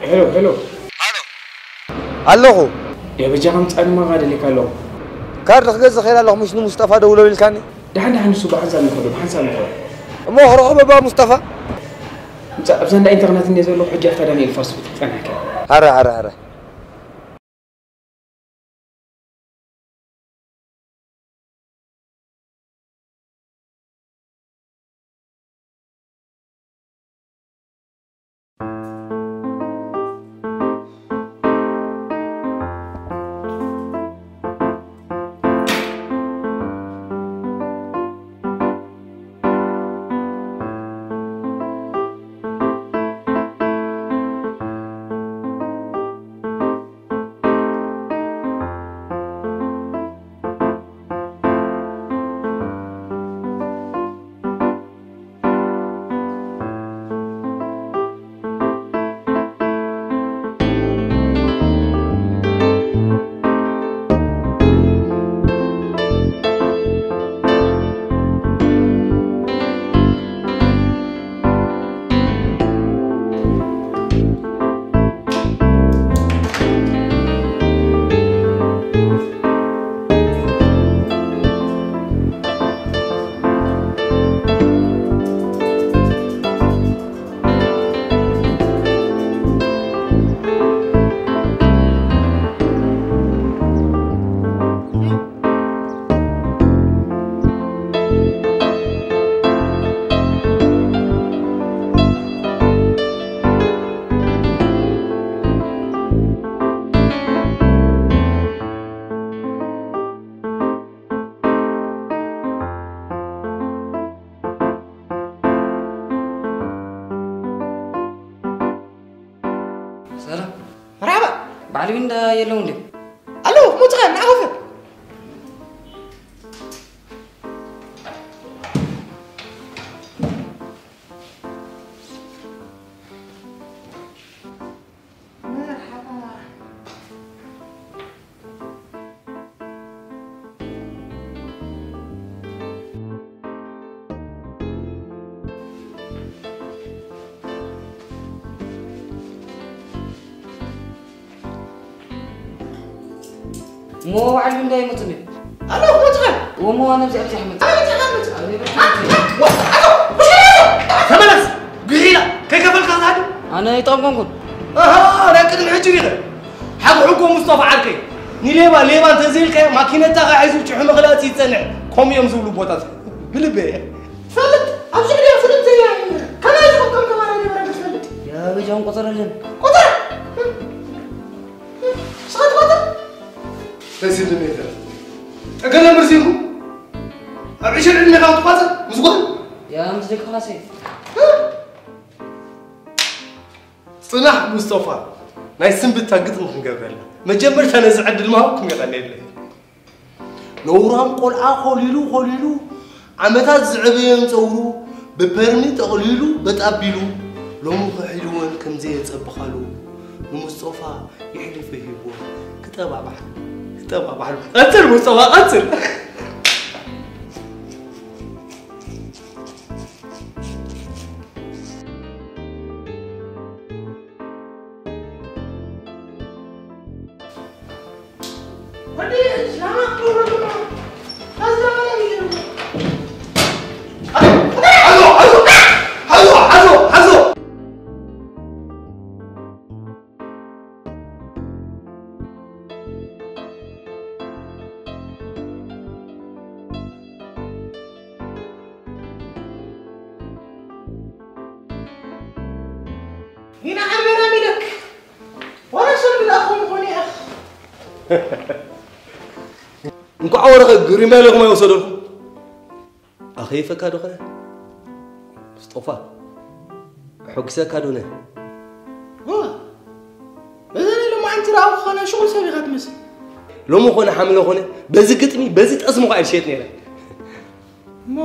ሄሎ፣ ሄሎ። ኣለኹ። ያ በጃኻ ምጻእ ድማ ደሊካ ኣለኹ። ካርድ ክገዝእ ከይደ ኣለኹ፣ ምሽ ንሙስጠፋ ደውሎ ኢልካኒ? ደሓን፣ ደሓን፣ ንሱ ብሓንሳብ ንኸዶ፣ ብሓንሳብ ንኸዶ። እሞ ክረኽቦ በባ ሙስጠፋ? ምጻእ፣ ኣብዛ እንዳ ኢንተርነት እንድየ ዘለኹ፣ ሕጂ ኣብታ ዳንኤል ፋስት ፉድ ክጸንሐካ እየ። ሃረ፣ ሃረ፣ ሃረ። ኣልዊንዳ የለውን ድዩ? ኣለዉ፣ ክመጹኻ፣ ንዓ ኮፍ በል። መርሓባ። እሞ ባዕሉ እንዳይመጹ ድዩ? ኣነ ክመጹ እየ። እሞ ኣነ ኣብዚ፣ ኣብዚ ክመጽእ። ኣነ ኣብዚ ክመጽእ። ኣነ ኣብዚ ክመጽእ። ዋ፣ ኣቶ፣ ተመለስ! ግሒላ! ከይከፈልካ ክትሃድም? ኣነ ኣይጠቐምኩን። ኣሃ፣ ናይ ቅድሚ ሕጂ ዲኸ? ሓጉ ሕጎ ሙስጠፋ ዓርከይ። ንሌባ ሌባ እንተዘይልካዮ፣ ማኪነታኻ ሒዙ ጭሑ ምኽላጽ ይጸንሕ። ከምኡ እዮም ዝብሉ ቦታት። ብልበይ እየ። ትፈልጥ፣ ኣብዚ ዕድያ ፍልጥ ዘያ ከመይ ዝፈቶም ተማራ ነበረ ክትፈልጥ። ያ በጃውን ቆጸረልን። ቆጸር! ንስኻ ትቆጽር? ተሲሉ ሜትር። ጠገለ ምርሲልኩ። ኣብ ዕሽር ዕድሜኻ ትቆጽር፣ ምስ ጓል? ያ ምስ ደቂ ኸላሰይ። ጽናሕ ሙስጠፋ፣ ናይ ስንብታ ግጥሚ ክንገብረላ። መጀመርታ ነዚ ዕድል ምሃብኩም የቐንየለይ። ነውራም ቆልዓ ኮሊሉ ኮሊሉ፣ ዓመታት ዝዕበየን ጸጉሩ ብፐርሚ ጠቕሊሉ በጣቢሉ፣ ሎሚ ክሒድወን ከም ዘየጸብኻሉ፣ ንሙስጠፋ የሕሊፉ ሂብዎ። ክጠባባሕ፣ ክጠባባሕ። ቀጽል ሙስጠፋ፣ ቀጽል። ኢና ዓመና ሚለክ። ዋላ ሰብ ላኹም ኾነ። እንኳዕ ወረኸ ግሪም ኢለኩም ኣይወሰደልኩም። ኣኸይፈካ ዶ ኸ? ስጦፋ። ሕጉሰካ ዶ ነ? ዋ! በዛ ናይ ሎማዓንቲ ረኣኹ ኸና ሽቑል ሰብ ኢኻ ትመስል። ሎሚ ኾነ ሓምለ ኾነ፣ በዚ ግጥሚ፣ በዚ ጠስሚ ኳ እየ ዝሸየጥ ነይረ። እሞ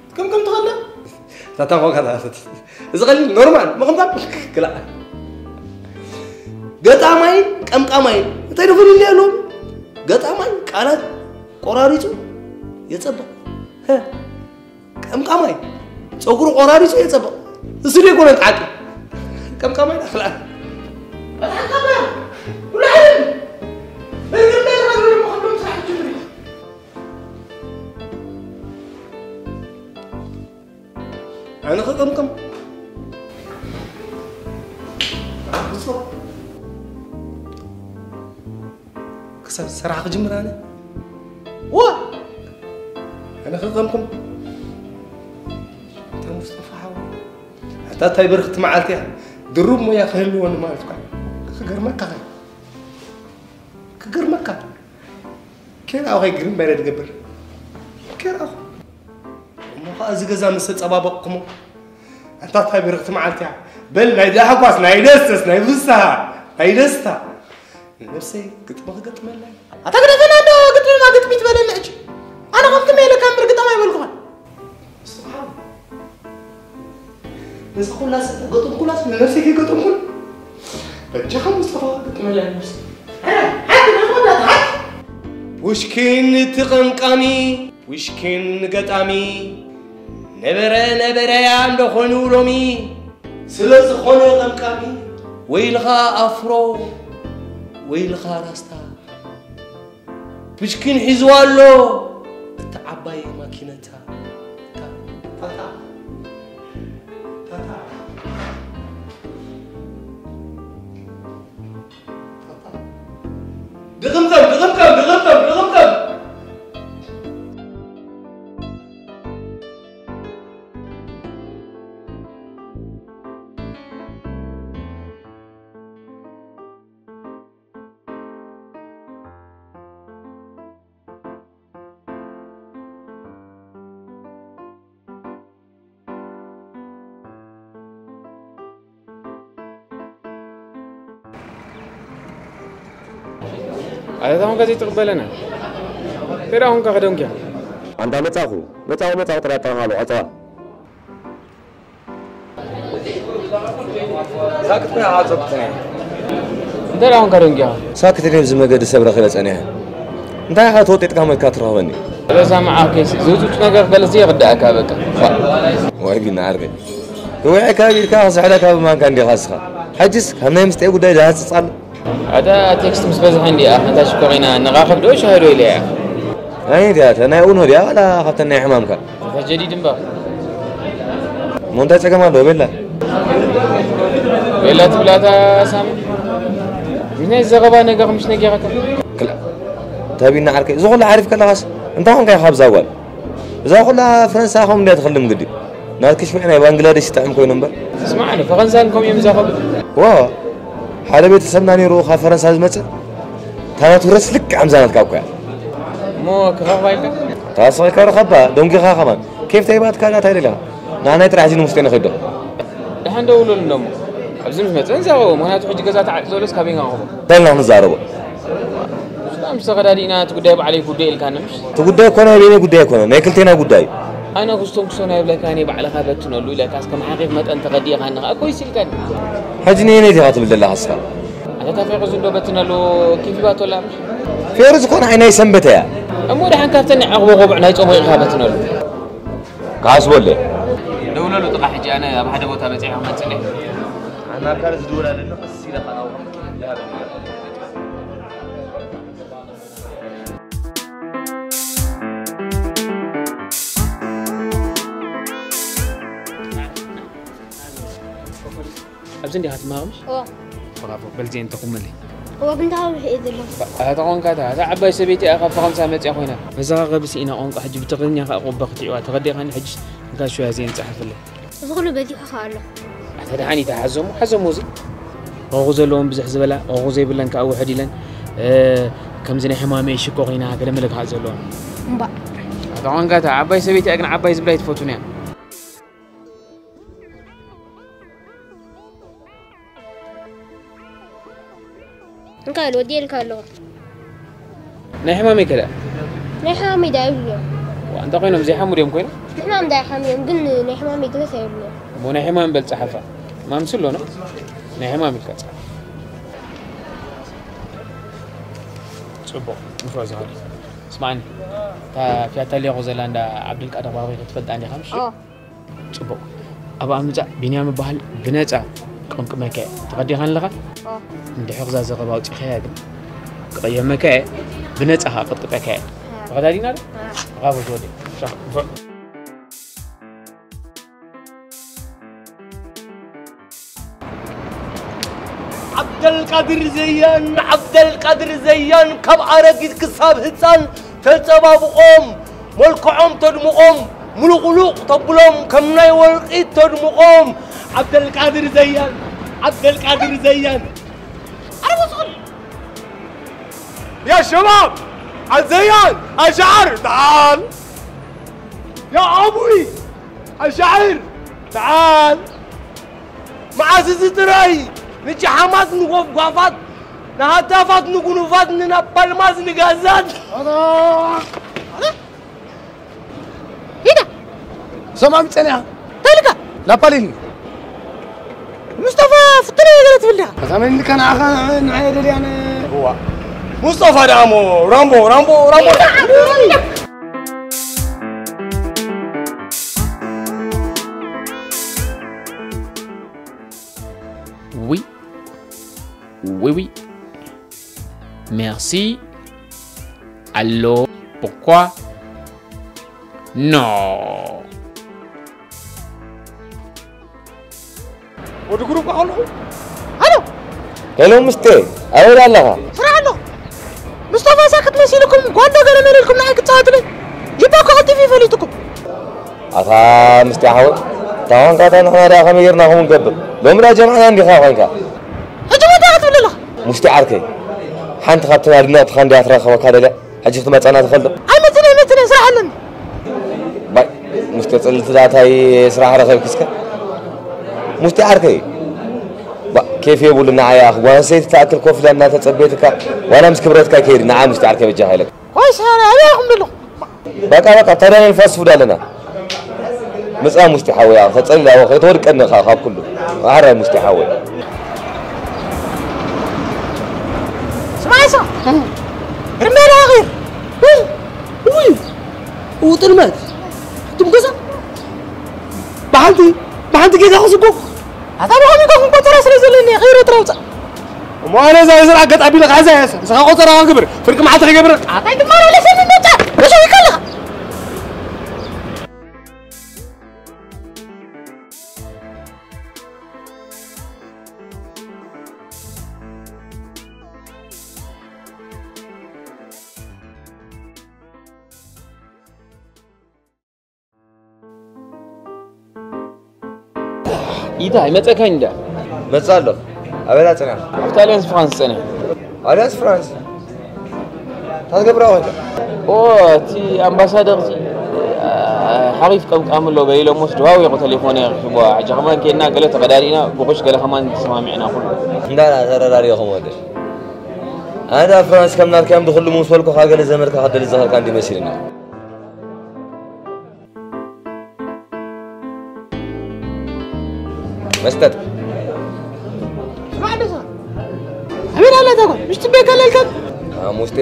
ትቅምቅም ትኽእል ዶ? ታታ ኳ ካታፈት። እዚ ቀሊል ኖርማል፣ ምቕምቃም ክላ። ገጣማይን ቀምቃማይን እንታይ ደኹን ይለያሎም? ገጣማይ ቃላት ቆራሪጹ የጸብቕ። ሀ፣ ቀምቃማይ ጸጉሩ ቆራሪጹ የጸብቕ። እሱ ደይኮነ ተዓቂ። ቀምቃማይ ዳኽላ። በጣም ቀማይ። ኩሉ ዓለም። በግርና ይራገሩ መኸሎም ስራሕ ጅምር። ኣነ ክቕምቅም። ክሳብ ስራሕ ክጅምር ኣነ። ዋ! ኣነ ክቕምቅም። እታ ሙስጠፋ ሓወይ። ኣታ እንታይ ብርኽቲ መዓልቲ እያ። ድሩብ ሞያ ክህልወኒ ማለት እኳ። ክገርመካ ኸ። ክገርመካ። ኬራኹ ከይግርም በለ ትገብር። ኬራኹ። እሞ ኸኣ እዚ ገዛ ምስ ተጸባበቕኩሞ፣ ኣንታ እንታይ ብርኽቲ መዓልቲ እያ። በል ናይ ዳሕኳስ፣ ናይ ደስደስ፣ ናይ ፍስሃ፣ ናይ ደስታ። ንነብሰይ ግጥሚ ክገጥመላ እየ። ኣታ ግደፈና እንዶ ግጥሚ ማ ግጥሚ ትበለኒ ሕጂ። ኣነ ከምቲ ሜለ ካብ እምበር ግጠም ኣይበልኩኻን። ስብሓን። ነዚ ኩላ ሰብ ገጠምኩላስ ንነብሰይ ከይገጠምኩን በጃኻ ሙስጠፋ ገጥመላ ነብሰይ። ውሽኪን እቲ ቀምቃሚ፣ ውሽኪን ገጣሚ፣ ነበረ ነበረያ እንደኾኑ ሎሚ። ስለ ዝኾነ ቀምቃሚ፣ ወይልኻ ኣፍሮ፣ ወይልኻ ራስታ። ፕሽኪን ሒዝዋ ኣሎ፣ እቲ ዓባይ ማኪነታ። ታታ፣ ታታ፣ ታታ። ድቕምቀም፣ ድቕምቀም፣ ድቕምቀም፣ ድቕምቀም። ኣታ ኾንካ ዘይትቕበለና። ፌራ ኾንካ ከደንኪያ። ኣንታ መጻኹ፣ መጻኹ፣ መጻኹ ጥራይ ኣጠራማሉ፣ ዕጸዋ። ሳክት ኮይና ዓጸብትኒ። እንታይ ደኣ ኾንካ ደንጊኻ? ሳክት ኢለ ኣብዚ መገዲ ሰብ ረኺበ ጸኒሐ። እንታይ ኢኻ ተወጢጥካ መትካ ትረኽበኒ? በዛ መዓከይሲ ዝውጽውጽ ነገር ገለ ዘይርድኣካ በቃ። ፋእ። ወይ ቢና ዓርከይ። ክውዕካ ቢልካ ክስሕለካ ብማንካ እንዲኻ እስኻ። ሕጅስ ካብ ናይ ምስጢር ጉዳይ ዝሃጽጽ ኣሎ? ኣታ ቴክስት ምስ በዝሐ እንዲያ ነታ ሽኮሪና ንራኸብ ዶ ሻሂ ዶ ኢለያ። ኣይ እንዲያ፣ እታ ናይ ኡኖ ድያ ዋላ ካብተን ናይ ሕማምካ? እታ ጀዲድ እምበር። እሞ እንታይ ጸገም ኣለዎ ቤላ? ቤላ ትብላ እታ ሳሚ? ምስ ናይ ዘረባ ነገር ምሽ ነጊራካ? ክላ፣ ተቢና ዓርከይ፣ እዚ ኩሉ ሓሪፍ ከለኻስ እንታይ ኾንካ ኢኻ ኣብዛ ጓል? እዛ ኩላ ፈረንሳ ኸም እንድያ ትኸልም ግዲ። ናትኪ ሽምዕ ናይ ባንግላደሽ ይጥዕም ኮይኑ እምበር። ስማዕ፣ ንፈረንሳን ከምኡ እዮም ዝዛረቡ። ዋ፣ ሓደ ቤተሰብና ነይሩ ካብ ፈረንሳ ዝመጽእ፣ እታ ናቱ ረስ ልክዕ ከምዛ ናትካ እኮ እያ። እሞ ክኸባ ኢልካ? ታስኺ ከረኸባ፣ ደንጊኻ ከማን። ኬፍ ተይባትካ ዳታ ይደለኻ። ንዓናይ ጥራሕ እዚ ንውስጤ ንኸይዶ። ደሓን ደውለሉ እንዶ እሞ። ኣብዚ ምስ መጸ ንዛረቦ፣ ምኽንያቱ ሕጂ ገዛ ተዓጽዩ ዘሎስ ካበይ ንረኽቦ? እንታይ ኢና ክንዛረቦ? ሰላም፣ ዝተኸዳዲእና እቲ ጉዳይ ባዕለይ ጉዳይ ኢልካኒ ምሽ? እቲ ጉዳይ እኮ ናይ በይነይ ጉዳይ ኣይኮነን፣ ናይ ክልቴና ጉዳይ እዩ። ኣነ ክስቶን ክስቶን ኣይብለካን እየ፣ ባዕልኻ በትነሉ ኢለካስ ከም ሓቂፍ መጠን ተኸዲእካኒ ኸኣ ኮይስ ኢልካኒ። ሕጂ ንየነይቲ ኢኻ ትብል ዘለኻ እስኻ? ኣታ እታ ፌሩዝ እንዶ በትነሉ ኬፍ ሂባቶ ኣላ ምሽ? ፌሩዝ እኮ ንዓይ ናይ ሰንበት እያ። እሞ ደሓን ካብተን ናይ ዓቕቦ ቆቡዕ ናይ ጾም ኢኻ በትነሉ። ከሓስበለይ። ደውለሉ ጥቓ ሕጂ ኣነ ኣብ ሓደ ቦታ በጺሐ ክመጽእ እየ። ኣናካል ዝድውል ኣለኒ፣ ቀስ ኢለ ኸኣ ናብኡ ክመጽእ ይሃበኒ። ኣብዚ እንዲኻ ትመሃር ምሽ? እወ። ብራቮ፣ በል ዜን ተኹምለይ። እወ፣ ግን ተሃዊሐ እየ ዘለኹ። ኣታ ኾንካ እታ፣ እታ ዓባይ ሰበይቲ እያ ካብ ፈረንሳ መጽያ ኮይና። መዘኻኸቢ ስኢና ቋንቋ ሕጂ ብትግርኛ ከኣ ቁበ ክትዕዋ ተረዲእካኒ ሕጂ እንካ ሽወያ ዜን ጸሓፈለይ። እዚ ኩሉ በዚሑ ከኣ ኣሎ። ኣታ ደሓን ኢታ ሓዞሞ፣ ሓዞሞ እዚ። ሮኹ ዘለዎም ብዝሕ ዝበላ፣ ሮኹ ዘይብለን ከኣ ውሕድ ኢለን፣ እ፣ ከምዚ ናይ ሕማመይ ሽኮር ኢና ገለ መለ ክሓዝ ዘለዎም። እምባእ። ኣታ ኾንካ እታ ዓባይ ሰበይቲ እያ ግን ዓባይ ዝብላ ኣይትፈቱን እያ። እንካ ኢሉ ወዲኤልካ ኣለኹ። ናይ ሕማመይ ከ ደኣ? ናይ ሕማመይ ደኣ ይብሉ እዮም። ዋ፣ እንታይ ኮይኖም ዘይሓሙ ድዮም ኮይኖም? ንሕማም ደኣ ይሓሙ እዮም፣ ግን ናይ ሕማመይ ግደፍ ኣይብሉ እዮም። እሞ ናይ ሕማም በል ጸሓፋ። ሕማም ስሎ ነው። ናይ ሕማም ኢልካ ጸሓፍ። ጽቡቕ፣ ንፉዕ ዝኸሪ። ስማዕኒ፣ እታ ፊያታ ሌኮ ዘላ እንዳ ዓብዱልቃድር ባቢ ክትፈልጣ እንዲኻ ምሽ? ኦ። ጽቡቕ። ኣብኣ ምጻእ ቢንያም እበሃል ብነጻ ክቕምቅመካ እየ። ተቐዲኻ ኣለኻ? ኦ። እንድሕር እዛ ዘረባ ኣውጺኻያ ግን ክቕየመካ እየ። ብነጻ ከኣ ቅጥቅጠካ እየ። እ። ተኸዳዲና ዶ? እ። ብራቮ ዝወደይ። ሻ-፣ ብ-፣ ዓብደልቃድር ዘያን፣ ዓብደልቃድር ዘያን፣ ካብ ኣረጊት ክሳብ ህጻን ተጸባብቖም፣ መልክዖም ተድምቖም፣ ሙሉቑሉቕ ተብሎም፣ ከም ናይ ወርቂ ተድምቖም። ዓብደልቃድር ዘያን፣ ዓብደልቃድር ዘያን። ኣረ ወስኹል! يا شباب! الزيان! الشعر! تعال! يا أبوي! الشعر! تعال! መዓስ እዚ ጥራይ ንጨሓማት ንጎፍጓፋት ንሃታፋት ንጉኑፋት ንናፓልማት ንጋዛት ሂዳ ሰማም ጸኒያ እንታይ ኢልካ ናፓሊኒ ሙስጠፋ ፍትነ ገለ ትብል ዲኻ ከዛመን ኢልካ ንዓኻ ንዓየ ደልያነ እዋ ሙስጠፋ ደኣ እሞ ራምቦ ራምቦ ራምቦ Oui. Oui, oui. Merci. Allô. Pourquoi? Non. ወዲ ጉሩብ ኣለኹ። ኣሎ። ሄሎ ምስቴ፣ ኣበይ ኣለኻ? ስራሕ ኣለኹ። ሙስጠፋ ሳክት መሲልኩም ጓንዶ ገለ መለ ኢልኩም ንዓይ ክትጻወትለይ። ይባኮ ቲቪ ፈሊጥኩም። ኣታ ምስቲ ሓወይ፣ እታ ኳንካ እታ ንሕና ደኣ ከመይ ጌርና ከምኡ ንገብር? ሎሚ ደኣ ጀምዕና እንዲኻ ኮይንካ። ሕጂ መታ ክትብል ኣለኻ? ሙስቲ ዓርከይ፣ ሓንቲ ካብተን ኣድነቕትኻ እንድያ ትረኽበካ ደልያ፣ ሕጂ ክትመጸና ትኽእል ዶ? ኣይመጽእን፣ ኣይመጽእን፣ ስራሕ ኣለኒ። ባይ፣ ሙስቲ ጽልቲ ዳታይ ስራሕ ረኸብኪ እስከ? ሙስቲ ዓርከይ፣ ባ፣ ኬፍ የብሉ ንዓያ። ጓል ኣንስተይቲ ትኣክል ኮፍ ኢላ እናተጸበየትካ፣ ዋላ ምስ ክብረትካ ይከይድ፣ ንዓ ሙስቲ ዓርከይ በጃኻ ኢለካ። ቆይ፣ ሰ-፣ ኣበይ ኢኹም ዘለኹም? በቃ፣ በቃ፣ ታዲያ ናይ ፋስት ፉድ ኣለና። ምጻ ሙስቲ ሓወይ፣ ኣኸ ጸሊል ኣወ፣ ከይተወድቀኒ ኢኻ ካብ ኩሉ። ማሕራ ሙስቲ ሓወይ። ስማዕ፣ ስማዕ። ርሜዳ ኣኺር። ውይ፣ ውይ። ኡ ጥልመት። ትምገሳ። ብሓንቲ፣ ብሓንቲ ጌጋ ክስጎ። ኣታ ብኸመይ ኮን ቆጸራ ስለ ዘለኒ፣ ኸይረ ትራውጻ። እሞ ኣነ እዛ ስራሕ ገጣ ቢለ ኻዛ ያሰ። ንስኻ ቆጸራ ክግብር፣ ፍርቂ መዓልቲ ክገብር። ኣታ ኣይትማረለሰኒ መጻ። እሱ ይከለኻ። ኢታ ኣይመጸካን እንዳ? መጻ ኣሎ። ኣበላ ጽና። ኣብታ ኣልያንስ ፍራንስ ጸኒሐ። ኣልያንስ ፍራንስ? ታትገብራ ወንተ? ኦ፣ እቲ ኣምባሳደር እዚ፣ አ፣ ሓሪፍ ቀምቃም ኣሎ በይሎሞስ ደዋዊቑ ተሌፎን የርኪብዋ። ሕጂ ከማን ኬድና ገለ ተቐዳዲና፣ ብቑሽ ገለ ከማን ተሰማሚዕና ኩሉ። እንዳ ተረዳዲእኹም ወደሽ። ኣነ ፍራንስ ከም ናትካዮም ድኹሉ ምስ በልኩኻ ገለ ዘመድካ ክደሊ ዝኸልካ እንዲ መሲልኒ። መስተት። ስማዕ ደሳ። ኣበይ ኣላ እታ ጓል? ምሽ ትጽበየካ ኣላ ኢልካ? ሓሙስተ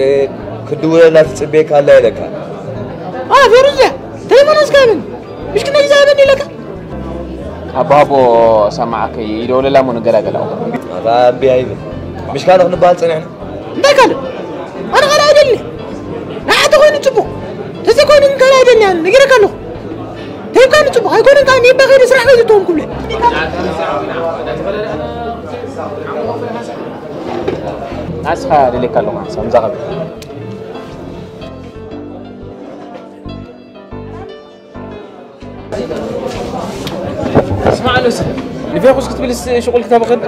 ክድውለላ ትጽበየካ ኣላ ኢለካ። አ፣ ፌሩዝ እያ። ተሌፎን እስካብን። ምሽ ክነይ ዝሃበኒ ኢለካ? ኣቦ፣ ኣቦ፣ ሰማዓከይ፣ ይደውለላ እሞ ንገላገላ። ኣታ ኣቢ ኣይብል። ምሽ ካልእ ክንበሃል ጸኒሕና። እንታይ ካልእ? ኣነ ካልእ ኣይደልን። ንዓይ ተኾይኑ ጽቡቕ። ተዘይኮይኑ ግን ካልእ ኣይደልን እየ፣ ነጊረካ ኣለኹ። ተሂብካኒ ጽቡቕ ኣይኮነን፣ ከኣ ኒባ ከይደ ስራሕ ከይደ ትኾን ክብለ። ንስኻ ደልየካ ኣለኹ፣ ሓንሳብ ምዛ ኸብል። ስማዕ ሉሲ፣ ንፌኹስ ክትብልስ ሽቁል ክተብኽን?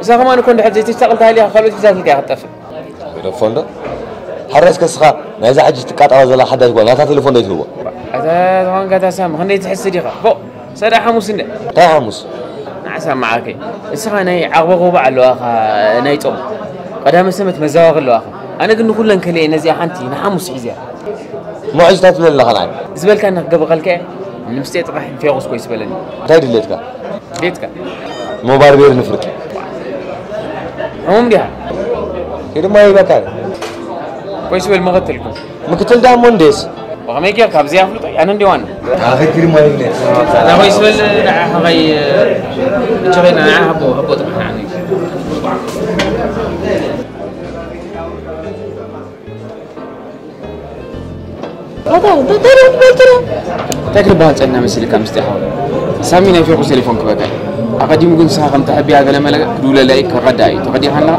እዛ ከማን እኮ እንድሕር ዘይተሻቕል ተሃልያ ካልኦት ሒዛትልካ እያ ክትጠፍእ። ግደፎ እንዶ። ሓራስ ከስኻ ናይዛ ሕጂ ትቃጠባ ዘላ ሓዳሽ ጓል ናታ ቴሌፎን ዶ ይትህቦ? ኣታ ዝኾንካ እታ ሳሚ፣ ክንደይ ትሕስድ ኢኻ? ቦ፣ ሰዳ ሓሙስ እንደ። እንታይ ሓሙስ? ንዓሳ መዓርከይ። እስኻ ናይ ዓቕበ ቁባዕ ኣለዋኻ፣ ናይ ጾም። ቀዳመ ሰንበት መዛወሪ ኣለዋኻ። ኣነ ግን ንኹለን ከልየ ነዚኣ ሓንቲ ንሓሙስ ሒዘያ። እሞ ሕጂ እንታይ ትብለኒ ኣለኻ ንዓይ? ዝበልካኒ ክገብረልካ እየ። ንምስጢር ጥራሕ ንፌቑስ ኮይስ በለኒ። እንታይ ድሌትካ? ቤትካ። ሞባይል ቤር ንፍርቂ። ሕሙም ዲኻ? ኪድ ማይ ይበቃል። ኮይስ በል መኸተልኩም። ምክትል ዳሞ እንዴስ? ብኸመይ ጌርካ? ኣብዚ ኣፍልጦ ኣነ እንዲ ዋና። ኣኺ ኪድ ማይ ይብለ። ኣታ ኮይስ በል ንዓ ኸኸይ፣ እቺ ኸይና ንዓ ሃቦ፣ ሃቦ ጥራሕ ንዓኒ። ኣታ፣ እንታይ፣ እንታይ ደኣ ትበል ትረ? እንታይ ክንበሃል ጸኒሕና መሲልካ ምስጢር ሓው? ሳሚ ናይ ፌኹስ ቴሌፎን ክበካ እዩ። ኣቐዲሙ ግን ንስኻ ከም ተሐብያ ገለ መለ ክድውለላ እዩ፣ ከረድኣ እዩ። ተቐዲኻ ኣለኻ።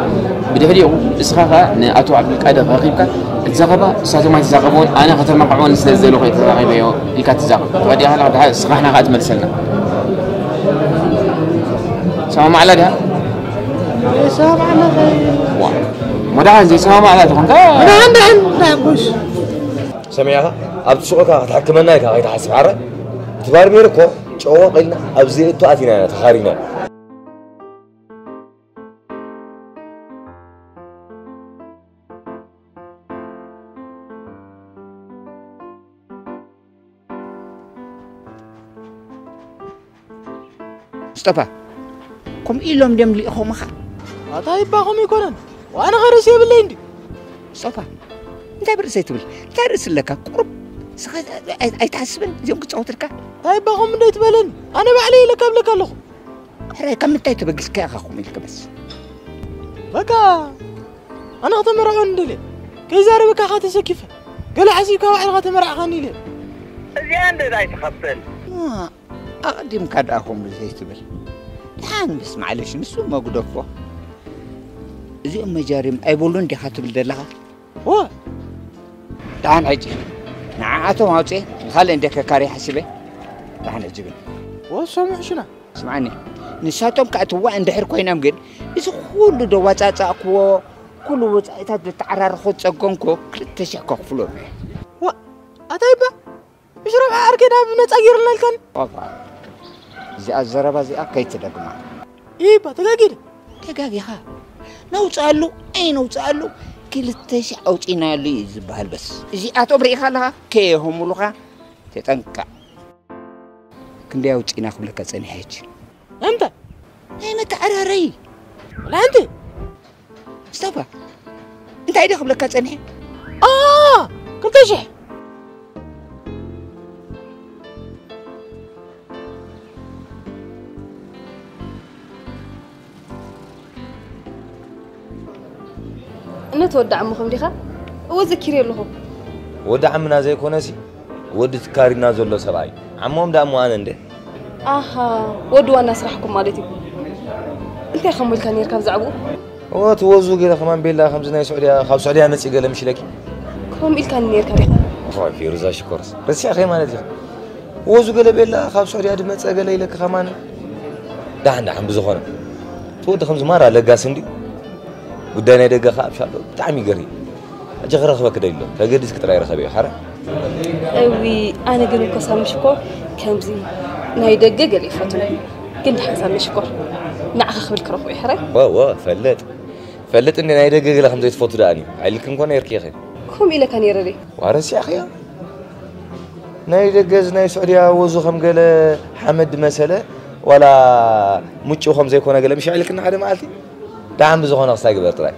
ብድሕሪኡ እስኻ ኸኣ ንኣቶ ዓብዱልቃድር ረኺብካ ክትዛኸባ፣ ንሳቶም ኣይተዛኸብዎን፣ ኣነ ከተመርዕወኒ ስለ ዝደለኹ እየ ተዛኺበዮ ኢልካ ትዛኸብ። ተቐዲኻ ኣለኻ፣ ደሓር እስኻ ንሕና ኸኣ ትመልሰልና። ሰማማዕላ ድያ? ዘይሰማማዕና ኸ-? ዋ። እሞ ደሓን ዘይሰማማዕላ ተኾንካ? ደሓን፣ ደሓን፣ ደሓን፣ ጎሽ። ሰሚዕኻ? ኣብቲ ሱቕካ ክትሕክመና ኢኻ፣ ከይትሓስብ ሓራይ። እቲ ባርቤር እኮ ጨወቕ ኢልና ኣብ ዘየእቱ ኣቲና ኢና ተኻሪና። ስጠፋ፣ ከምኡ ኢሎም ድዮም ልኢኾምኻ? ኣታ ይባ ከምኡ ኣይኮነን። ዋነ ኸ ርእሲ የብለይ እንዲ። ስጠፋ፣ እንታይ ብርእሰይ ትብል? እንታይ ርእሲ ኣለካ? ቁሩብ ንስኻ ኣይ-፣ ኣይትሓስብን እዚኦም ክጻወትልካ? እንታይ ይባ ከምኡ እንደ ትበለኒ? ኣነ ባዕለይ ኢለ ከብለካ ኣለኹ። ሕራይ፣ ካብ ምንታይ ተበጊስካ ኢኻ ከምኡ ኢልካ በስ? በቃ፣ ኣነ ከተመርዖ እንደልየ። ከይዛረበካ ኸኣ ተሰኪፈ። ገለ ሓሲብካ ባዕልኻ ተመርዓኻኒ ኢለ። እዚኣ እንደ ኣይትኸፍል። ዋ፣ ኣቐዲምካ ደኣ ከምኡ ዘይትብል። ደሓን ምስ ማዕለሽ ንሱ መጉደፎ። እዚኦም መጃሪም ኣይበሉን ዲኻ ትብል ዘለኻ? ዋ! ደሓን ሕጂ ንዓኣቶም ኣውፅኤ ንኻልእ እንደ ከካሪ ሓሲበ። ደሓን ሕጂ ግን። ወሶም ሕሽና። ስምዓኒ፣ ንሳቶም ከኣ ትዋእ እንድሕር ኮይኖም ግን፣ እዚ ኩሉ ደዋጻጻእክዎ፣ ኩሉ ወጻኢታት ዝተዓራረኾ ጸገምኮ፣ ክልተ ሽሕ ከኽፍሎም እየ። ዋ፣ ኣታ ይባ፣ ምሽ ረብሓ ዓርከይ ናብ ነጻ ገይርልና ኢልካኒ? ኦፋ፣ እዚኣ ዘረባ እዚኣ ከይትደግማ። ይባ፣ ተጋጊደ። ተጋጊኻ። ነውፅኣሉ፣ ኣይነውፅኣሉ፣ ክልተ ሺሕ ኣውፂናሉ እዩ ዝበሃል። በስ እዚኣቶም ርኢኻ ኣለኻ፣ ከየህሙሉኻ ተጠንቀቕ። ክንደይ ኣውፂና ክብለካ ፀኒሐ ሕጂ። ኣንተ ናይ መተዓራረይ። ኣንተ ሙስጠፋ፣ እንታይ ደ ክብለካ ጸኒሐ? ኣ ክልተ ሽሕ። እነ ትወዲ ዓሙኹም ዲኻ? እወ፣ ዘኪረ ኣለኹ። ወዲ ዓምና ዘይኮነሲ፣ ወዲ ትካሪና ዘሎ ሰብኣይ። ዓሞም ደኣ እሞ ኣነ እንደ? ኣሃ፣ ወዲ ዋና ስራሕኩም ማለት እዩ። እንታይ ከም ኢልካ ነይርካ ብዛዕባኡ? እወ፣ እቲ ወዙ ገለ ከማን ቤላ ከምዚ ናይ ስዑድያ፣ ካብ ስዑድያ መጺእ ገለ ምሽ ኢለኪ። ከምኡ ኢልካኒ ነይርካ ዲኻ? ኦይ፣ ፊሩዛ ሽኮርስ። ረሲዕኺ ማለት ኢኺ። ወዙ ገለ ቤላ ካብ ስዑድያ ድመጸ ገለ ኢለኪ ከማን። ደሓን፣ ደሓን ብዝኾነ። እቲ ወዲ ከምዚ ማራ ለጋስ እንድዩ። ጉዳይ ናይ ደገ ከኣ ብሻሎ ብጣዕሚ ይገሪ። ሕጂ ክረኽበኪ ደልዩ ኣሎ። ተገዲስኪ ጥራይ ርኸብዮ፣ ሓራ። እዊ፣ ኣነ ግን እኮ ሳሚ ሽኮር ከምዚ ናይ ደገ ገለ ይፈቱ። ግን ደሓን ሳሚ ሽኮር ንዓኻ ክብል ክረኽቦ እዩ፣ ሕራይ? ወ፣ ወ፣ ፈልጥ። ፈልጥ እንዴ ናይ ደገ ገለ ከም ዘይትፈቱ ደኣኒ። ኣይልክን ኮነ ይርኪ ኢኺ። ከምኡ ኢለካ ነይረ ድየ? ዋረስ ያኽያ። ናይ ደገ እዚ ናይ ስዑድያ ወዙ ከም ገለ ሓመድ መሰለ፣ ዋላ ሙጭው ከም ዘይኮነ ገለ ምሽ ኣይልክና ሓደ መዓልቲ? ደሓን ብዝኾነ ክስታይ ግበር ጥራይ።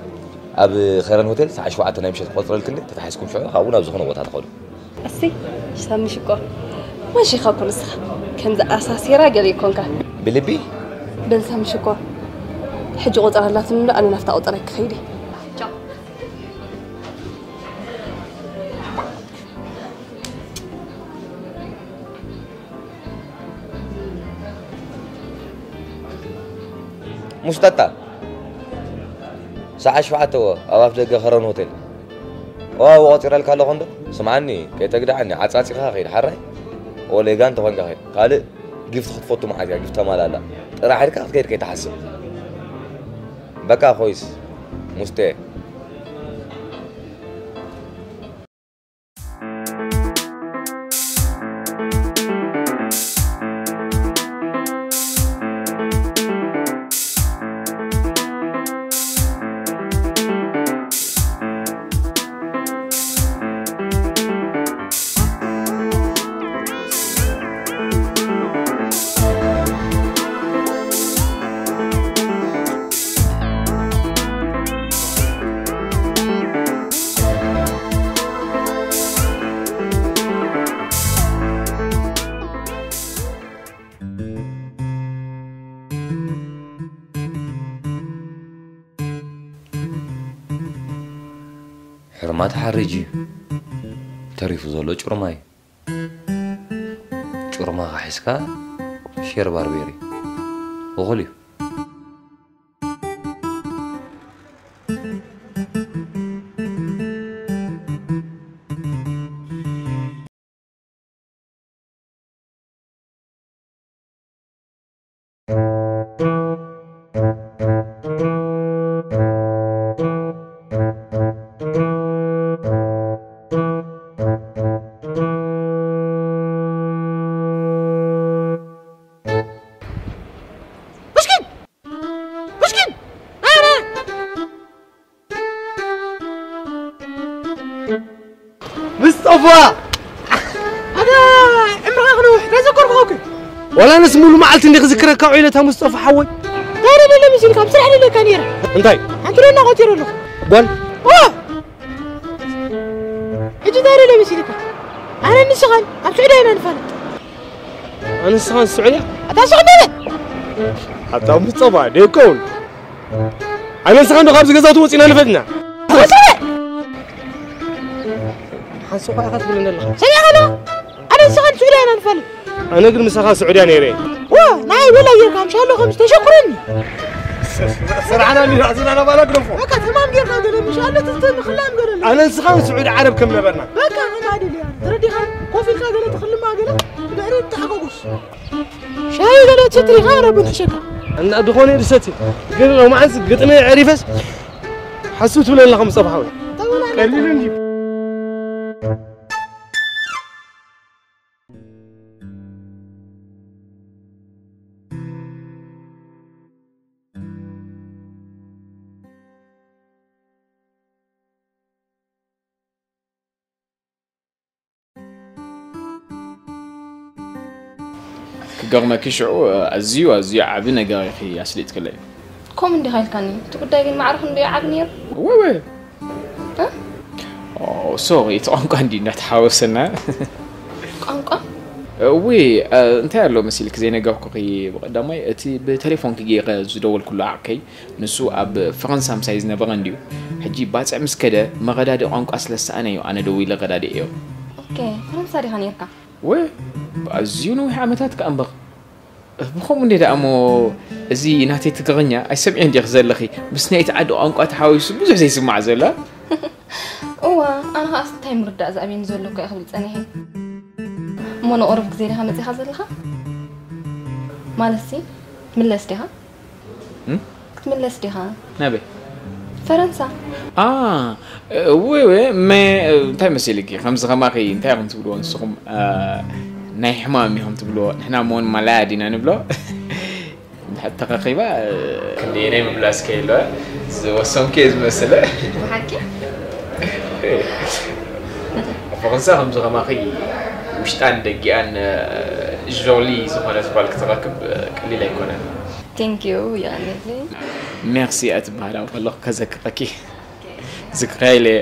ኣብ ኸረን ሆቴል ሰዓት ሸውዓተ ናይ ምሸት ክቆጽረልክ እንዴ፣ ተታሒዝኩም ሽዑ ካብኡ ናብ ዝኾነ ቦታ ትኸዱ። እሲ፣ ሳሚ ሽኮር፣ ማሺኻ እኮ ንስኻ። ከምዚ ኣሳሲራ ገለ ይኮንካ። ብልቢ? በል ሳሚ ሽኮር፣ ሕጂ ቁጽራ ኣላትኒ እምበር ኣነ ናብታ ቁጽረይ ክኸይድ እየ። ቻው። ሙስጠጣ፣ ሰዓት ሸውዓተ እወ፣ ኣብ ኣፍ ደገ ከረን ሆቴል። እወ፣ እወ፣ ቆጺረልካ ኣለኹ እንዶ። ስምዓኒ፣ ከይተግድዓኒ፣ ዓጻጺኻ ከይድ፣ ሓራይ? እወ፣ ሌጋ እንተኾንካ ከይድ። ካልእ ጊፍት ክትፈቱ መዓት እያ፣ ጊፍት ተማላላ። ጥራሕ ኢልካ ክትከይድ ከይትሓስብ። በቃ ኮይስ፣ ሙስጤ። ሕርማት ሓርጅ እዩ። ተሪፉ ዘሎ ጩርማ እዩ። ጩርማኻ ሒዝካ ሼር ባርቤሪ እኹል እዩ። ምስጠፋ! ኣታ ዕምርኻ ክነውሕ፣ ተዘከርኩኻ እኮ። ዋላ ኣነስ ሙሉ መዓልቲ እንዲ ክዝክረካ ውዒለ፣ እታ ምስጠፋ ሓወይ። እንታይ ደለ መሲልካ? ኣብ ስራሕ ደለካ ነይረ። እንታይ? ሓንቲ ደና ቆጺረ ኣለኹ። ጓል? ኦ! ሕጂ እንታይ ደለ መሲልካ? ኣነ ንስኻን ኣብ ስዑድያ ኢና ንፋለጥ። ኣነ ንስኻን ስዑድያ? ኣታ ስዑድያ? ኣታ ምስጠፋ ደይከውን። ኣነ ንስኻ እንዶ ካብዚ ገዛ ትወፂና ንፈትና። ወሰነ! ሓንሲ እኳ ኢኻ ትብለኒ ኣለኻ። ሰሚዕካ ኣለኻ? ኣነ ንስኻ ንስዑድያ ኢና ንፈልጥ። ኣነ ግን ምሳኻ ስዑድያ ነይረ። ዎ፣ ናይ ወላ ጌርካ ምሻሎ ከም ዝተሸኩረኒ። ስራሕና እንዲ ራእስና ናባና ግደፎ። በቃ ተማም ጌርካ ገለ ምሻሎ ትዝተ ምኽላም ገለ ኣሎ። ኣነ ንስኻ ንስዑዲ ዓረብ ከም ነበርና። በቃ ከማድል እያ። ተረዲኻ ኮፍ ኢልካ ገለ ትኽልማ ገለ ብድሕሪ ተሓጓጉስ። ሻሂ ገለ ትሰትይ ኢኻ ረቢ ንሕሸካ። እና ድኾነ ድሰቲ። ግን ሎማዓንስ ግጥሚ ዕሪፈስ ሓሱ ትብለኒ ኣለኻ ሙስጠፋ ሓወይ። ተበላዕና። ቀሊል እንዲ። ክገርመኪ ሽዑ ኣዝዩ ኣዝዩ ዓቢ ነገር ኢኺ ኣስሊጥክለይ። ከምኡ እንዲኻ ኢልካኒ። እቲ ጉዳይ ግን ማዕረ ክንደይ ዓቢ ነይሩ? ወይ ወይ እ? ሶሪ እቲ ቋንቋ እንዲ እንዳተሓወሰና። ቋንቋ? እዊ እንታይ ኣሎ መሲልክ ዘይነገርኩኺ ብቐዳማይ እቲ ብቴሌፎንኪ ገይረ ዝደወልኩሉ ዓርከይ ንሱ ኣብ ፈረንሳ ምሳይ ዝነበረ እንድዩ። ሕጂ ባፅዕ ምስ ከደ መረዳድኢ ቋንቋ ስለ ዝሰኣነ እዩ ኣነ ደዊለ ረዳድኤዮ። ኦኬ፣ ፈረንሳ ዲኻ ነይርካ? ወ ኣዝዩ ነዊሕ ዓመታት ከኣ እምበር። ብኸምኡ እንዴ ደኣ እሞ እዚ ናተይ ትግርኛ ኣይሰምዕን ዲኺ ዘለኺ? ምስ ናይቲ ዓዲ ቋንቋ ተሓዋዊሱ ብዙሕ ዘይስማዕ ዘሎ። እዋ፣ ኣነ ኸኣስ እንታይ ምርዳእ ዝኣብየኒ ዘሎ እኮ እየ ክብል ጸኒሐ። እሞ ንቑሩብ ግዜ ዲኻ መጺኻ ዘለኻ? ማለትሲ፣ ክትምለስ ዲኻ? እም? ክትምለስ ዲኻ? ናበይ? ፈረንሳ። ኣ፣ እወ፣ እወ፣ መ-፣ እንታይ መሲልኪ? ከምዚ ከማኺ እንታይ ኢኹም ትብልዎ ንስኹም? ኣ፣ ናይ ሕማም ኢኹም ትብልዎ። ንሕና እሞ ንማላያ ዲና ንብሎ? እንድሕር ተረኺባ፣ ክንደየናይ ምብላስ ከየሎ ዝወሰንኩ እየ ዝመስለ። ብሓቂ? ኣብ ፈረንሳ ከምዚ ከማኺ ውሽጣን ደጊኣን ጆሊ ዝኾነት ጓል ክትረክብ ቀሊል ኣይኮነን። Thank you፣ የቐንየለይ። ሜርሲ እያ ትበሃል። ኣብ ከለኹ ከዘክረኪ። ዝክራ ኢለ እየ።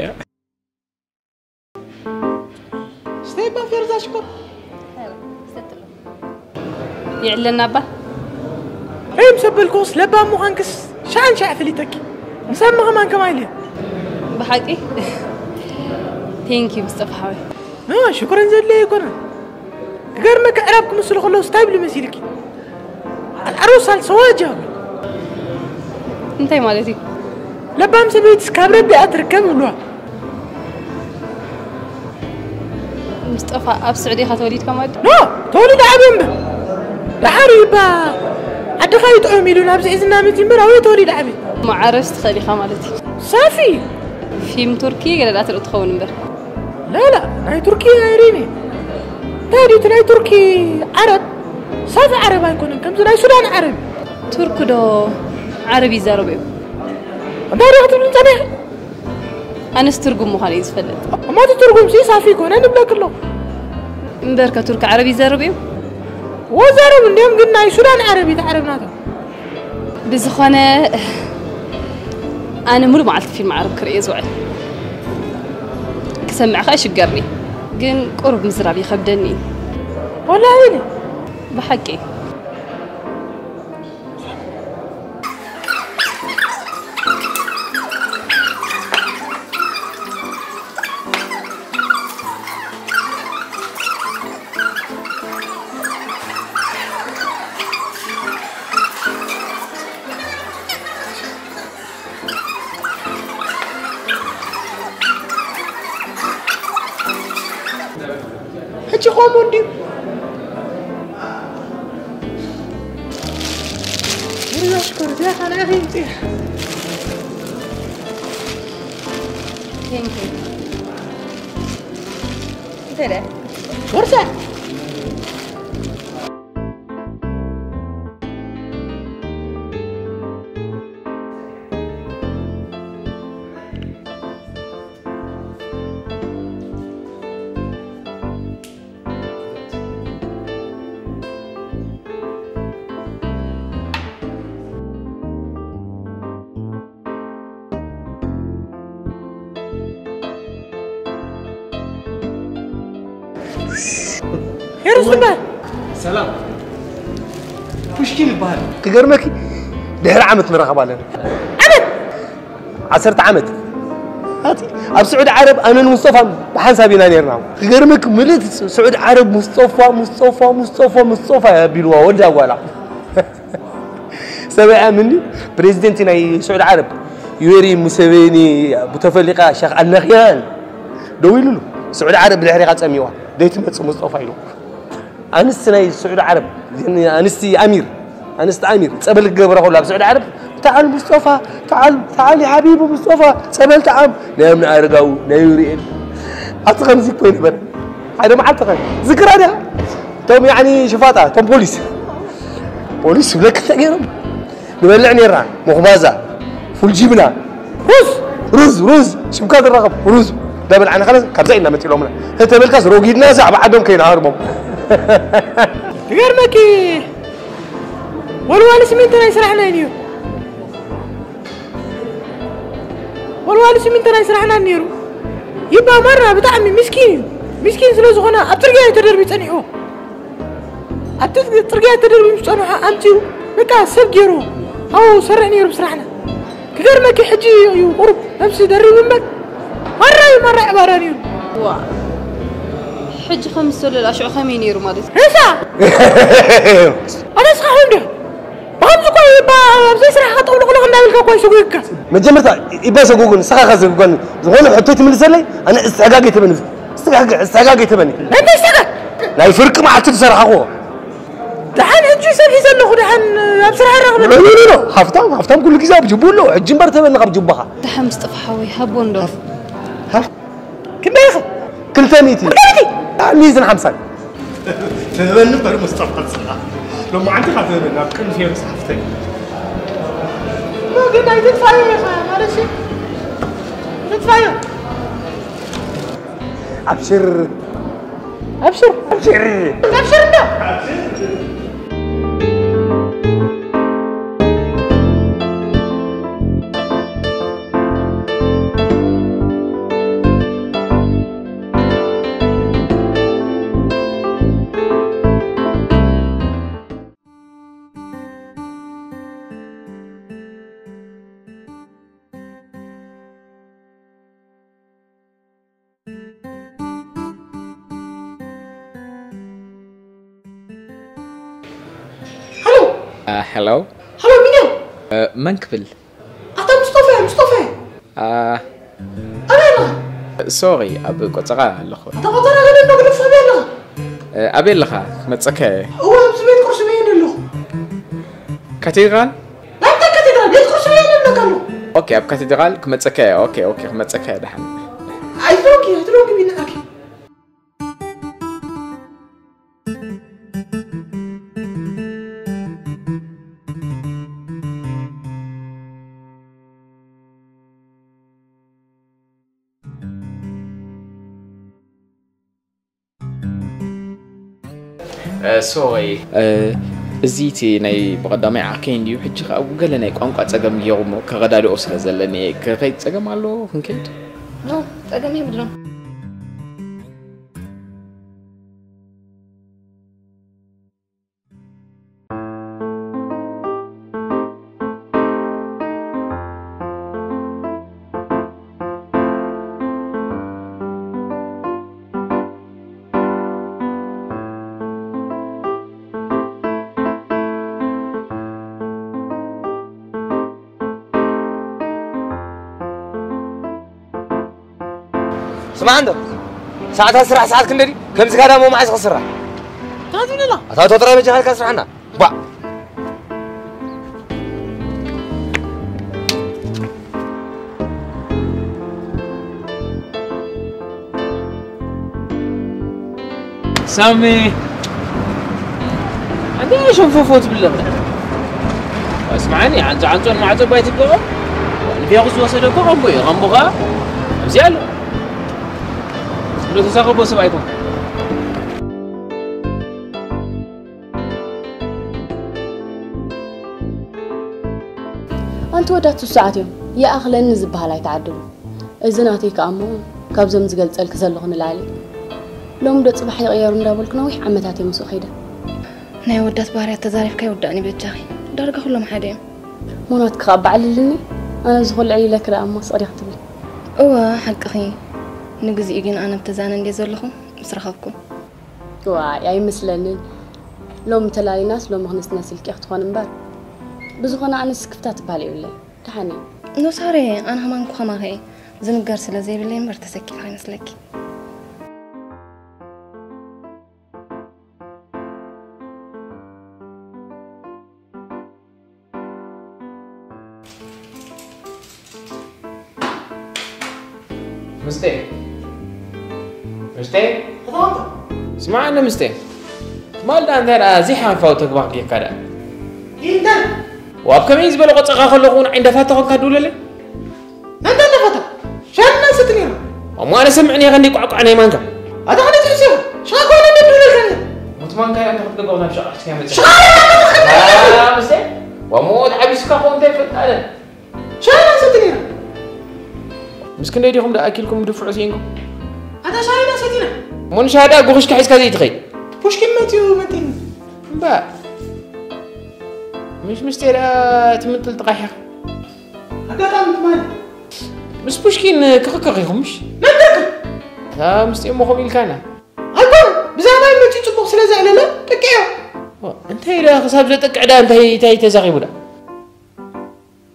ስተይ እባ ፌርዛ ሽኮር። ይዕለና እባ። ሄይ ምስ ኣበልኩስ ለባም ምዃንክስ ሻዕን ሻዕ ፈሊጠኪ። ምስ ኣመ ከማን ከማይ ኢለ። ብሓቂ? Thank you፣ ምስጠፋ ሓወይ። ኖ፣ ሽኩረን ዘድለየ ኣይኮነን። ክገርመኪ፣ ኣዕራብ ክምስሉ ከለውስ እንታይ ይብሉ መሲልኪ? ኣልዓሩስ ኣልሰዋጃ። እንታይ ማለት እዩ? ለባም ሰበይትስ ካብ ረቢኣ ትርከብ ይብሉዋ። ምስጠፋ፣ ኣብ ስዑዲ ኢኻ ተወሊድካ ማለት? ኖ፣ ተወሊደ ዓብየ እምበር። ደሓር እዩ እባ ዓድኻ ይጥዑም ኢሉ ናብዚ ሒዝና መፂ እምበር፣ ኣብየ ተወሊደ ዓብየ። እሞ ዓረብስ ትኽእል ኢኻ ማለት እዩ? ሳፊ። ፊልም ቱርኪ ገለ ደኣ ትርኢ ትኸውን እምበር። ላላ፣ ናይ ቱርኪ ኣይሪኒ። እንታይ ድዩ እቲ ናይ ቱርኪ ዓረብ? ሳፊ ዓረብ ኣይኮነን፣ ከምዚ ናይ ሱዳን ዓረብ። ቱርክ ዶ ዓረብ ይዛረቡ እዮም? እንታይ ዶ ክትብል ጸኒሐ? ኣነስ ትርጉም ምዃኑ እዩ ዝፈልጥ። እሞ እቲ ትርጉም ሲ ሳፊ ኮነ ንብለክ ኣለኹ። እምበርከ ቱርክ ዓረብ ይዛረቡ እዮም? ወዛረቡ እንዲዮም፣ ግን ናይ ሱዳን ዓረብ እዩ እቲ ዓረብ ናቶም። ብዝኾነ ኣነ ሙሉእ መዓልቲ ፊልም ዓረብ ክርእየ ዝውዕል። ክሰምዕ ኸኣ ይሽገርኒ፣ ግን ቁሩብ ምዝራብ ይኸብደኒ እዩ። ወላሂ ኢለ። ብሓቂ። ሕጂ ከምኡ እንድዩ። ሪዛሽ ኮርዲያ ካልኣኺ እንጽያ። Thank you። እንታይ ደኣ? ወርሳ። ሄሮስ ትበሃል። ሰላም ፑሽኪን ይበሃል። ክገርመኪ ድሕሪ ዓመት ንራኸብ ኣለና። ዓመት ዓሰርተ ዓመት ኣቲ ኣብ ስዑዲ ዓረብ ኣነን ሙስጠፋን ብሓንሳብ ኢና ነርና። ክገርመኪ ምልእቲ ስዑዲ ዓረብ ሙስጠፋ ሙስጠፋ ሙስጠፋ ሙስጠፋ ኣቢልዋ ወዳ ጓላ። ሰበይ ኣምኒ ፕሬዚደንት ናይ ስዑዲ ዓረብ ዩዌሪ ሙሴቬኒ ብተፈሊቓ ሸኽ ኣልነኽያን ደው ኢሉሉ። ስዑዲ ዓረብ ብድሕሪኻ ጸሚዋ ደይትመጽእ ሙስጠፋ ኢሉ። ኣንስቲ ናይ ስዑዲ ዓረብ ኣንስቲ ኣሚር ኣንስቲ ኣሚር ጸበል ክገብራ ከሎ ኣብ ስዑዲ ዓረብ تعال مصطفى تعال تعال يا حبيبي مصطفى ጸበል تعام ናይ ኣምኒ ኣረጋዊ ናይ ዩሪኤል ኣቲ ከምዚ እኮ ይነበረ ሓደ መዓልቲ ኸ ዝክራ ድያ እቶም ያኒ ሽፋጣ እቶም ፖሊስ ፖሊስ ዝብለክ እንታይ ገይሮም ንበልዕ ነርና መኹባዛ ፉል ጂብና ሩዝ ሩዝ ሩዝ ሽምካ ዝራኸብ ሩዝ ዳበልዓና ከለስ ካብዛ ኢና መፂሎምና እንተበልካስ ሮጊድና ዛዕባ ዓዶም ከይንሃርሞም ክገርመኪ፣ ወልዋሊ ሲሚንቶ ናይ ስራሕና እዩ ነይሩ። ወልዋሊ ሲሚንቶ ናይ ስራሕና ነይሩ። ይባ ማራ ብጣዕሚ ምስኪን እዩ። ምስኪን ስለ ዝኾነ ኣብ ጽርግያ እዩ ተደርቢ ጸኒሕዎ። ኣብቲ ጽርግያ ተደርቢ ምስ ጸንሖ ኣምጺኡ በቃ ሰብ ገይሩ ኣብኡ ሰርሕ ነይሩ ብስራሕና። ክገርመኪ ሕጂ እዩ ቁሩብ ነብሲ ደሪቡ እምበር ማራ እዩ ማራ ዕባራ ነይሩ። ዋ፣ ሕጂ ከም ዝሰለል ኣሽዑ ከመይ ነይሩ ማለት እዩ? ሬሳ! ኣነስኻ ኹን ዶ? ብኸምዚ እኮ ይባ ኣብ ዘይስራሕኻ ጠቕልቕልቕ እንዳበልካ እኮ ይሰጉግካ። መጀመርታ ይባ ሰጉጉን ንስኻ ኸ ዘጉጓን ዝኾነ ሕቶ ትምልሰለይ ኣነ እስተጋግ የተበኒ እስተጋግ እስተጋግ የተበኒ እንታይ እስተጋግ ናይ ፍርቂ መዓልቲ ዝሰራሕኽዎ ደሓን ሕጂ ሰብ ሒዘ ኣለኹ ደሓን ኣብ ስራሕ ረኽበ ኖ ኖ ኖ ሃፍታም ሃፍታም ኩሉ ግዜ ኣብ ጅቡ ኣሎ ሕጂ እምበር ተበኒ ካብ ጅቡኻ ደሓን ምስ ጥፍሓወይ ሃቦ እንዶ ሃፍ ክንደይ ኢኺ ክልተ ሚእቲ ሚእትን ሓምሳን ትህበኒ እምበር ሙስጠፋ ፅላ ሎማዓንቲ ካብ ትህበኒ ኣብ ቅድሚ ፌሩስ ሓፍተይ ግን ኣይትጥፋዮ ኢኻ ማለት እዩ ትጥፋዮ ኣብሽር ኣብሽር ኣብሽር ኣብሽር እንዶ ሄሎ ሄሎ ቢንያም መን ክብል ኣታ ሙስጦፋ እየ ሙስጦፋ እየ ኣበይ ኣለኻ ሶሪ ኣብ ቆፀራ ኣለኹ ኣታ ቆፀራ ገለ እንዶ ግደፍ ኣበይ ኣለኻ ኣበይ ኣለኻ ክመፀካ እየ እወ ኣብዚ ቤት ቁርሲ በይነ ኣለኹ ካቴድራል ናብታ ካቴድራል ቤት ቁርሲ በይነ ኣለካ ኣሎ ኦኬ ኣብ ካቴድራል ክመፀካ እየ ኦኬ ኦኬ ክመፀካ እየ ደሓን ኣይዞኪ ኣይትደንግቢ ንዓኪ ሶይ እዚ እቲ ናይ ብቐዳማይ ዓርከይ እንድዩ ሕጂ ከዓ ገለ ናይ ቋንቋ ፀገም ገይሩ እሞ ከቐዳድኦ ስለ ዘለኒ እየ ክኸይድ ፀገም ኣሎ ክንከይድ ኖ ፀገም የብሉን ስማዕ እንዶ ሰዓታት ስራሕ ሰዓት ክንደዲ ከምዚ ካዳ ሞ መዓስ ክስራሕ ታዝብለላ ኣታ ቶ ጥራይ በጃኻልካ ስራሕና ባ ሳሚ ኣንተ ሸንፎፎ ትብል ኣለኻ ስምዓኒ ዓንጾ ዓንጾን ማዕጾ ባይ ትገቦ ንፊያኹ ዝወሰደ እኮ ከምቦ እዩ ከምቦ ኸዓ ኣብዚ ኣሎ ዝብሎ ተሳኸቦ ሰብ ኣይኮን ኣንቲ ወዳት ስሱዓት እዮም ይኣኽለኒ ዝበሃል ኣይተዓደሉ እዚ ናተይ ከኣ እሞ ካብዞም ዝገልጸልኪ ዘለኹ ንላዕሊ እዩ ሎሚ ዶ ጽባሕ ይቕየሩ እንዳበልኩ ነዊሕ ዓመታት እየ ምስኡ ከይደ ናይ ወዳት ባህርያት ተዛሪብካ ይውዳእኒ በጃኺ ዳርጋ ኩሎም ሓደ እዮም ሞናትኪ ከኣ ባዕልልኒ ኣነ እዚ ኩሉ ዕሊለኪ ደኣ እሞ ስቕ ዲኺ ትብሊ እወ ሓቅኺ ንግዚኡ ግን ኣነ ብተዛነ እንድየ ዘለኹ ምስ ረኸብኩ ዋይ ኣይመስለንን ሎሚ ተላሊናስ ሎሚ ክንስነስ ኢልኪ ክትኾን እምበር ብዝኾነ ኣነስ ክፍታ ትበሃል የብለይ ደሓን እየ ኖ ሳሬ ኣነ ከማን ኩ ከማኺ እየ ዝንገር ስለ ዘይብለይ እምበር ተሰኪፋ ኣይመስለኪ ምስቴ ምስቴ ስማዕኒ ምስቴ ትማል ደኣ እንታይ ደኣ ዘይሓንፋዊ ተግባር ጌርካ ደኣ እንታይ ወኣብ ከመይ ዝበለ ቆፀኻ ከለኹ እውን ዓይንዳፋታ ኮንካ ድውለለይ እንታይ እንዳፈታ ሻይ እናሰቲ ነይሩ እሞ ኣነ ሰምዕኒ ኢኻ እንዲ ቋዕቋዕ ናይ ማንካ ኣታ ከነ ትሕስዮ ሻይ ኮነ እንዲ ድውለልካ ነይሩ ስማንካ እያ እንተ ክትገብር ናብ ሸቓ ኣሕቲካ መጽእ። ሸቓ እያ እንተ ክትገብር! ኣምስተ? ዋሞት ዓቢስካ ኮ እንታይ ይፈልጥ ኣለ? ሸቓ እያ ሰትኒራ። ምስ ክንደይ ዲኹም ደኣ ኣኪልኩም ድፍዑ ስኢንኩም? ኣታ ሻሂ ዳ ሰቲና? እሞ ንሻሂ ደኣ ጉኽሽካ ሒዝካ ዘይትኸይድ? ፑሽኪን መትዩ መቲኒ። እምባ። ምሽ ምስቴ ደኣ ትምንጥል ጥቓሕ ኢኻ። ኣጋጣሚ ትማሊ። ምስ ፑሽኪን ክኽክኽ ኢኹም ምሽ? መን ደርካ? እታ ምስቴ እሞ ከምኡ ኢልካና። ኣይኮነ፣ ብዛዕባይ መጺኡ ጽቡቕ ስለ ዘዕለለ ጠቂዑ። ዋ፣ እንታይ ኢለ ክሳብ ዘጥቅዕ ደኣ እንታይ፣ እንታይ ተዛኺቡ ደኣ?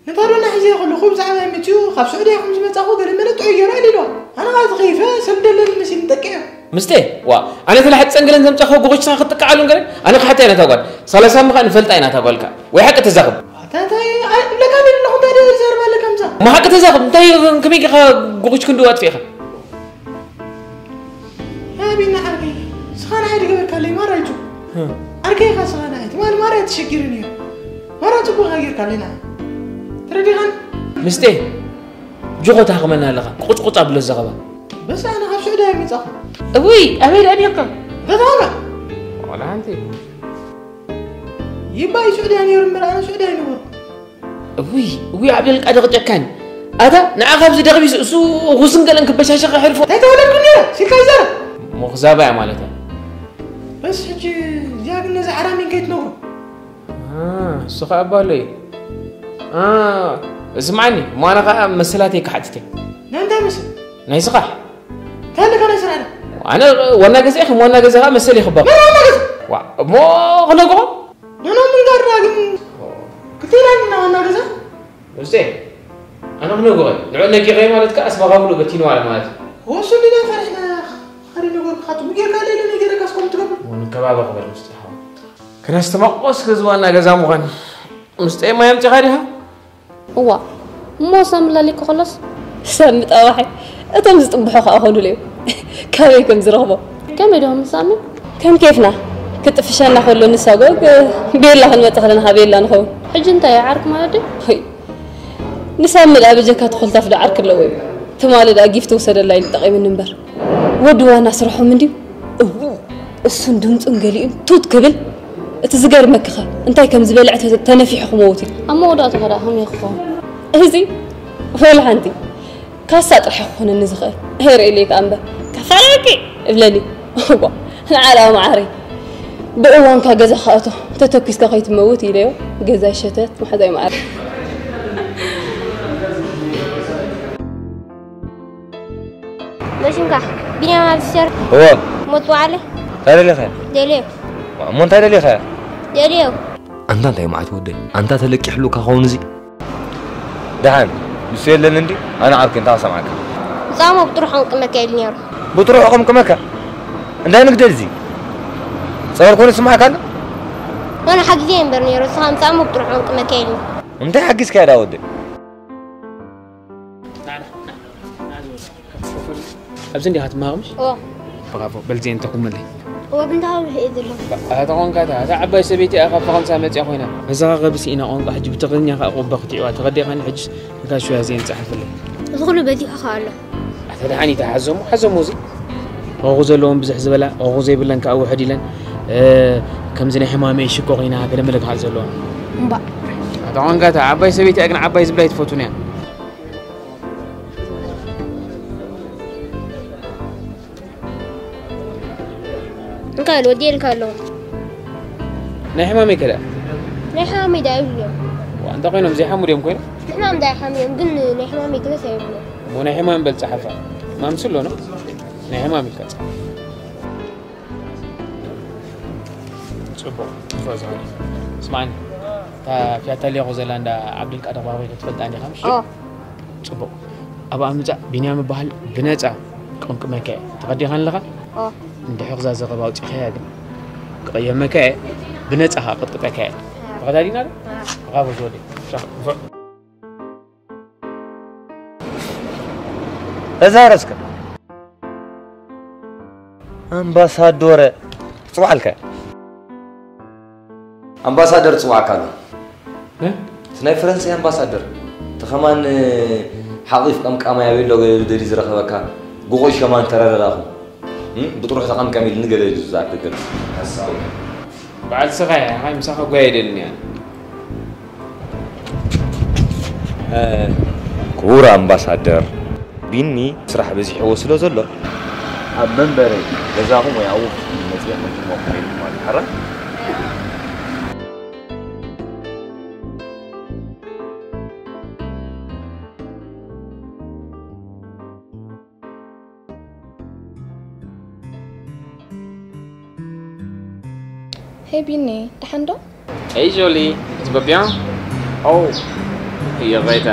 ነታ ዶና ሒዘዮ ከለኹ ብዛዕባይ መጺኡ ካብ ስዑድያ ከም ዝመጻኹ ገለ መለ ጥዑይ ገይሩ ኣዕሊልዋ። ኣነ ኸኣ ተኸይፈ ሰብ ደለኒ መሲሉኒ ጠቂዑ። ምስቴ፣ ዋ፣ ኣነ ተላሕቲ ጸንግለን ዘምጻኹ ጉጉች ስኻ ክትጥቅዓሉን ገለ? ኣነ ክሓታ ኢና እታ ጓል። ሰላሳ ምኻ ንፈልጣ ኢና እታ ጓልካ። ወይ ሓቂ ተዛኽብ። ኣታ እንታይ፣ ኣይ፣ እብለካ ደለኹ እንታይ ደኣ ዝዛረብ ኣለካ ምሳ? እሞ ሓቂ ተዛኽብ። እንታይ ከመይ ጌርካ ጉጉች ክንድኡ ኣጥፊእኻ? ኣቢና ዓርከይ፣ ስኻ ንዓይ ድገበርካለይ ማራ እዩ። እ። ዓርከይ ኢኻ ስኻ ንዓይ፣ ትማሊ ማራ ተሸጊረ ነይረ። ማራ ጽቡቕ ኢኻ ጌርካለይ ንዓይ። ተረዲኻኒ? ምስቴ፣ ጅኾ ታኽመና ኣለኻ። ቁጭ ቁጭ ኣብሎ ዘኸባ። በስ ኣነ ካብ ስዑድያ ይመጻኹ። እውይ፣ ኣበይ ደኣ ነርካ? ገዛኻ። ዋላ ሓንቲ። ይባይ ስዑድያ ነይሩ እምበር ኣነ ስዑድያ ኣይነበርኩ። እውይ፣ እውይ፣ ዓብደልቃድር ጨካን። ኣታ፣ ንዓ ካብዚ ደቕቢስ እሱ ኹስን ገለን ክበሻሸኸ ሕልፎ። እንታይ ተወለድኩ ነይረ? ሲልካ ይዛረብ። ሞኽዛባ እያ ማለት እያ። በስ ሕጂ እዚኣ ግን ነዚ ዓራሚን ከይትነግሮ። አ፣ እሱ ኸኣ ኣባሎ እዩ። አ፣ ስምዓኒ፣ እሞ ኣነ ኸኣ መሰላተይ ክሓትት እየ። ናይ እንታይ ምስል? ናይ ስራሕ። እንታይ ኣለካ ናይ ስራሕ? ኣነ ዋና ገዛ እየ፣ ከም ዋና ገዛ ኸኣ መሰል ይኽበር። መን ዋና ገዛ? ዋ፣ እሞ ክነግሮ? ኖኖ ምንጋርና ግን ክልቴና ኢና ዋና ገዛ። ውስጤ፣ ኣነ ክነግሮ እየ። ንዑ ነጊረዮ ማለት ከኣ ኣስመራ ሙሉ በቲኑ ኣለ ማለት እዩ። ወሱ እንዲና ፈሪሕና። ሓደ ነገር ክኻቱ ምጌርካ ለይለ ነገረካ እስኮም ትገብር። ወንከባባ ክበል ውስጤ ሓው። ክነስተማቆስ ገዝ ዋና ገዛ ምዃን። ውስጤ ማይ ኣምጺኻ ዲኻ? እዋ፣ እሞ ሳሚ ላሊኮ ከሎስ? ሳሚ ጠባሓይ፣ እቶም ዝጥብሑ ከኣ ኾኑለይ። ካበይ ከም ዝረኽቦ? ከመይ ዶ ምስ ሳሚ? ከም ኬፍና። ክጥፍሸና ከሎ ንሳ ጎግ፣ ቤላ ክንመጽእ ከለና ከኣ ቤላ ንኸውን። ሕጂ እንታይ እዩ፣ ዓርኪ ማለት ድዩ? ሆይ። ንሳሚ ደኣ በጀካ ተኾልታፍ ዶ ዓርኪ ኣለዎ እዩ? ትማሊ ደኣ ጊፍቲ ውሰደላ ኢሉ ጠቒሙኒ እምበር። ወዲ ዋና ስርሖም እንድዩ። እው፣ እሱን ድምፁን ገሊኡን ቱት ክብል፣ እቲ ዝገርመኪኸ እንታይ ከም ዝበልዐ ተ-፣ ተነፊሑ ክመውት እዩ። ኣብ መወዳእቱ ኸ ደኣ ከመይ ክኸውን? እዚ ወላ ሓንቲ ካሳ ጥራሕ ክኾነኒ ዝኽእል። ሄር ኢለይ ከኣ እምበር፣ "ከፋረቂ!" እብለኒ። እዋ፣ ንዓላ መዓረይ። ብእዋንካ ገዛ ክኣቶ፣ ተተኲስካ ከይትመውት ኢለዮ። ገዛይ ሸተት፣ መሓዛይ መዓረይ። መሽንካ፣ ቢንያም ኣብዚ ሰር-፣ እዎ። ሞት በዓለ? እንታይ ደሊኻ? ደልዮ። እሞ እንታይ ደሊኻ? ደልዮ። ኣንታ እንታይ መዓት ወደይ? ኣንታ ተለቂሕሉካ ኸውን እዚ? ደሓን፣ ንሱ የለን እንዲ? ኣነ ዓርኪ እንታይ ክሰምዓካ? ምጻሞ ብጥሩሕ ቅምቅመካ ኢሉ ነይሩ። ብጥሩሕ ቅምቅመካ? እንታይ ንግደል እዚ? ጸወር ኮነ ስምዓካ ኣሎ? ኣነ ሓጊዘ እምበር ነይሩ፣ ንስኻ ምጻሞ ብጥሩሕ ቅምቅመካ ኢሉ። እንታይ ሓጊዝካዮ ዳ ወደይ? ናዕና፣ ናዕና፣ ናዕና ዝበል። ኣብዚ እንዲኻ ትመሃር ምሽ? ኦ። ብራቮ፣ በል ዜን ተኹምለይ። እወ፣ ግን ተሃብሕ እየ ዘለኹ። ኣታ ቋንቋ እታ፣ እታ ዓባይ ሰበይቲ እያ ካብ ፈረንሳ መጽያ ኮይና። መዘራረቢ ስኢና ቋንቋ ሕጂ ብትግርኛ ከኣ ቁባ ክትዕዋ ተረዲኻኒ ሕጂ ንካ ሽያ ዜን ጸሓፍለይ። እዚ ኩሉ በዚሑ ከኣ ኣሎ። ኣታ ደሓን ኢታ ሓዞሞ፣ ሓዞሞ እዚ። ሮሩ ዘለዎም ብዝሕ ዝበላ፣ ሮሩ ዘይብለን ከኣ ውሕድ ኢለን። እ፣ ከምዚ ናይ ሕማመይ ሽኮር ኢና ገለ መለ ክሓዝ ዘለዎም። እምባእ። ኣታ ቋንቋ እታ ዓባይ ሰበይቲ እያ ግን ዓባይ ዝብላ ኣይትፈቱን እያ። እንካ ኢሉ ወዲኤልካ ኣለዉ። ናይ ሕማመይ ከ ደኣ? ናይ ሕማመይ ደኣ ይብሉ እዮም። ዋ፣ እንታይ ኮይኖም ዘይሓሙ ድዮም ኮይኖም? ንሕማም ደኣ ይሓሙ እዮም፣ ግን ናይ ሕማመይ ገለስ ኣይብሉ እዮም። እሞ ናይ ሕማም በል ጸሓፋ። ሕማም ስሎ ነው። ናይ ሕማም ኢልካ ጸሓፍ። ጽቡቕ፣ ጽቡቕ ዝኸነ። ስምዓኒ፣ እታ ፊያታ ሌሮ ዘላ እንዳ ዓብዱልቃድር ባርቤኪ ትፈልጣ እንዲኻ፣ ምሽ? ኦ። ጽቡቕ። ኣብኣ ምጻእ፣ ቢንያም እበሃል፣ ብነጻ ቅምቅመካ እየ። ተቐዲኻ ኣለኻ? ኦ። እንድሕር እዛ ዘረባ ኣውጺእካያ ግን፣ ክቕየመካ እየ፣ ብነጻ ከኣ ቅጥቅጠካ እየ። ተኸዳዲና ዶ? አ። ብራቮ ዝወደይ። ሻ-፣ ፎ-፣ ተዛረብ እስከ። ኣምባሳዶረ፣ ጽዋዕልካ። ኣምባሳደር ጽዋዕካ ኣሎ። እ? እቲ ናይ ፈረንሳይ ኣምባሳደር። እቲ ኸማን ሓቒፍ ቀምቃማይ ኣበይ ኣሎ ገለ ደልዩ ዝረኸበካ። ጉቑይ ሸማን ተረዳዳኹም። እም፣ ብጥሩሕታ ከም ከሚል ንገለ ኢሉ ዝዛረብ ገለ። ሓሳዊ። በዓል ስኻ እያ፣ ሓይ ምሳኻ ጓየ ደልንያ። እ፣ ክቡር ኣምባሳደር፣ ቢኒ ስራሕ በዚሕዎ ስለ ዘሎ፣ ኣብ መንበረይ ገዛኹም ወይ ኣብኡ መፅየ ከንትሞኹም ኢልኩም ማለት ሓራ? ሄይ ቢኒ፣ ደሓን ዶ? Hey Jolie, tu vas bien? Oh, ይቕሬታ፣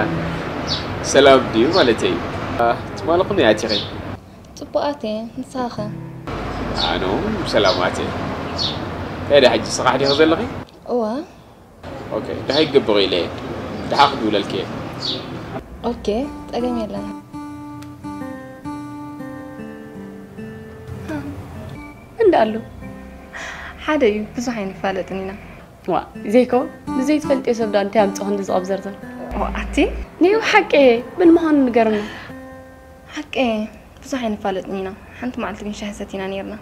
ሰላም ድዩ ማለተይ? አ፣ ትማሊ ኹን እያ ኣቲኺ። ጽቡቓት እየ፣ ንስኻ ኸ? ኣነ እውን ሰላማት እየ። እንታይ ደኣ ሕጂ ስራሕ ዲኺ ዘለኺ? እወ። ኦኬ፣ ደሃይ ክገብር ኢለ እየ። ደሓ ክድውለልኪ እየ። ኦኬ፣ ጸገም የለን። እንዳ ኣሎ ሓደ እዩ፣ ብዙሕ ኣይንፋለጥን ኢና። ዋ፣ ዘይከውን፣ ንዘይትፈልጥዮ ሰብ ደኣ እንታይ ኣምጽኦ ክንዲ ዝቐብዘርዘር? ዋ፣ ኣቲ? ናይ ብሓቂ እየ፣ መን ምዃኑ ንገርና። ሓቂ እየ፣ ብዙሕ ኣይንፋለጥን ኢና። ሓንቲ መዓልቲ ግን ሻሂ ሰቲና ነይርና።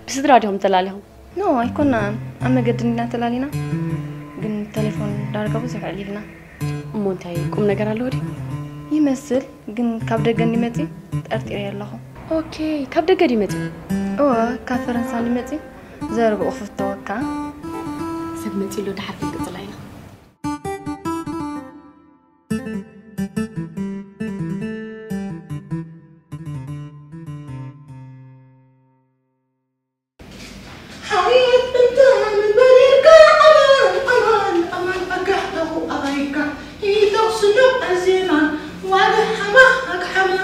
ብስድራ ዲኹም ተላሊኹም? ኖ፣ ኣይኮናን። ኣብ መገዲ እንዲና ተላሊና። ግን ቴሌፎን ዳርጋ ብዙሕ ኣዕሊልና። እሞ እንታይ ቁም ነገር ኣለዎ ድዩ? ይመስል፣ ግን ካብ ደገ እንዲመጺ ጠርጢረ ኣለኹ። ኦኬ፣ ካብ ደገ ድዩ መጺ? እወ፣ ካብ ፈረንሳ እንዲመጺ ዘረብኡ ክፍተወካ። ሰብ መጺ ኣሎ፣ ደሓር ክንቅጽላ ኢና። ሓውየት እንተ ምበሪርካ ኣማን፣ ኣማን፣ ኣማን፣ ኣማን፣ ኣጋሕዳኹ ኣባይካ፣ ኢተኽስኖ ኣዜማ፣ ዋለ ሓማ ኣግሓማ፣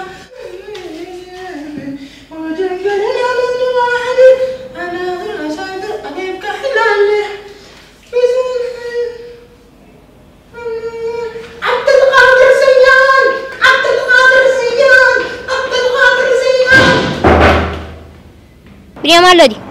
ወጀንገለና መዝንዋሓዲ፣ ኣነ ኣሳድር ኣቤካ ሕላለ፣ ብዝብል ዓብደልቃድር ዘያን፣ ዓብደልቃድር ዘያን፣ ዓብደልቃድር ዘያን። ብንያም ኣሎ ድዩ?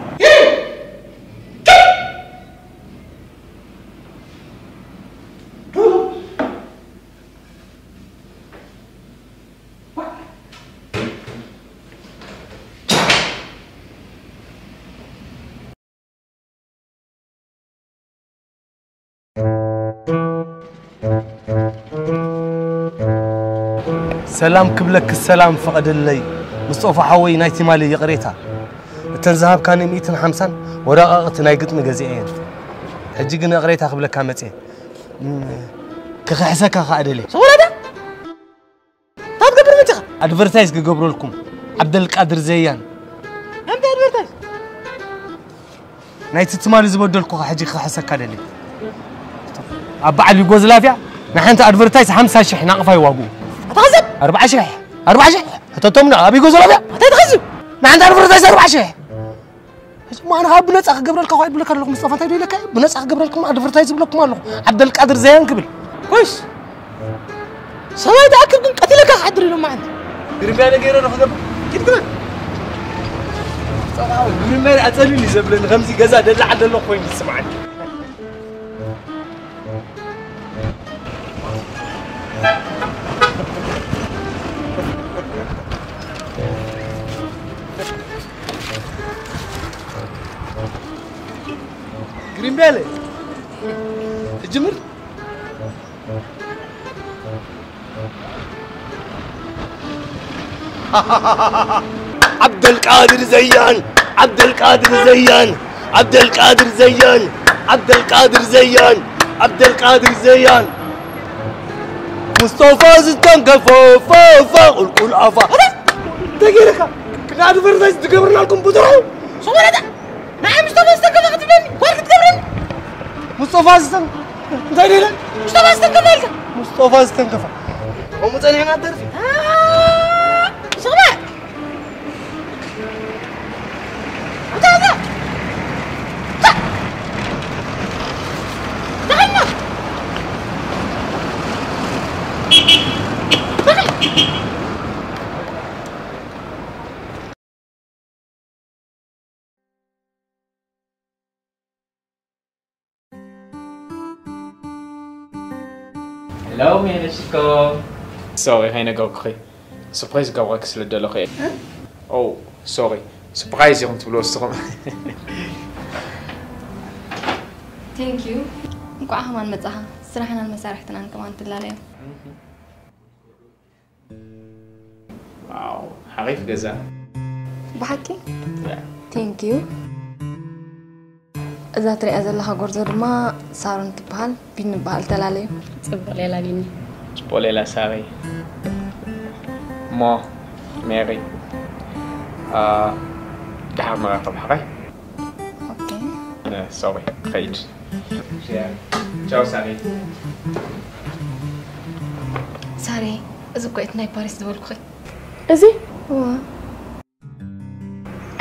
ሰላም ክብለኪ ሰላም ፍቐድለይ፣ ምስጦፋ ሓወይ፣ ናይ ትማሊ ይቕሬታ። እተን ዝሃብካኒ ሚእትን ሓምሳን ወረቓቕቲ ናይ ግጥሚ ገዚኤ እየን። ሕጂ ግን ይቕሬታ ክብለካ መጽየ። እም፣ ክኽሕሰካ ከኣ ደልየ። ሰው ወረደ? እንታይ ትገብር መጺኻ? ኣድቨርታይዝ ክገብረልኩም፣ ዓብደልቃድር ዘያን። እንታይ ኣድቨርታይዝ? ናይቲ ትማሊ ዝበደልኩኻ ሕጂ ክኽሕሰካ ደሊ። ኣብ በዓል ዩጎዝላቭያ ንሓንቲ ኣድቨርታይዝ ሓምሳ ሽሕ ናቕፋ እዩ ዋግኡ። ኣታ ኸዘብ! ኣርብዓ ሽሕ! ኣርብዓ ሽሕ! ሕተቶም ን-፣ ኣብ ዩጎዝላቭያ! እንታይ ትኸዝብ? ንሓንቲ ኣድቨርታይዝ ኣርብዓ ሽሕ! ሕጂ እሞ ኣነ ኸዓ ብነጻ ክገብረልካ እኳ ይብለካ ኣለኹ፣ ምስጠፋ እንታይ ደይለካ እዩ? ብነጻ ክገብረልኩም ኣድቨርታይዝ ይብለኩም ኣለኹ። ዓብደልቃድር ዘያን ክብል። ኮይስ፣ ሰብኣይ ተኣክብ ግን ቀቲለካ ክሓድር ኢሎም መዓልቲ። ግርምብያለ ገይረ ዶ ክገብር? ኪድ ግበር። ጸብዓ ግርምብያለ ኣጸሊሉ እዩ ዘብለኒ፣ ከምዚ ገዛ ደላዓ ደሎ ኮይኑ ይስምዓኒ። ግሪምቤለ ትጅምር። ዓብደልቃድር ዘያን፣ ዓብደልቃድር ዘያን፣ ዓብደልቃድር ዘያን፣ ዓብደልቃድር ዘያን፣ ዓብደልቃድር ዘያን። ሙስጦፋ ዝተንከፎ ፋፋ ቁልቁል ኣፋ። እንታይ ገይረካ? ንኣድቨርታይዝ ትገብርናልኩም ብዙሕ። ሶማለታ ንዓይ ሙስጦፋ ዝተንከፈ ክትብለኒ ጓል ክትገብረኒ? ሙስጦፋ ዝተን-፣ እንታይ ደለ? ሙስጦፋ ዝተንከፈ ኢልካ? ሙስጦፋ ዝተንከፈ። ከምኡ ጸኒሕና ደርፊ። አ፣ ስቕ በል። ሄሎ ሜክሲኮ። ሶሪ ከይነገርኩኺ፣ ሰርፕራይዝ ክገብረኪ ስለ ደለኹ እየ። እ? ኦ፣ ሶሪ። ስፕራይዝ ኢኹም ትብልዎ ንስኹም። Thank you። እንኳዕ ከማን መጻኻ። ስራሕናን መሳርሕትናን ከማን ትላለዮም። ዋው፣ ሓሪፍ ገዛ። ብሓቂ? Thank you። እዛ ትሪኣ ዘለኻ ጎርዞ ድማ ሳሮን ትበሃል። ቢኒ በሃል፣ ተላለዩ። ጽቡቕ ሌላ ቢኒ። ጽቡቕ ሌላ ሳሪ። እሞ ሜሪ፣ አ፣ ደሓር መራኸብ ሓራይ። ኦኬ። ሶሪ፣ ኸይድ። ቻው ሳሪ። ሳሪ፣ እዚ እኮ እቲ ናይ ፓሪስ ዝበልኩኺ። እዚ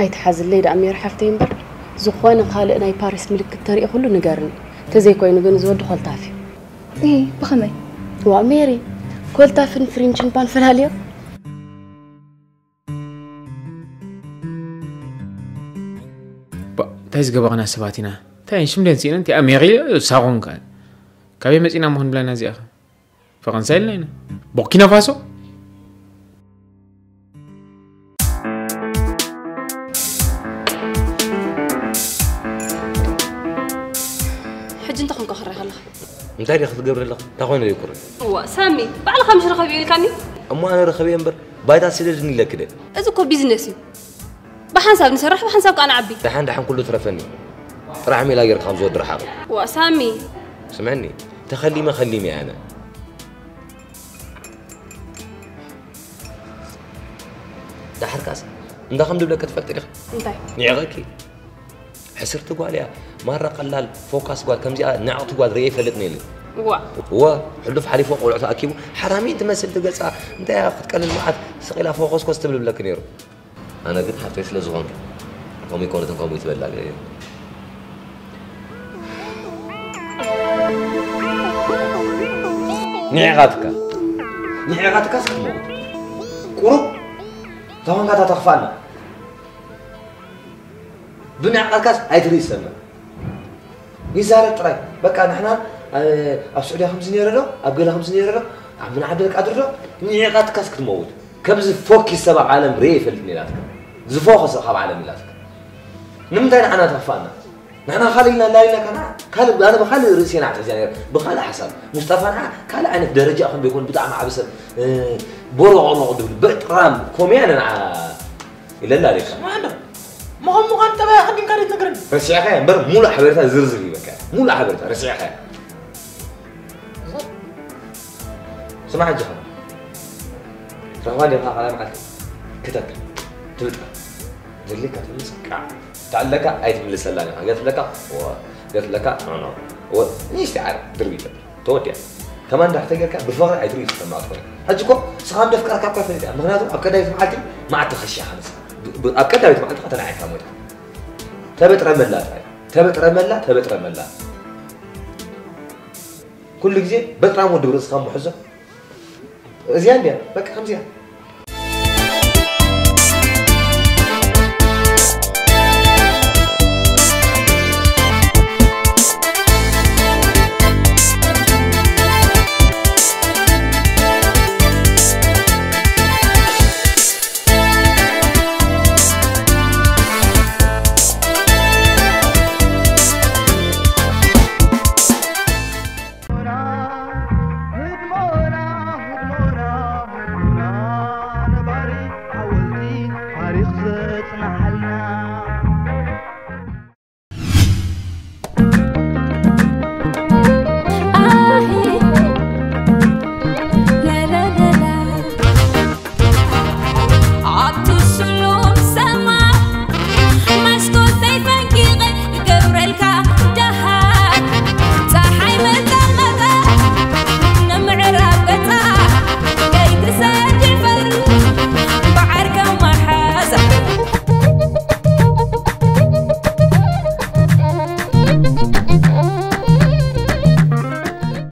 ኣይትሓዝለይ ደኣ ሜሪ ሓፍተይ እምበር፣ ዝኾነ ካልእ ናይ ፓሪስ ምልክት ተርኢ ኩሉ ንገርኒ። ተዘይኮይኑ ግን እዚ ወዲ ኮልታፍ እዩ። እ ብኸመይ? ዋ ሜሪ፣ ኮልታፍን ፍሪንችን ባን ፈላልዮ። እንታይ ዝገበቕና ሰባት ኢና? እንታይ ሽምደን ስኢነን? እንታይ ኣሜሪ ሳሮን ከ ካበይ መፂና እሞ ክንብለና እዚኣ? ፈረንሳ ኢልና ኢና። ቦርኪና ፋሶ። ሕጂ እንታይ ኮንካ ክረኻ ኣለኻ? እንታይ ዲኻ ክትገብሪ ኣለኻ? እንታይ ኮይኑ ይኩር? እዋ ሳሚ፣ ባዕልኻ ምሽ ርኸብ ኢልካኒ? እሞ ኣነ ርኸብ እየ እምበር ባይታ ስደድኒ ኢለኪ ደ። እዚ እኮ ቢዝነስ እዩ። ብሓንሳብ ንሰርሕ ብሓንሳብ ከዓ ንዓቢ። ደሓን ደሓን ኩሉ ትረፈኒ። ጥራሕ ሜላ ጌርካ ከም ዝወዲ ረሓቕ። እዋ ሳሚ። ስምዕኒ፣ ተኸሊመ ከሊመ እየ ኣነ። ዳሕር ካስ እንዳ ከም ድብለካ ትፈልጢ ዲኻ? እንታይ? ንዕቐኪ ሕስርቲ ጓል እያ። ማራ ቀላል ፎካስ ጓል፣ ከምዚኣ ንዕቕቲ ጓል ርእየ ይፈልጥ ነይለ። ዋ እወ፣ ሕሉፍ ሓሊፎ ቆልዑ ተኣኪቡ ሓራሚ ትመስል ትገጻ እንታይ እያ ክትቀልል መዓት ስቕ ኢላ ፎኸስኮስ ትብል ብለኪ ነይሩ። ኣነ ግን ሓፍተይ ስለ ዝኾንኪ ከምኡ ይኮነትን ከምኡ ይትበላ ገለ የለን። ንዒቓትካ ንዒቓትካስ ክትመውት ቁሩብ ተኾንካ ተተኽፋና። ብንዕቐትካስ ኣይትርኢ ዝሰምዕ ይዛረብ ጥራይ። በቃ ንሕና ኣብ ስዑድያ ከምዚ ነይረ ዶ ኣብ ገለ ከምዚ ነይረ ዶ ኣብ ምንዓበል ቃድር ዶ ንዒቓትካስ ክትመውት። ከምዚ ፎኪስ ሰብ ኣብ ዓለም ርኤ ይፈልጥ ነይራትካ ዝፎኸሰ ካብ ዓለም ኢላትካ። ንምንታይ ንዓና ተኽፋና? ንሕና ካልእ ኢልና ላይልና ከና ካልእ ኣነ ብካልእ ርእሲ ኢና ተዚያ ነይረ ብካልእ ሓሳብ ሙስጠፋ ንዓ ካልእ ዓይነት ደረጃ ከም ደይኮን ብጣዕሚ ዓቢ ሰብ ቦሮቆሮቆ ድብል በጥራም ኮምያ ንዓ ኢለላ ሌካ ማዕዶ ምዃን ምዃን ጠባይ ኣኸዲንካ ዶ ትነግረኒ? ረሲዕኻ እያ እምበር ሙሉእ ሓበሬታ ዝርዝር ይበካ ሙሉእ ሓበሬታ ረሲዕኻ እያ። ስማዕ ሕጂ ኸ ረኽባ እንዲኻ ካልኣይ መዓልቲ ክተክ ትብልካ ዘድልየካ ትምልስ ቃዕ ተኣለካ ኣይትምልሰላን ኢኻ ገትለካ ገትለካ ኖኖ ንእሽቲ ዓረ ድርቢተ ተወዲያ ከማን ዳሕተ ጌርካ ብፍቕሪ ኣይትርኢ ትሰማዕ ትኾነ ሕጂ እኮ ስኻ እንደፍቀረካ እኳ ፈሊጥ እያ ምክንያቱ ኣብ ቀዳሚት መዓልቲ መዓት ተኸሽኻ ንስኻ ኣብ ቀዳሚት መዓልቲ ከተናዒካ ሞታ ተበጥረ መላ ጥራይ ተበጥረ መላ ተበጥረ መላ ኩሉ ግዜ በጥራም ወዲ ብርእስኻ ምሕዞ እዚኣ እንዲያ በቃ ከምዚኣ